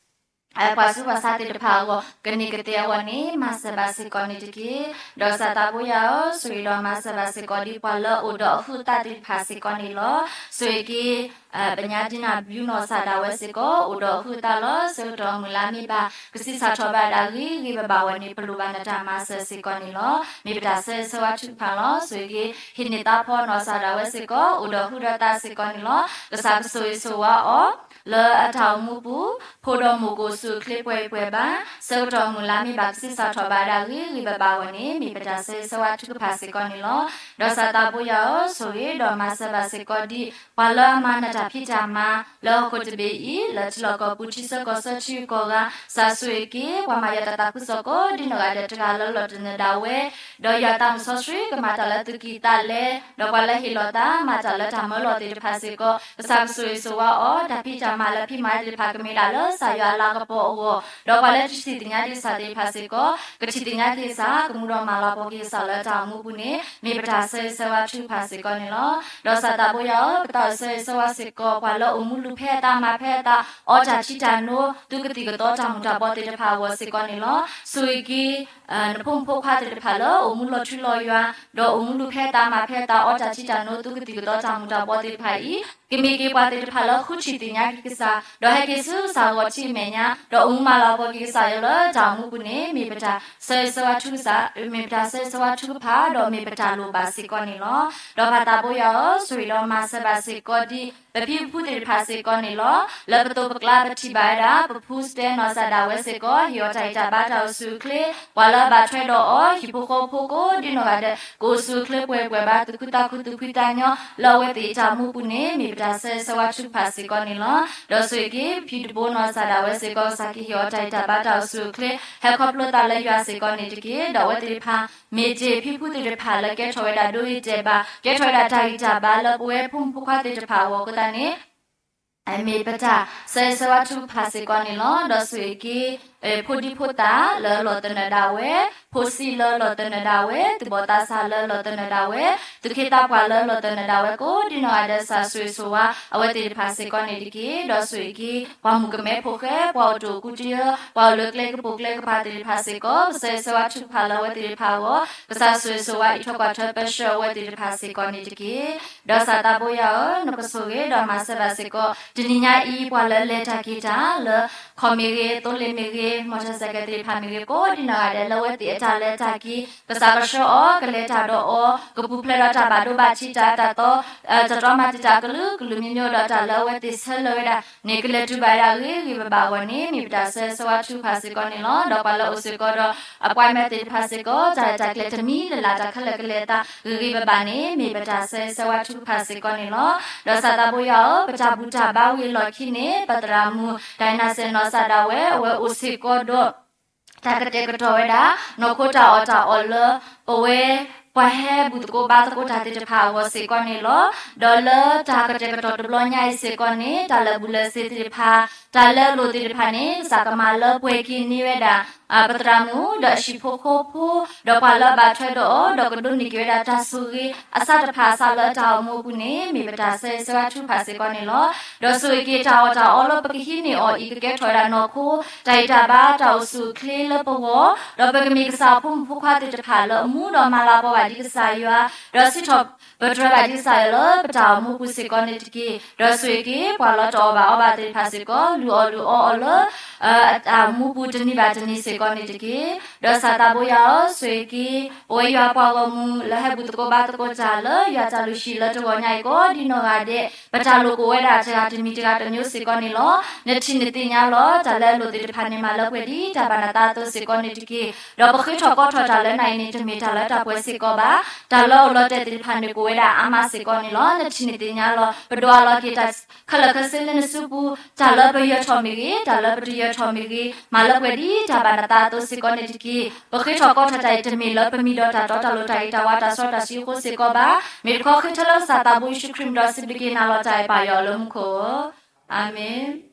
ပှၤဆူးပှၤဆါသ့ၣ်တဖၣ်အဂီၢ် ကန့ၢ်ကသ့အဂီၢ်န့ၣ် မၤစၢၤဘၣ်စ့ၢ်ကီးန့ၣ်တက့ၢ်. ဒီးစၢ်သးဘိယွၤဧၢ, ဆိၣ်ဂ့ၤဒီးမၤစၢၤဘၣ်စ့ၢ်ကီးဒ်ပှၤလၢအိၣ်ဒီးအဟုးအသးသ့ၣ်တဖၣ်စ့ၢ်ကီးန့ၣ်လီၤ. ဆိၣ်ဂ့ၤက့ၤ ပညါဒ်နၢ်ဘျုးနီၢ်စၢ်ဒၣ်ဝဲစ့ၢ်ကီး အိၣ်ဒီးအဟုးအသးလီၤ. ဆၢကတီၢ်မုၢ်လၢ်မ့ၢ်ဘၣ် ကဆံးစၢ်ထီၣ်ဘၣ်ဒၣ်ဂ့ၤဂ့ၤဘၣ်ဘၣ်အဂီၢ်န့ၣ် ပလိၣ်ဘၣ်နတၢ်မၤစၢၤစ့ၢ်ကီးန့ၣ်လီၤ. မ့ၢ်ပတၢ်ဆၢဂ့ၤဆၢဝါထုကဖၣ်လီၤ. ဆိၣ်ဂ့ၤက့ၤ ဟံးန့ၢ်သးဖီနီၢ်စၢ်ဒၣ်ဝဲစ့ၢ်ကီး အိၣ်ဒီးဟုဒီးသးစ့ၢ်ကီးန့ၣ်လီၤ. ကစၢ်ကဆိၣ်ဂ့ၤဆိၣ်ဝါအီၤ လၢအတၢ်အိၣ်မူပူၤ ဖိဒီးမိၢ်ကအိၣ်ဆူၣ်အိၣ်ချ့ပှဲၤဂံၢ်ပှဲၤဘါ ဆၢကတီၢ်မုၢ်လၢ်မ့ၢ်ဘၣ်ကဆံးစၢ်ထီၣ်ဘၣ်ဒၣ်ဂ့ၤဂ့ၤဘၣ်ဘၣ်အဂီၢ်န့ၣ် မ့ၢ်ပတၢ်ဆၢဂ့ၤဆၢဝါထုကဖၣ်စ့ၢ်ကီးန့ၣ်လီၤ. ဒီးစၢ်သးဘိယွၤဧၢ, ဆိၣ်ဂ့ၤဒီးမၤစၢၤဘၣ်စ့ၢ်ကီးဒ် ပှၤလၢအမၤနၢၤတၢ်ဖံးတၢ်မၤ လၢဟီၣ်ခိၣ်တဘ့ၣ်အံၤ လၢထံလီၢ်ကီၢ်ပူၤ ထံဆၢကီၢ်ဆၢထံဂုၤကီၢ်ဂၤ ကစၢ်ဆိၣ်ဂ့ၤက့ၤ ပှၤမၤယွၤတၢ်သးခုကစီၣ်ကိးဒံနီၢ်ဂၤဒဲး တဂၤလၢလီၤသနၢၣ်ဒၣ်ဝဲ ဒီးယွၤသးစီဆှံ ကမၤတၢ်လၢသုးက့သးလဲ ဒီးပှၤလၢဟ့ၣ်လီၤသး မၤတၢ်လၢတၢ်မၢလီၤသ့ၣ်တဖၣ်စ့ၢ်ကီး ကစၢ်ကဆိၣ်ဂ့ၤဆိၣ်ဝါအီၤ တၢ်ဖံးတၢ်မၤလၢဖံးမၤသ့ၣ်တဖၣ် ကမ့ၢ်ဒၣ်လၢကစၢ်ယွၤအလၤကပီၤအဂီၢ် ဒီးပှၤလၢတထံၣ်သ့ၣ်ညါက့ၤကစၢ်သ့ၣ်တဖၣ်စ့ၢ်ကီး ကထံၣ်သ့ၣ်ညါက့ၤကစၢ် ကမူဒီးမၤလၤကပီၤက့ၤကစၢ်လၢတၢ်အိၣ်မူပူၤန့ၣ် မ့ၢ်ပတၢ်ဆၢဂ့ၤဆၢဝါထုကဖၣ်စ့ၢ်ကီးန့ၣ်လီၤ. ဒီးစၢ်သးဘိယွၤဧၢ, ပသးအိၣ်ဆၢဂ့ၤဆၢဝါစ့ၢ်ကီး ပှၤလၢအိၣ်မူလူၤဖဲအသးမၤဖဲအသး အီတၢ်ထံတၢ်နိ သူကသံၣ်ကသီတၢ်မူၤတၢ်ဘှီးသ့ၣ်တဖၣ်အဂီၢ်စ့ၢ်ကီးန့ၣ်လီၤ. ဆိၣ်ဂ့ၤက့ၤ နဖိမုၣ်ဖိခွါသ့ၣ်တဖၣ်လၢအိၣ်မူလီၤထူလီၤယွၤ ဒီးအိၣ်မူလူၤဖဲအသးမၤဖဲအသး အီတၢ်ထံတၢ်နိ သူကသံၣ်ကသီတၢ်မူၤတၢ်ဘှီးသ့ၣ်တဖၣ်အံၤ ကမ့ၢ်က့ၤပှၤသ့ၣ်တဖၣ်လၢဃုထံၣ်သ့ၣ်ညါက့ၤကစၢ် ဒီးဟဲက့ၤဆူကစၢ်ဂီၤထံးအမဲာ်ညါ ဒီးအိၣ်မူမၤလၤကပီၤက့ၤကစၢ်ယွၤလၢတၢ်အိၣ်မူပူၤန့ၣ် မ့ၢ်ပတၢ်ဆၢဂ့ၤဆၢဝါထုကဖၣ်, မ့ၢ်ပတၢ်ဆၢဂ့ၤဆၢဝါထုကဖၣ် ဒီးမ့ၢ်ပတၢ်လိၣ်ဘၣ်စ့ၢ်ကီးန့ၣ်လီၤ. ဒီးပၢ်သးဘိယွၤဧၢ, ဆိၣ်ဂ့ၤဒီးမၤစၢၤဘၣ်စ့ၢ်ကီးဒ် ပဖံပဖုသ့ၣ်တဖၣ်စ့ၢ်ကီးန့ၣ်လီၤ. လၢပသိးပကျါပထံၣ်ဘၣ်ဝဲဒၣ် ပဖုစတဲနီၢ်စၢ်ဒၣ်ဝဲစ့ၢ်ကီး ဟ့ၣ်အီၤတၢ်ဂံၢ်တၢ်ဘါတၢ်အိၣ်ဆူၣ်အိၣ်ချ့, ပှၤလၢအဘၣ်ထွဲဒီးအီၤ ဟံၣ်ဖိဃီဖိကိးဒ်နီၢ်ဂၤဒဲး ကအိၣ်ဆူၣ်အိၣ်ချ့ပှဲၤပှဲၤဘၣ် သူၣ်ခုသးခုသူၣ်ဖှံသးညီ လၢအဝဲသ့ၣ်အတၢ်အိၣ်မူပူၤန့ၣ် မ့ၢ်ပတၢ်ဆၢဂ့ၤဆၢဝါထုကဖၣ်စ့ၢ်ကီးန့ၣ်လီၤ. ဒီးဆိၣ်ဂ့ၤက့ၤ ပဖံတဘိနီၢ်စၢ်ဒၣ်ဝဲစ့ၢ်ကီး ကစၢ်ကဟ့ၣ်အီၤတၢ်ဂံၢ်တၢ်ဘါတၢ်အိၣ်ဆူၣ်အိၣ်ချ့ ဟဲခီဖျိသးလၢယွၤစ့ၢ်ကီးန့ၣ်တက့ၢ်. ဒီးအဝဲသ့ၣ်တဖၣ် မ့ၢ်တ့ၢ်ဖံဖုသ့ၣ်တဖၣ်လၢကဲထီၣ်ဝဲဒၣ်ဒိဂ့ၤတဲာ်ဘၣ် ကဲထီၣ်ဝဲဒၣ်တၢ်ဂံၢ်တၢ်ဘါလၢပဝဲဖိမုၣ်ဖိခွါသ့ၣ်တဖၣ်အဂီၢ်အဃိသတးန့ၣ် မ့ၢ်ပတၢ်ဆၢဂ့ၤဆၢဝါထုကဖၣ်စ့ၢ်ကီးန့ၣ်လီၤ. ဒီးဆိၣ်ဂ့ၤက့ၤ ဖိဒံဖိသၣ်လၢလီၤသနၢၣ်ဒၣ်ဝဲ, ဖိဆံးလၢလီၤသနၢၣ်ဒၣ်ဝဲ, သူၣ်ဘီၣ်သးစၢ်လၢလီၤသနၢၣ်ဒၣ်ဝဲ, သူၣ်က့သးပှၢ်လၢလီၤသနၢၣ်ဒၣ်ဝဲ ကိးဒ်နီၢ်ဂၤဒဲး ကစၢ်ဆိၣ်ဂ့ၤဆိၣ်ဝါအဝဲသ့ၣ်တဖၣ်စ့ၢ်ကီးန့ၣ်တက့ၢ်. ဒီးဆိၣ်ဂ့ၤက့ၤ ပှၤမုၣ်ကမဲဖိဃဲ ပှၤအိၣ်တ့ၢ်ကူတယၢ, ပှၤအိၣ်လၢကျဲကပိာ်ကျဲကပၤသ့ၣ်တဖၣ်စ့ၢ်ကီး ပဆၢဂ့ၤဆၢဝါထုကဖၣ်လၢအဝဲသ့ၣ်တဖၣ်အဂီၢ် ကစၢ်ဆိၣ်ဂ့ၤဆိၣ်ဝါအံးထွဲကွၢ်ထွဲပၢဆှၢအဝဲသ့ၣ်တဖၣ်စ့ၢ်ကီးန့ၣ်တက့ၢ်. ဒီးကစၢ်သးဘိယွၤဧၢ, နကဆိၣ်ဂ့ၤဒီးမၤစၢၤဘၣ်စ့ၢ်ကီး တနံၤညါအံၤ ပှၤလၢလဲၤတၢ်က့ၤတၢ်လၢ ခီၣ်မ့ၢ်ဂ့ၤ, သိလ့ၣ်မ့ၢ်ဂ့ၤ, မီၢ်ထၢၣ်စဲးကဲးသ့ၣ်တဖၣ်မ့ၢ်ဂ့ၤ ကိးဒ်နီၢ်ဂၤဒဲး လၢအဝဲသ့ၣ်အတၢ်လဲၤတၢ်က့ၤ ကစၢ်ကဆှၢအီၤ ကလဲၤတၢ်ဒီးအီၤ ကပူၤဖျဲးဒီးတၢ်ဘၣ်ဒိဘၣ်ထံး တၢ်တၢ်သီ တၢ်တြီမၤတံာ်တာ်ကလုာ်ကလုာ်မံၤမံၤ ဒီးတၢ်လၢအဝဲသ့ၣ်ဆၢလၢာ်ဝဲဒၣ်န့ၣ် ကလဲၤတုၤဘၣ်ဝဲဒၣ်ဂ့ၤဂ့ၤဘၣ်ဘၣ်အဂီၢ်န့ၣ် မ့ၢ်ပတၢ်ဆၢဂ့ၤဆၢဝါထုကဖၣ်စ့ၢ်ကီးန့ၣ်လီၤ. ဒီးပှၤလၢအိၣ်စ့ၢ်ကီးဒီး appointment သ့ၣ်တဖၣ်စ့ၢ်ကီး တၢ်ရဲၣ်တၢ်ကျဲၤတမံၤလၢ်လၢ် တၢ်ခဲလၢာ်ကလဲၤအသးဂ့ၤဂ့ၤဘၣ်ဘၣ်န့ၣ် မ့ၢ်ပတၢ်ဆၢဂ့ၤဆၢဝါထုကဖၣ်စ့ၢ်ကီးန့ၣ်လီၤ. ဒီးကစၢ်သးဘိယွၤဧၢ, ပတၢ်ဘူၣ်တၢ်ဘါဝံၤအလီၢ်ခံန့ၣ် ပသရၣ်မုၣ် ဒိးနၣ်စဲၣ်နီၢ်စၢ်ဒၣ်ဝဲ အဝဲအိၣ်စ့ၢ်ကီးဒီး တၢ်ကတဲာ်ကတီၤဝဲဒၣ် နီၢ်ခိတၢ်အီၣ်တၢ်အီလၢ ပဝဲ ပှၤဟဲဘူၣ်သကိးဘါသကိးတၢ်သ့ၣ်တဖၣ်အဂီၢ်စ့ၢ်ကီးန့ၣ်လီၤ. ဒီးလၢတၢ်ကတဲာ်ကတီၤတဘျီညါအံၤစ့ၢ်ကီးန့ၣ် တၢ်လၢာ်ဘူၣ်လၢာ်စ့ၤသ့ၣ်တဖၣ် တၢ်လၢအလိၣ်သ့ၣ်တဖၣ်န့ၣ် ကစၢ်ကမၤလၢပှဲၤက့ၤန့ၢ်ဝဲဒၣ် ပသရၣ်မုၣ် ဒီးအဟံၣ်ဖိဃီဖိ ဒီးပှၤလၢအဘၣ်ထွဲဒီးအီၤ ဒီးကဒိးန့ၢ်က့ၤဝဲဒၣ်တၢ်ဆိၣ်ဂ့ၤအစးတဖၣ်အစးလၢတၢ်အိၣ်မူအပူၤန့ၣ် မ့ၢ်ပတၢ်ဆၢဂ့ၤဆၢဝါထုကဖၣ်စ့ၢ်ကီးန့ၣ်လီၤ. ဒီးဆိၣ်ဂ့ၤက့ၤတၢ်အီၣ်တၢ်အီလၢပကဟံးန့ၢ်အီၤအံၤ ကကဲထီၣ်ဝဲဒၣ်နီၢ်ခိ တၢ်ဂံၢ်တၢ်ဘါတၢ်အိၣ်ဆူၣ်အိၣ်ချ့လၢပဂီၢ်, ဒီးပကမ့ၢ်ကစၢ်အဖိမုၣ်ဖိခွါသ့ၣ်တဖၣ်လၢအမူဒီးမၤလၤကပီၤဘၣ်ဒ်ကစၢ်ယွၤ, ဒီးစံးထီၣ်ပတြၢၤဘၣ်ဒ်ကစၢ်ယွၤလၢပတၢ်အိၣ်မူပူၤစ့ၢ်ကီးန့ၣ်တက့ၢ်. ဒီးဆိၣ်ဂ့ၤက့ၤ ပှၤလၢတအီၣ်ဘၣ်အီဘၣ်သ့ၣ်တဖၣ်စ့ၢ်ကီး လုၢ်အီၣ်လုၢ်အီအီၤလၢ အတၢ်အိၣ်မူပူၤတနံၤဘၣ်တနံၤစ့ၢ်ကီးန့ၣ်တက့ၢ်. ဒီးကစၢ်သးဘိယွၤဧၢ, ဆိၣ်ဂ့ၤက့ၤ ပဝဲယွၤပှၤဂီၢ်မုၢ် လၢဟဲဘူၣ်သကိးဘါသကိးတၢ်လၢ ယွၤတၢ်လုၢ်ဟံၣ်လၢတဂီၤညါအံၤ ကိးဒ်နီၢ်ဂၤဒဲး ပတၢ်လိၣ်ကအိၣ်ဝဲဒၣ်တဂၤတမံၤတဂၤတမံၤစ့ၢ်ကီးန့ၣ်လီၤ. နထံၣ်နသ့ၣ်ညါလီၤ. တၢ်လၢအလိၣ်သ့ၣ်တဖၣ်န့ၣ် မၤလၢပှဲၤဒ်တၢ်ဘၣ်နသးအသိးစ့ၢ်ကီးန့ၣ်တက့ၢ်. ဒီးပဃ့ထီၣ်ကီထီၣ်တၢ်လၢနၤအံၤန့ၣ် တမ့ၢ်တၢ်လၢတၢ်ပှဲၤစ့ၢ်ကီးဘၣ်. တၢ်လၢအအိၣ်လီၤတဲာ်သ့ၣ်တဖၣ်န့ၣ် ကအိၣ်ဝဲဒၣ်အါမးစ့ၢ်ကီးန့ၣ်လီၤ. နထံၣ်နသ့ၣ်ညါလီၤ. ပဒိးအလီၤက့ၤတၢ်ခဲလၢာ်ခဲဆ့လၢနစုပူၤ, တၢ်လၢပယၢၤထီၣ်မ့ၢ်ဂ့ၤ, တၢ်လၢပတယၢၤထီၣ်မ့ၢ်ဂ့ၤ, မၤလၢပှဲၤဒ်တၢ်ဘၣ်နသးအသိးစ့ၢ်ကီးန့ၣ်တက့ၢ်. ပဃ့ထီၣ်ကီထီၣ်တၢ်အံၤ တမ့ၢ်လၢပမံၤဒီးတၢ်တီတၢ်လိၤတၢ်ဂ့ၤတၢ်ဝါတၢ်စီတၢ်ဆှံအဃိစ့ၢ်ကီးဘၣ်. မ့ၢ်တခီဃ့ထၢလၢကစၢ်သးဘိယ့ၣ်ၡူးခရံာ်မံၤဒီး စံးဘျုးက့ၤနၤလီၤတၢ်အဲၣ်ပၢ်ယွၤလၢမူခိၣ်ဧၢ. အၤမ့ၣ်.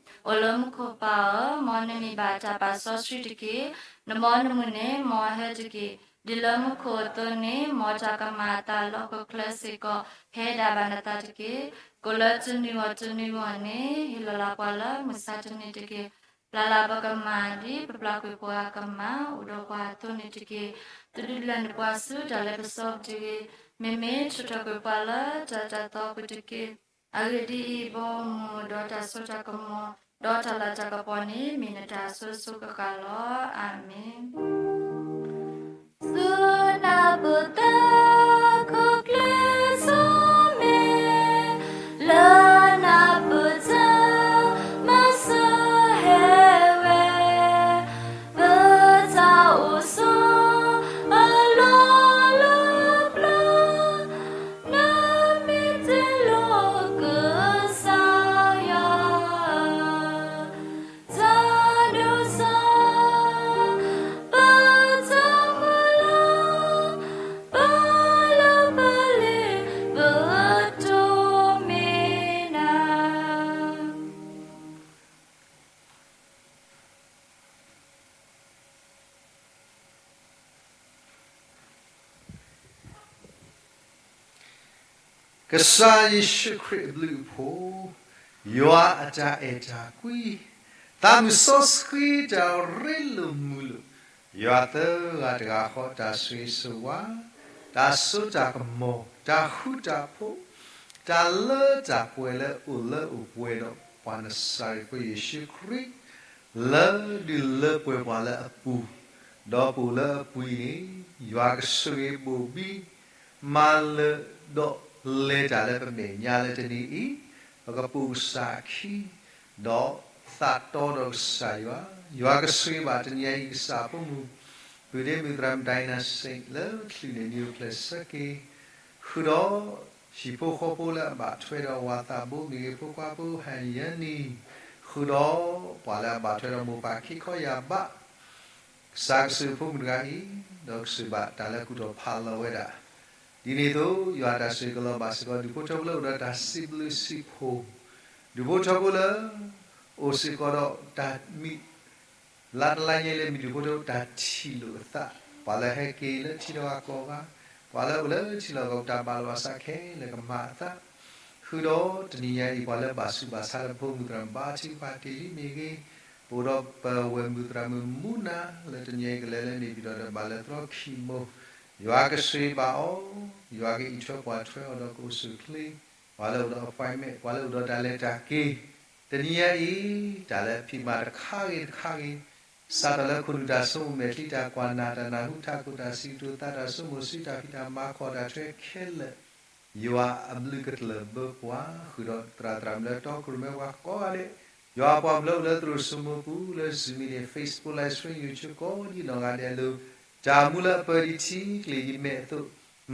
အိၣ်လၢမူခိၣ်ပၢ်ဧၢ, မ်နမံၤဘၣ်တၢ်ပာ်စီဆှံတက့ၢ်. နဘီနမုၢ်န့ၣ် မ်အဟဲတက့ၢ်. ဒ်လၢမူခိၣ်အသိးန့ၣ် မ်တၢ်ကမၣ်အသးလၢဟီၣ်ခိၣ်ချၢစ့ၢ်ကီး ဖဲဒၣ်ဘၣ်နသးတက့ၢ်. ကိၣ်လၢတနံၤဂီၢ်တနံၤဂီၢ်န့ၣ် ဟ့ၣ်လီၤလၢပှၤလၢမုၢ်ဆါတနံၤတက့ၢ်. ပျၢ်လၢပကမၣ်ဒ်ပပျၢ်ကွံာ်ပှၤအကမၣ် အိၣ်ဒီးပှၤအသိးန့ၣ်တက့ၢ်. သုဒုးလဲၤနုာ်ပှၤဆူတၢ်လ့ပစီပူၤတဂ့ၤ. မ့မ့ၢ်ထုးထီၣ်ကွံာ်ပှၤလၢတၢ်တၢ်သီပူၤတက့ၢ်. အဂ့ၢ်ဒ်အံၤ, ဘီမုၢ်ဒီးတၢ်စိတၢ်ကမီၤ ဒီးတၢ်လၤတၢ်ကပီၤန့ၣ် မ့ၢ်နတၢ်အစိၤစိၤဃၣ်ဃၣ်လီၤ. အၤမ့ၣ်. ဆူနၢ်ပၢၢ်တၢ်ခိၣ်ကျၢၢ်စိမ့ၢ် လၢနၢ်ပၢၢ်တၢ် မၤစၢၤဟဲဝဲ ပတၢ်အိၣ်ဆိးအလီၢ်လၢပျၢၤ နမ့ၢ်တလိၣ်ကစၢ်ယွၤ တၢ်ဒိၣ်စၢ် ပတၢ်မုၢ်လၢ် ပလၢပလ့ၤ ပတိၢ်မ့ၢ်နၤ ကစၢ်ယ့ၣ်ၡူးခရံာ်အဘျုးအဖှိၣ်, ယွၤအတၢ်အဲၣ်တၢ်ကွံ, သးမုၢ်စီဆှံတၢ်ရ့လိာ်မုာ်လိာ်, ယွၤသၢဂၤတဂၤဃီ တၢ်ဆိၣ်ဂ့ၤဆိၣ်ဝါ, တၢ်စိတၢ်ကမီၤ, တၢ်ဃူတၢ်ဖိး, တၢ်လၢတၢ်ပှဲၤလၢအိၣ်လၢအိၣ်ပှဲၤဒီးပှၤနစၤရ့းဖိယ့ၣ်ၡူးခရံာ်, လၢဒုးလၢပှဲၤပှၤလၢအပူၤ, ဒီးပအိၣ်လၢအပူၤအံၤန့ၣ်, ယွၤကဆိၣ်ဂ့ၤဘိၣ်ဘံ မၤလၢာ်ဒီး လဲၤတၢ်လၢပမဲာ်ညါလၢတနံၤအံၤ, ပကပိာ်ကစၢ်အခံ, ဒီးသးတီဒီးကစၢ်ယွၤ, ယွၤကဆိၣ်ဂ့ၤဘၣ်တနံၤအံၤ ကစၢ်ဖိမုၣ် ပုၢ်ဒ့မုၣ်သရၣ်မုၣ် Dynasty လၢချုးန့ၣ် နံၣ်အိၣ်ဖျဲၣ်ဆၢက့ၤ, ဃုာ်ဒီး ဟံၣ်ဖိဃီဖိလၢအဘၣ်ထွဲဒီးဝၤသးဘိမ့ၢ်ဂ့ၤ ဖိခွါဖိဟဲၣ်ယၢနံၤ, ဃုာ်ဒီးပှၤလၢအဘၣ်ထွဲဒီးမိၢ်ပၢ်ခံခီယၢ်ဘး, ကစၢ်ကဆိၣ်ဂ့ၤဖိမုၣ်တဂၤအံၤ, ဒီးကဆိၣ်ဘၣ်တၢ်လၢကူၣ်ထီၣ်ဖးလီၤဝဲဒၣ်, ဒ်န့ၣ်အသိး ယွၤတၢ်ဆိၣ်ဂ့ၤကလီၤဘၣ်စ့ၢ်ကီး ဒူၣ်ဖိထၢဖိလၢအိၣ်ဒီးတၢ်စံးဘျုးစံးဖှိၣ်, ဒူၣ်ဖိထၢဖိလၢ အိၣ်စ့ၢ်ကီးဒီးတၢ်မံၤ လါတလါညါလၢမ့ၢ်ဒူၣ်ဖိထၢဖိတၢ်ထံၣ်လိာ်အသး, ပှၤလၢဟဲက့ၤလၢထံလီၢ်ကီၢ်ဂၤ, ပှၤလၢအိၣ်လၢထံလီၢ်ကီၢ်ပူၤ တၢ်ဘၣ်လီၤဘၣ်စးခဲလၢာ်ကမၤအသး, ဃုာ်ဒီးတနံၤညါအံၤ ပှၤလၢဘၣ်ဆူးဘၣ်ဆါလၢပဖိမုၣ်သရၣ်မုၣ် ဘါထုကဖၣ်တ့ၢ်လံမ့ၢ်ဂ့ၤ, ပအိၣ်ဒီးပဝဲၢ်မုၣ်သရၣ်မုၣ်မူနၤ လၢတနံၤညါအံၤကလဲၤလၢန့ၣ် ပဒီးဒီးဘၣ်လၢသရီခံမိၢ်, ယွၤကဆိၣ်ဂ့ၤဘၣ်အီၤ, ယွၤကအံးထွဲကွၢ်ထွဲအီၤဒီးကအိၣ်ဆူၣ်အိၣ်ချ့, ပှၤလၢအိၣ်ဒီး appointment, ပှၤလၢအိၣ်ဒီးတၢ်လဲၤတၢ်က့ၤ, တနံၤညါအံၤ တၢ်လၢအဖံးမၤတခါဂ့ၤတခါဂ့ၤ, စးထီၣ်လၢခိၣ်နူာ်တၢ်ဆိကမိၣ်မဲာ်ချံ တၢ်ကွၢ်နၢ် တၢ်နၢ်ဟူ ထးခိၣ် တၢ်စံးကတိၤသး တၢ်ဆိကမိၣ်ဆူ တၢ်ဖံးတၢ်မၤ ခီၣ်တၢ်ထွဲခဲလၢာ်, ယွၤအဘျုးကတၢၢ်ဘၢပှၤ, ဃုာ်ဒီးသရၣ်သရၣ်မုၣ်လၢတီခိၣ်ရိၣ်မဲပှၤကိးဂၤဒဲး, ယွၤပှၤကလုာ်လၢသရိာ်စိမိပူၤ လၢ Zoom မ့ၢ်န့ၣ် Facebook Live Stream ယူၤထူး ကိးဒံနီၢ်ဂၤဒဲးအလိၤ, တၢ်မူလၢအပၢၤဒံးထံကျ့ၤယမဲာ်အသိး,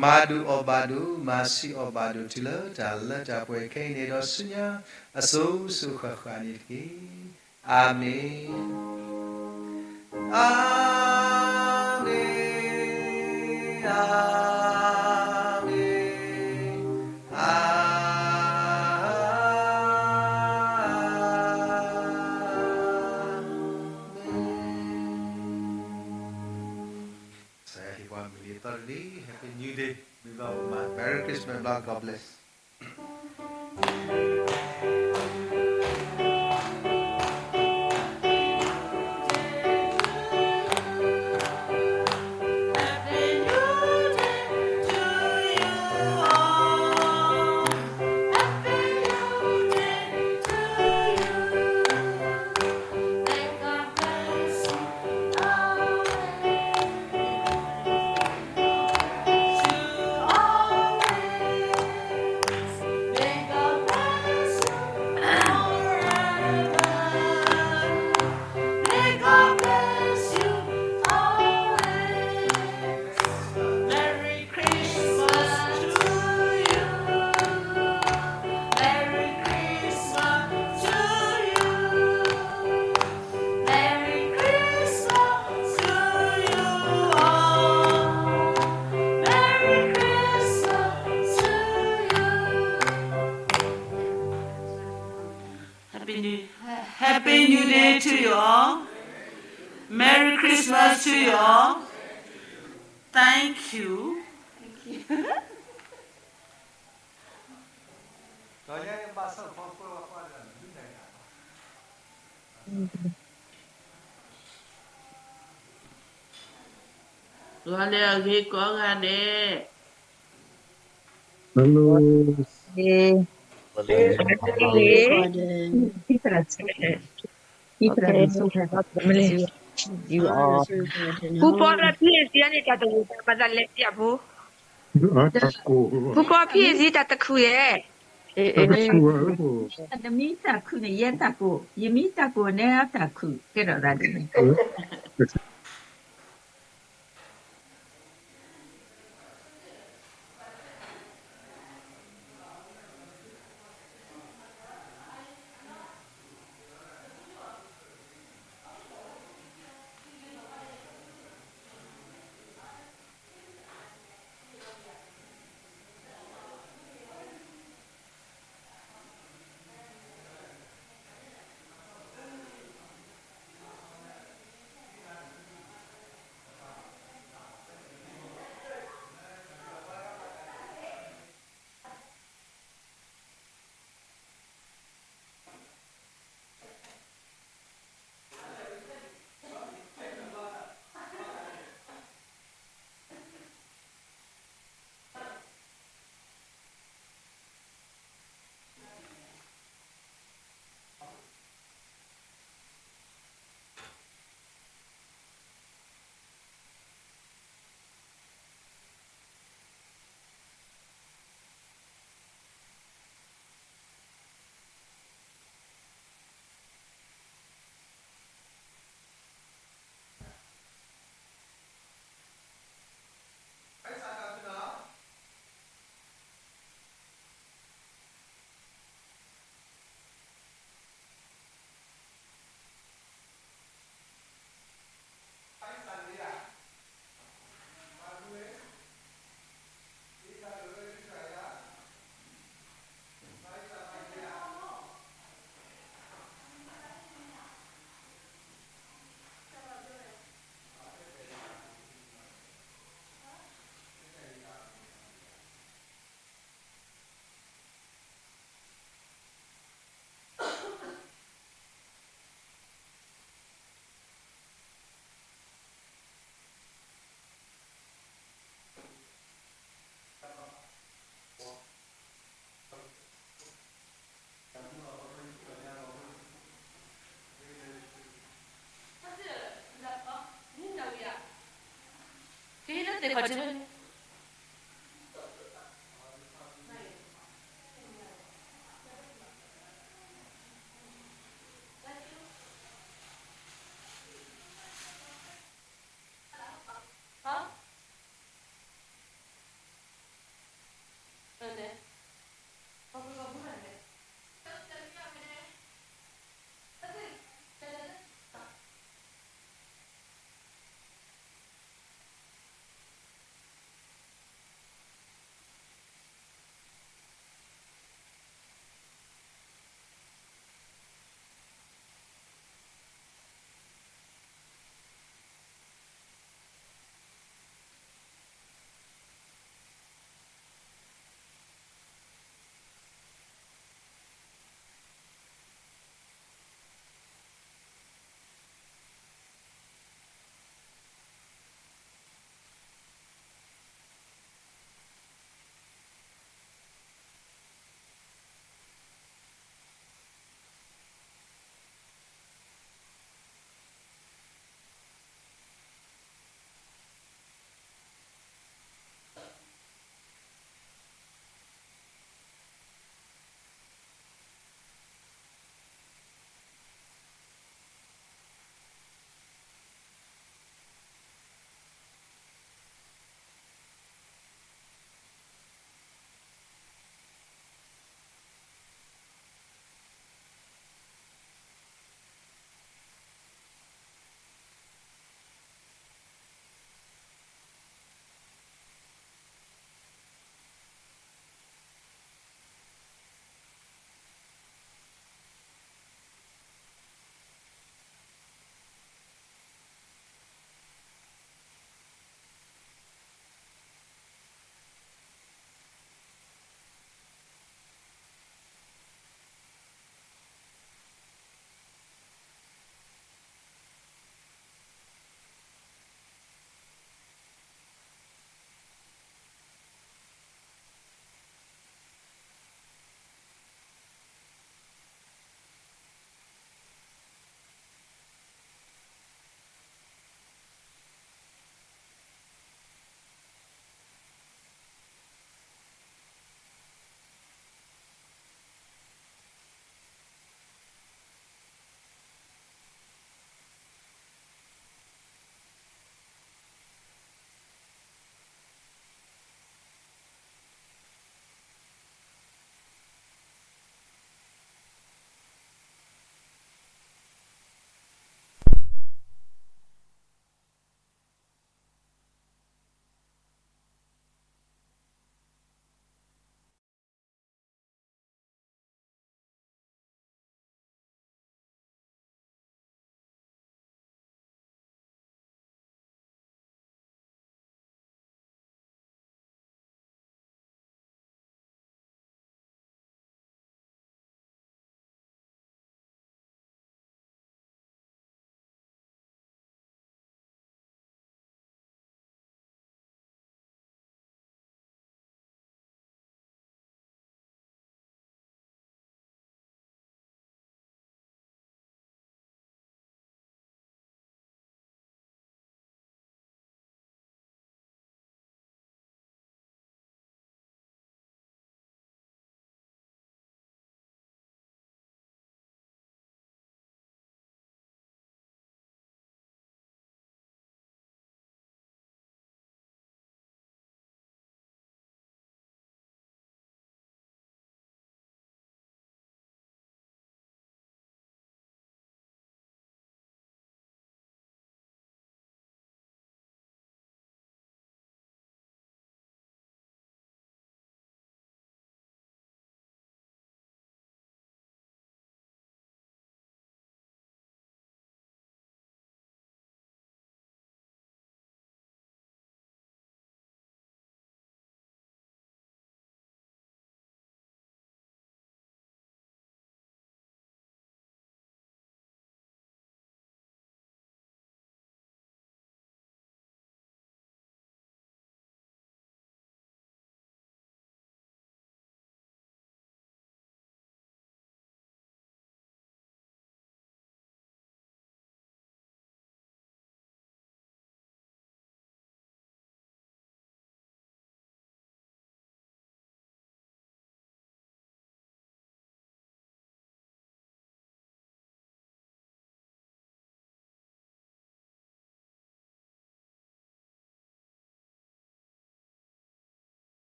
မၤဒိၣ်အီၣ်ဘၣ်ဒိၣ်, မၤဆံးအီၣ်ဘၣ်ဒိၣ်တုၤလၢတၢ်လၢတၢ်ပှဲၤခဲအံၤန့ၣ်ဒီးဆူညါ, အစိၤစိၤဃၣ်ဃၣ်န့ၣ်တက့ၢ်. အၤမ့ၣ်, အၤမ့ၣ်, အၤမ့ၣ်, အၤမ့ၣ်. ကစၢ်ယွၤဟ့ၣ်ပှၤမုၢ်နံၤအသီတနံၤ, Happy New Day, မုၢ်ဘျီမး, Merry Christmas, God bless. Happy New, Happy New Day to you all. Merry Christmas to you all. Thank you. ဂီၤလၢအဂ့ၤကိးဂၤဒဲး. Hello. ဃူပီလၢ PhD န့ၣ် တၢ်တဝံၤတၢ်မၤသးလဲၤပျၢ်ဖိ, ဃူပီ PhD တၢ်တခုဧဲ, တမံတၢ်ခုန့ၣ် ယဲတၢ်ကိး, ယမံတၢ်ခုန့ၣ် ယဲတၢ်ကိး, ကဲထီၣ်သးဒ်န့ၣ်. သ့ၣ်ခီၣ်ထံးမ့ၢ်န့ၣ်